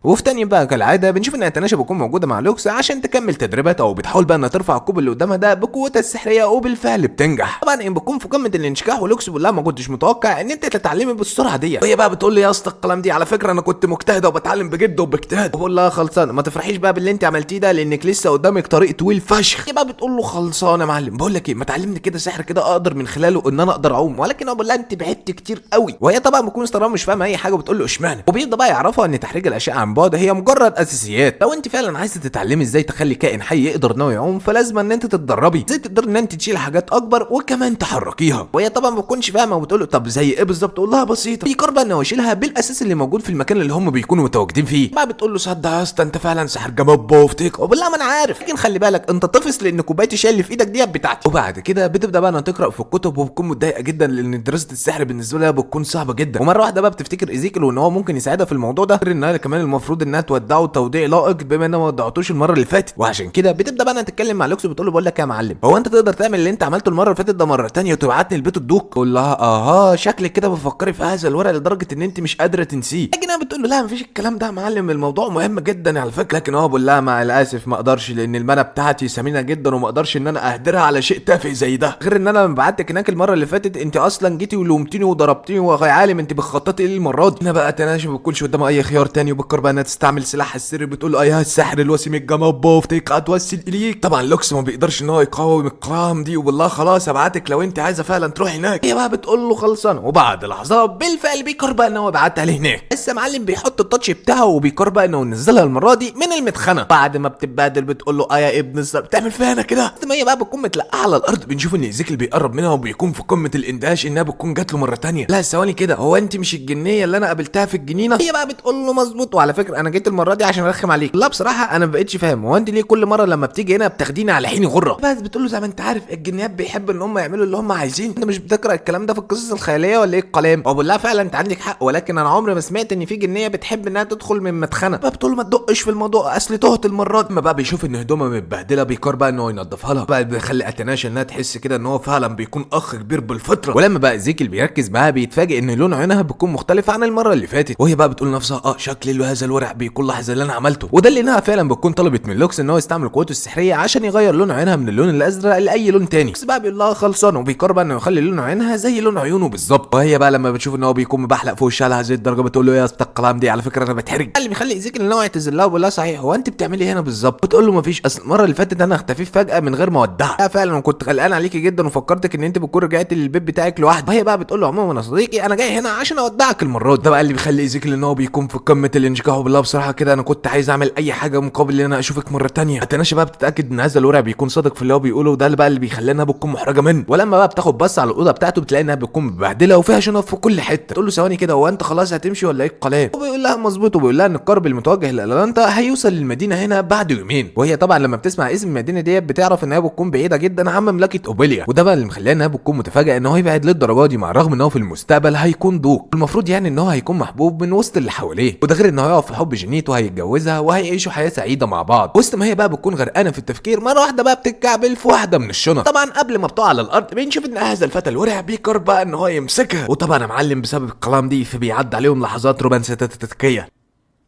وفي تاني بقى كالعادة بنشوف ان اتناشا بتكون موجودة مع لوكس عشان تكمل تدريباتها، وبتحاول بقى انها ترفع الكوب اللي قدامها ده بقوتها السحريه وبالفعل بتنجح. طبعا ان بتكون في قمة الانشكاح، ولوكس بيقول لها ما كنتش متوقع ان انت تتعلمي بالسرعة دي. وهي بقى بتقول لي يا اسطى الكلام دي على فكرة انا كنت مجتهدة وبتعلم بجد وباجتهاد. بقول لها خلصانه ما تفرحيش بقى باللي انت عملتيه ده لانك لسه قدامك طريق طويل فشخ. هي بقى بتقول له خلصانه يا معلم، بقول لك ايه ما تعلمني كده سحر كده اقدر من خلاله ان انا اقدر اعوم، ولكن هو بيقول لها انت بعدت كتير قوي. وهي طبعا بتكون مستغربه مش فاهمه اي حاجة وبتقول له اشمعنى. وبيبدا بقى يعرفها ان تحريك الاشياء عن بعد هي مجرد اساسيات، لو انت فعلا عايزه تتعلمي ازاي تخلي كائن حي يقدر ان هو يعوم فلازم ان انت تتدربي ازاي تقدر ان انت تشيل حاجات اكبر وكمان تحركيها. وهي طبعا ما بتكونش فاهمه وبتقول له طب زي ايه بالظبط؟ تقول لها بسيطة. بيقرر بقى ان هو يشيلها بالاساس اللي موجود في المكان اللي هم بيكونوا متواجدين فيه. بقى بتقول له صدق يا اسطى انت فعلا ساحر جامد بوفتيك، وبقول لها ما انا عارف، لكن خلي بالك انت طفس لان كوباية الشاي اللي في ايدك دي بتاعتي. وبعد كده بتبدا بقى انها تقرا في الكتب وبتكون متضايقة جدا لان دراسة السحر بالنسبة لها بتكون صعبة جدا. ومرة واحدة بقى بتفتكر ايزيكل وان هو ممكن يساعدها في الموضوع ده، غير انها كمان المفروض انها تودعه توديع لائق بما انها ما ودعتوش المرة اللي فاتت. وعشان كده بتبدا بقى انها تتكلم مع لوكس وبتقول له بقول لك يا معلم هو انت تقدر تعمل اللي انت عملته المرة اللي فاتت ده مرة ثانية وتبعتني البيت الدوق؟ تقول لها اها شكلك كده بتفكري في هذا الورق لدرجة ان انت مش قادرة تنسيه. لكن انا بتقول له لا مفيش الكلام ده يا معلم الموضوع مهم جدا على فكرة. لكن هو بيقول لها مع الاسف ما اقدرش لان المنى بتاعتي ثمينة جدا وما اقدرش ان انا اهدرها على شيء تافه زي ده، غير ان انا لما بعتك هناك المرة اللي فاتت انت اصلا جيتي ولومتيني وضربتيني ويا عالم انت بتخططي ايه المرة دي. انا بقى تناشي ما بتكونش قدامها اي خيار تاني وبتقرر بقى بقى انها تستعمل سلاحها السري، بتقول له ايها الساحر الوسيم الجمال بوفتك اتوسل اليك. طبعا لوكس ما بيقدرش ان هو يقاوم القرام دي، وبالله خلاص ابعتك لو انت عايزه فعلا تروح هناك. هي بقى بتقول له خلصانه، وبعد لحظات بالفعل بيقرر بقى ان هو يبعتها لهناك. بس يا معلم بيحط ال touch بتاعه وبيقرر بقى انه ينزلها المرة دي من المدخنه. بعد ما بتتبهدل بتقول له يا ابن الزر بتعمل فيها انا كده. ما هي بقى بتكون متلقعه على الارض، بنشوف ان ايزيكل بيقرب منها وبيكون في قمة الاندهاش انها بتكون جات له مرة تانية. لا ثواني كده، هو انت مش الجنيه اللي انا قابلتها في الجنينة؟ هي بقى بتقول له مظبوط، وعلى فكرة انا جيت المرة دي عشان ارخم عليك. لا بصراحة انا ما بقتش فاهم، هو انت ليه كل مرة لما بتيجي هنا بتاخديني على حين غره؟ بس بتقول له زي ما انت عارف الجنيات بيحب ان هم يعملوا اللي هم عايزين، انت مش بتقرا الكلام ده في القصص الخيالية ولا ايه الكلام؟ وبقول لها فعلا انت عندك حق، ولكن انا عمري ما سمعت ان في جنيه بتحب انها تدخل من مدخنه. بقى بتقول له ما تدقش في الموضوع اصل تهت المرة دي. ما بقى بيشوف ان هدومها متبهدله، بيقرر بقى ان هو ينضفها لها، بقى بيخلي اتناشا انها تحس كده ان هو فعلا بيكون اخ كبير بالفطرة. ولما بقى ايزيكل بيركز معاها بيتفاجئ ان لون عينها بيكون مختلف عن المرة اللي فاتت، وهي بقى بتقول لنفسها شكل هذا الورع بيكون لاحظ اللي انا عملته. وده اللي انها فعلا بتكون طلبت من لوكس ان هو يستعمل قوته السحريه عشان يغير لون عينها من اللون الازرق لاي لون تاني. لوكس بقى بيقول لها خلصان، وبيقرر بقى انه يخلي لون عينها زي لون عيونه بالظبط. وهي بقى لما بتشوف ان هو بيكون مبحلق في وشها لهذه الدرجة بتقول له يا اسطى الكلام دي على فكرة انا بتحرج. اللي بيخلي ايزيكل ان هو يعتذر لها وبيقول لها صحيح هو انت بتعملي إيه هنا بالظبط؟ بتقول له مفيش، اصل المرة اللي فاتت انا اختفيت فجاة من غير ما اودعك. لا فعلا وكنت قلقان عليكي جدا وفكرتك ان انت بتكون رجعتي للبيت بتاعك لوحدك. وهي بقى بتقول له عموما يا صديقي انا جاي هنا عشان اودعك المرة دي. ده بقى اللي بيخلي ايزيكل ان هو بيكون في قمة الانشكاح، وبالله بصراحة كده انا كنت عايز اعمل اي حاجة مقابل ان انا اشوفك مرة تانية. اتناشا بقى بتتاكد ان هذا الورع بيكون صادق في اللي هو بيقوله، وده اللي بقى اللي بيخليها انها بتكون محرجه منه. ولما بقى بتاخد بص على الاوضة بتاعته بتلاقي انها بتكون مبهدله وفيها شنط في كل حتة. تقول له ثواني كده، هو انت خلاص هتمشي ولا ايه الكلام؟ وبيقول لها مظبوط، وبيقول لها ان القرب المتوجه لاتلانتا هيوصل للمدينة هنا بعد يومين. وهي طبعا لما بتسمع اسم المدينة ديت بتعرف انها بتكون بعيدة جدا عن مملكة اوبيليا، وده بقى اللي مخليها انها بتكون متفاجئه ان هو يبعد للدرجة دي، مع الرغم ان هو في المستقبل هيكون دوق، المفروض يعني ان هو هيكون محبوب من وسط اللي حواليه، وده غير ان هو يقف في حب جينيت وهيتجوزها وهيعيشوا حياة سعيدة مع بعض. وسط ما هي بقى بتكون غرقانة في التفكير مرة واحدة بقى بتتكعبل في واحدة من الشنط. طبعا قبل ما بتقع على الارض بنشوف ان هذا الفتى الورع بيقرر بقى ان هو يمسكها، وطبعا يا معلم بسبب الكلام دي فبيعدي عليهم لحظات رومانسية.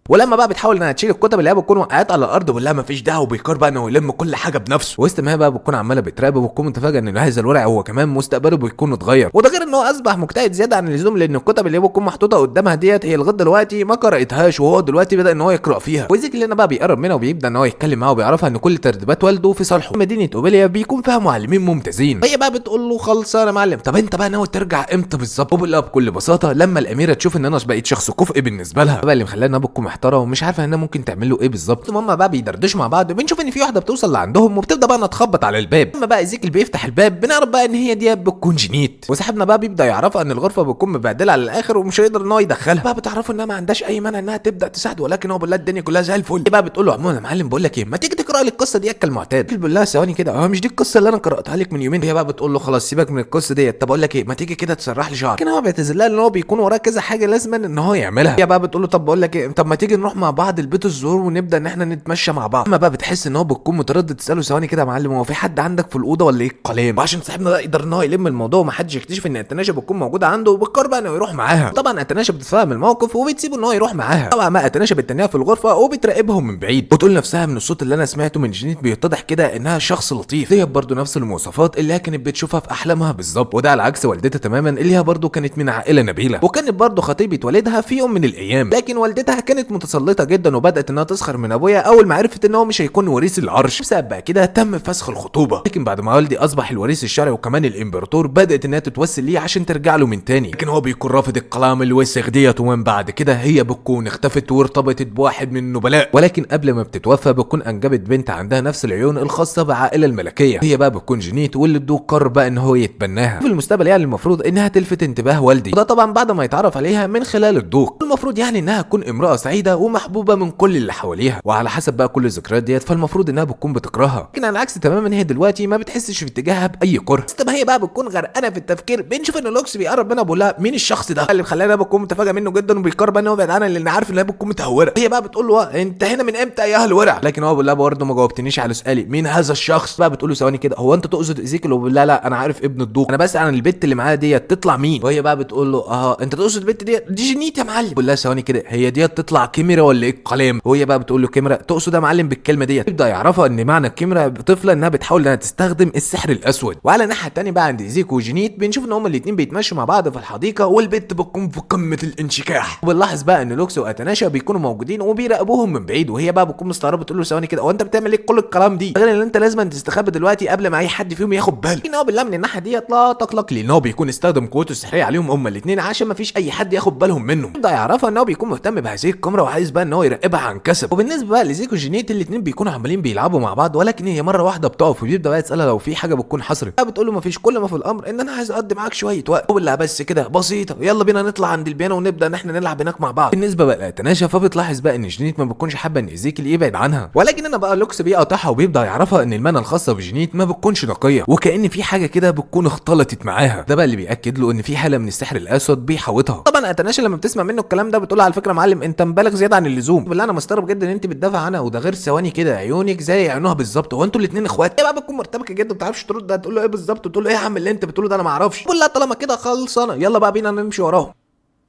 ولما بقى بتحاول انها تشيل الكتب اللي هي بتكون وقعت على الارض بقول لها مفيش دعوه، وبيقرر بقى انه يلم كل حاجة بنفسه. وسط ما هي بقى بتكون عماله بتراقبه وبتكون متفاجئه ان هذا الورع هو كمان مستقبله بيكون اتغير، وده غير ان هو اصبح مجتهد زيادة عن اللزوم، لان الكتب اللي هي بتكون محطوطة قدامها ديت هي لغاية دلوقتي ما قراتهاش، وهو دلوقتي بدا ان هو يقرا فيها. وزيكل هنا بقى بيقرب منها وبيبدا ان هو يتكلم معاها وبيعرفها ان كل ترتيبات والده في صالحه. مدينة اوبيليا بيكون فيها معلمين ممتازين. هي بقى بتقول له خلصانه يا معلم، طب انت بقى ناوي ترجع امتى بالظبط؟ وبيقول لها بكل بساطة لما الاميرة تشوف ان انا بقيت شخص كفء بالنسبة لها. بقى اللي مخليها انها بتكون محتارة ومش عارفه انها ممكن تعمل له ايه بالظبط. المهم بقى بيدردشوا مع بعض، وبنشوف ان في واحدة بتوصل لعندهم وبتبدا بقى انها تخبط على الباب. اما بقى ايزيكل بيفتح الباب بنعرف بقى ان هي دي بتكون جينيت، وصاحبنا بقى بيبدا يعرفها ان الغرفة بتكون مبهدله على الاخر ومش هيقدر ان هو يدخلها. بقى بتعرفوا انها ما عندهاش اي مانع انها تبدا تساعده، ولكن هو بالله الدنيا كلها زي الفل. بقى بتقول له عموما يا معلم بقول لك ايه، ما تيجي تقرا لي القصة دي كالمعتاد؟ بيقول لها ثواني كده، هو مش دي القصة اللي انا قراتها لك من يومين؟ هي بقى بتقول له خلاص سيبك من القصة ديت، طب اقول لك ايه، ما تيجي كده تسرح لي شعرك. لكن هو بيعتذر لها ان هو بيكون وراه كذا حاجة لازما ان هو يعملها. هي بقى بتقول له طب بقول لك ايه، طب ما تيجي نروح مع بعض البيت الزهور ونبدا ان احنا نتمشى مع بعض. اما بقى بتحس ان هو بتكون متردد، تساله ثواني كده يا معلم، هو في حد عندك في الاوضة ولا ايه الكلام؟ وعشان صاحبنا ده يقدر ان هو يلم الموضوع ومحدش يكتشف ان اتناشا بتكون موجودة عنده، وبتقرر بقى انه يروح معاها. طبعا اتناشا بتتفهم الموقف وبتسيبه ان هو يروح معاها. طبعا ما اتناشا بتتنيها في الغرفة وبتراقبهم من بعيد، وتقول نفسها من الصوت اللي انا سمعته من جينيت بيتضح كده انها شخص لطيف. ديت برضه نفس المواصفات اللي هي كانت بتشوفها في احلامها بالظبط، وده على عكس والدتها تماما اللي هي برضه كانت من عائلة نبيلة، وكانت برضه خطيبه والدها في يوم من الايام. لكن والدتها كانت متسلطه جدا وبدات انها تسخر من ابويا اول ما عرفت ان هو مش هيكون وريث العرش، بسبب بقى كده تم فسخ الخطوبة. لكن بعد ما والدي اصبح الوريث الشرعي وكمان الامبراطور، بدات انها تتوسل ليه عشان ترجع له من تاني، لكن هو بيكون رافض الكلام الوسخ ديت. ومن بعد كده هي بتكون اختفت وارتبطت بواحد من النبلاء، ولكن قبل ما بتتوفى بتكون انجبت بنت عندها نفس العيون الخاصة بعائله الملكية. هي بقى بتكون جينيت، واللي الدوق قرر بقى ان هو يتبناها في المستقبل، يعني المفروض انها تلفت انتباه والدي، وده طبعا بعد ما يتعرف عليها من خلال الدوق. المفروض يعني انها تكون امراة سعيدة ومحبوبه من كل اللي حواليها، وعلى حسب بقى كل الذكريات ديت فالمفروض انها بتكون بتكرهها، لكن على العكس تماما هي دلوقتي ما بتحسش في اتجاهها باي كره. بس هي بقى بتكون غرقانة في التفكير. بنشوف ان لوكس بيقرب منها بيقول لها مين الشخص ده اللي مخليها بتكون متفاجئه منه جدا، وبيقرر بقى ان هو يبعد عنها لان عارف انها بتكون متهوره. هي بقى بتقول له انت هنا من امتى يا اهل ورع؟ لكن هو بيقول لها برضه ما جاوبتنيش على سؤالي، مين هذا الشخص؟ بقى بتقول له ثواني كده، هو انت تقصد ايزيكل؟ وبيقول لها لا انا عارف ابن الدوق، انا بسال عن البت اللي معاها ديت تطلع مين؟ وهي بقى بتقول له انت تقصد البت ديت؟ دي جينيت يا معلم. بيقول لها ثواني كده، هي ديت تطلع كاميرا ولا ايه الكلام؟ وهي بقى بتقول له كاميرا تقصد يا معلم بالكلمة ديت. يبدا يعرفها ان معنى الكاميرا طفله انها بتحاول انها تستخدم السحر الاسود. وعلى الناحية الثانية بقى عند ايزيكو وجينيت بنشوف ان هما الاثنين بيتمشوا مع بعض في الحديقة، والبت بتكون في قمة الانشكاح. وبنلاحظ بقى ان لوكس واتاناشا بيكونوا موجودين وبيراقبوهم من بعيد، وهي بقى بتكون مستغربه بتقول له ثواني كده، هو انت بتعمل ايه كل الكلام دي؟ غير ان انت لازم تستخبى دلوقتي قبل ما اي حد فيهم ياخد باله. لكن هو بالله من الناحية ديت لا تقلق، لان هو بيكون استخدم قوته السحريه عليهم هما الاثنين عشان ما فيش اي حد ياخد بالهم منه. يبدا يعرفها ان هو بيكون مهتم بهذه الكاميرا وعايز بقى ان هو يراقبها عن كسب. وبالنسبة بقى لزيكو وجينيت الاثنين بيكونوا عمالين بيلعبوا مع بعض، ولكن هي مرة واحدة بتقف وبيبدا بقى يسالها لو في حاجة بتكون حصلت. بتقول له ما فيش، كل ما في الامر ان انا عايز اقضي معاك شوية وقت. بقول لها بس كده بسيطة، يلا بينا نطلع عند البيانو ونبدا ان احنا نلعب هناك مع بعض. بالنسبة بقى لاتناشا فبتلاحظ بقى ان جينيت ما بتكونش حابة ان ايزيكل يبعد عنها، ولكن انا بقى لوكس بيقاطعها وبيبدا يعرفها ان ال mana الخاصة بجينيت ما بتكونش نقية، وكأن في حاجة كده بتكون اختلطت معاها. ده بقى اللي بياكد له ان في حاله من السحر الاسود بيحوطها. طبعا اتناشا لما بتسمع منه الكلام ده بتقول على فكرة يا معلم انت مبالغ زيادة عن اللزوم، بالله انا مستغرب جدا ان انت بتدافع عنها، وده غير ثواني كده عيونك زي عيونها بالظبط، هو انتوا الاثنين اخوات؟ هي بقى بتكون مرتبكه جدا ما بتعرفش ترد، ده تقول له ايه بالظبط؟ تقول له ايه يا عم اللي انت بتقوله ده انا ما اعرفش. بقول لها طالما كده خلصانه يلا بقى بينا نمشي وراهم.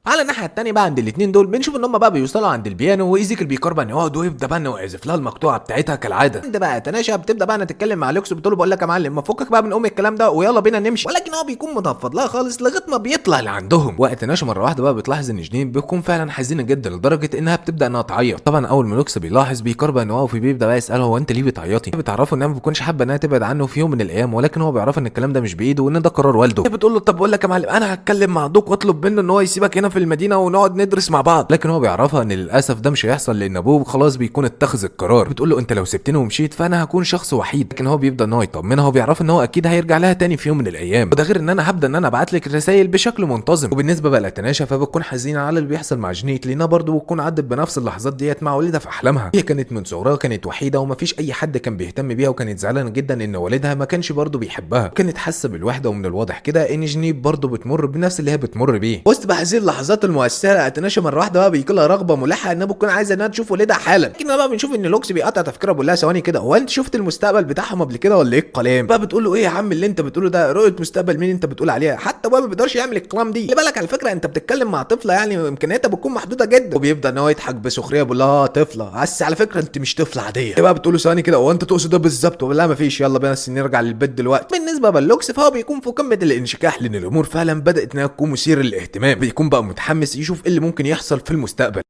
على الناحية الثانية بقى عند الاثنين دول بنشوف ان هم بقى بيوصلوا عند البيانو، وايزيكل بيقرب ان يقعد ويبدا بقى انه يعزف لها المقطوعة بتاعتها كالعادة. عند بقى تناشا بتبدا بقى انها تتكلم مع لوكس بتقول له بقول لك يا معلم ما فكك بقى من ام الكلام ده ويلا بينا نمشي، ولكن هو بيكون متفض لها خالص لغاية ما بيطلع لعندهم. وقت تناشا مرة واحدة بقى بتلاحظ ان جنين بتكون فعلا حزينة جدا لدرجة انها بتبدا انها تعيط. طبعا اول ما لوكس بيلاحظ بيقرب ان هو بيبدا بقى يساله هو انت ليه بتعيطي؟ بتعرفه انها ما بتكونش حابة انها تبعد عنه في يوم من الايام، ولكن هو بيعرف ان الكلام ده مش بايده وان ده قرار والده. بتقول له طب بقول لك يا معلم انا هتكلم مع دوك واطلب منه ان هو يسيبك هنا في المدينة ونقعد ندرس مع بعض، لكن هو بيعرفها ان للاسف ده مش هيحصل لان ابوه خلاص بيكون اتخذ القرار. بتقول له انت لو سبتني ومشيت فانا هكون شخص وحيد، لكن هو بيبدا ان هو يطمنها وبيعرف ان هو اكيد هيرجع لها تاني في يوم من الايام، وده غير ان انا هبدا ان انا ابعت لك رسائل بشكل منتظم. وبالنسبة بقى لتناشا فبتكون حزينة على اللي بيحصل مع جنيت، لانها برضه بتكون عدت بنفس اللحظات ديت مع والدها في احلامها. هي كانت من صغرها كانت وحيده ومفيش اي حد كان بيهتم بيها، وكانت زعلانة جدا ان والدها ما كانش برضه بيحبها، كانت حاسه بالوحدة. ومن الواضح كده ان جنيت برضه بتمر بنفس اللي هي بتمر بيه. وسط بقى هذه اللحظات المؤثرة اتناشا مرة واحدة بقى بيكون لها رغبة ملحة انها بتكون عايزه انها تشوف والدها حالا، لكن بقى بنشوف ان لوكس بيقطع تفكيرها بيقول لها ثواني كده، هو انت شفت المستقبل بتاعهم قبل كده ولا ايه الكلام؟ بقى بتقول له ايه يا عم اللي انت بتقوله ده؟ رؤية مستقبل مين انت بتقول عليها؟ حتى بقى ما بيقدرش يعمل الكلام دي. خلي بالك على فكرة انت بتتكلم مع طفله يعني امكانياتها بتكون محدودة جدا. وبيبدا ان هو يضحك بسخريه بيقول لها طفله، بس على فكرة انت مش طفله عادية. بقى بتقول له ثواني كده، هو انت تقصد ده بالظبط؟ ولا ما فيش، يلا بينا نرجع للبيت دلوقتي. بالنسبة للوكس فهو بيكون في قمة الانشكاح لان الامور فعلا بدات انها تكون مثيرة للاهتمام، بيكون بقى متحمس يشوف ايه اللي ممكن يحصل في المستقبل.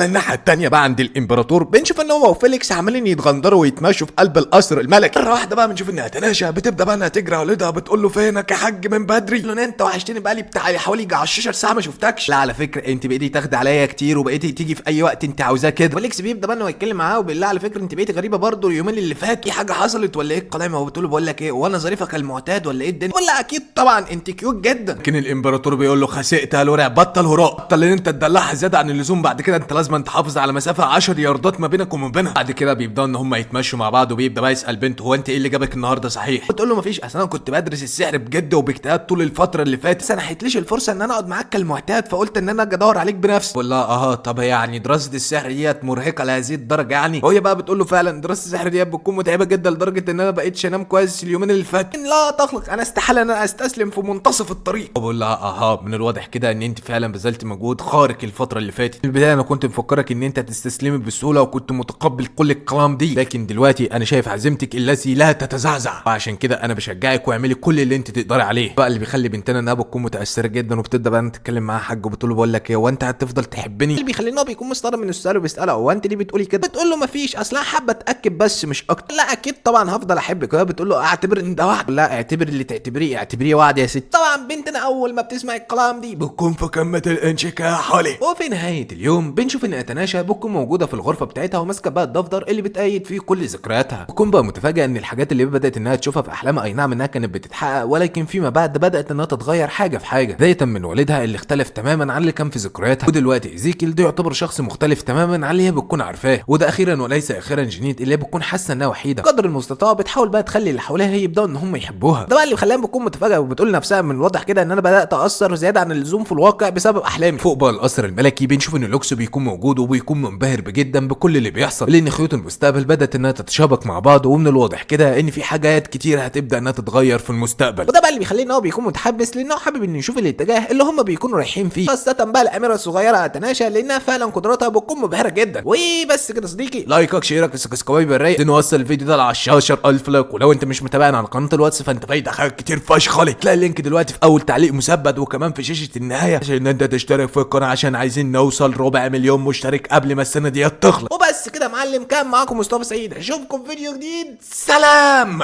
الناحية التانية بقى عند الامبراطور بنشوف ان هو وفيليكس عمالين يتغندروا ويتمشوا في قلب القصر الملكي. مرة واحدة بقى بنشوف ان اتناشا بتبدا بقى انها تجري على والدها بتقول له فينك يا حاج من بدري؟ له انت وحشتني بقالي بتاع حوالي 10 ساعة ما شفتكش. لا على فكرة انت بقيتي تاخدي عليا كتير وبقيتي تيجي في اي وقت انت عاوزاه كده. فيليكس بيبدا بقى انه يتكلم معاه وبالله على فكرة انت بقيتي غريبة برضه اليومين اللي فاتوا، في حاجة حصلت ولا ايه الكلام؟ هو بتقول له بقول لك ايه، وانا ظريفة كالمعتاد ولا ايه الدنيا؟ ولا اكيد طبعا انت cute جدا. لكن الامبراطور بيقول له خسئت يا لورع، بطل هراء، بطل ان انت تدلعها زيادة عن اللزوم، بعد كده انت لازم تحافظ على مسافة 10 ياردات ما بينك وما بينها. بعد كده بيبداوا ان هم يتمشوا مع بعض، وبيبدا بقى يسال بنته هو انت ايه اللي جابك النهارده صحيح؟ بتقول له مفيش، اصل انا كنت بدرس السحر بجد وباجتهاد طول الفترة اللي فاتت، بس انا حيتليش الفرصة ان انا اقعد معاك كالمعتاد، فقلت ان انا اجي ادور عليك بنفسي. بقول لها اه طب يعني دراسة السحر ديت مرهقة لهذه الدرجة يعني؟ وهي بقى بتقول له فعلا دراسة السحر ديت بتكون متعبة جدا لدرجة ان انا بقيتش انام كويس اليومين اللي فاتوا. لا تقلق انا استحالة ان انا استسلم في منتصف الطريق. بقول لها اها من الواضح كده ان انت فعلا بذلت مجهود خارق الفترة اللي فاتت. في البداية انا كنت مفكرك ان انت تستسلمي بسهولة وكنت متقبل كل الكلام دي، لكن دلوقتي انا شايف عزيمتك التي لا تتزعزع، وعشان كده انا بشجعك واعملي كل اللي انت تقدري عليه. بقى اللي بيخلي بنتنا انها بتكون متاثرة جدا، وبتبدا بقى تتكلم معاها حاج وبتقول له بقول لك ايه، هو انت هتفضل تحبني؟ اللي بيخلي ان هو بيكون مستغرب من السؤال وبيسالها هو انت ليه بتقولي كده؟ بتقول له مفيش، اصل انا حابة اتاكد بس مش اكتر. لا اكيد طبعا هفضل احبك. وهي بتقول له اعتبر ان ده وعد. لا اعتبر اللي تعتبريه اعتبريه وعد يا ست. طبعا بنتنا اول ما بتسمع الكلام دي بتكون في قمة الانشكاح عليه. وفي نهاية اليوم بنشوف ان اتناشا بتكون موجودة في الغرفة بتاعتها وماسكه بقى الدفتر اللي بتأيد فيه كل ذكرياتها. بتكون بقى متفاجئه ان الحاجات اللي بدات انها تشوفها في احلامها اي نعم انها كانت بتتحقق، ولكن فيما بعد بدات انها تتغير حاجة في حاجة، بداية من والدها اللي اختلف تماما عن اللي كان في ذكرياتها، ودلوقتي ايزيكيل ده يعتبر شخص مختلف تماما عن اللي هي بتكون عارفاه. وده اخيرا وليس اخيرا جنيت اللي هي بتكون حاسه انها وحيده قدر المستطاع بتحاول بقى تخلي اللي حواليها يبداوا ان هم يحبوها. ده بقى اللي خلاها بتكون متفاجئه وبتقول لنفسها من الواضح كده ان انا بدات اثر زيادة عن اللزوم في الواقع بسبب احلامي. فوق بقى القصر الملكي بنشوف ان لوكس بيكون موجود موجود وبيكون منبهر جدا بكل اللي بيحصل، لان خيوط المستقبل بدات انها تتشابك مع بعض، ومن الواضح كده ان في حاجات كتير هتبدا انها تتغير في المستقبل. وده بقى اللي بيخليه ان هو بيكون متحمس، لانه حابب انه يشوف الاتجاه اللي هم بيكونوا رايحين فيه، خاصة بقى الاميرة الصغيرة تناشا، لانها فعلا قدراتها بتكون مبهرة جدا. وبس كده صديقي، لايكك شيرك subscribe الرايق، نوصل الفيديو ده ل 10000 like. ولو انت مش متابعنا على قناة الواتس فانت فايتك حاجات كتير فشخ، تلاقي ال link دلوقتي في اول تعليق مثبت وكمان في شاشة النهاية، عشان انت تشترك في القناة، عشان عايزين نوصل 250,000 مشترك قبل ما السنة دي تخلص. وبس كده يا معلم، كان معاكم مصطفى سعيد، اشوفكم في فيديو جديد، سلام.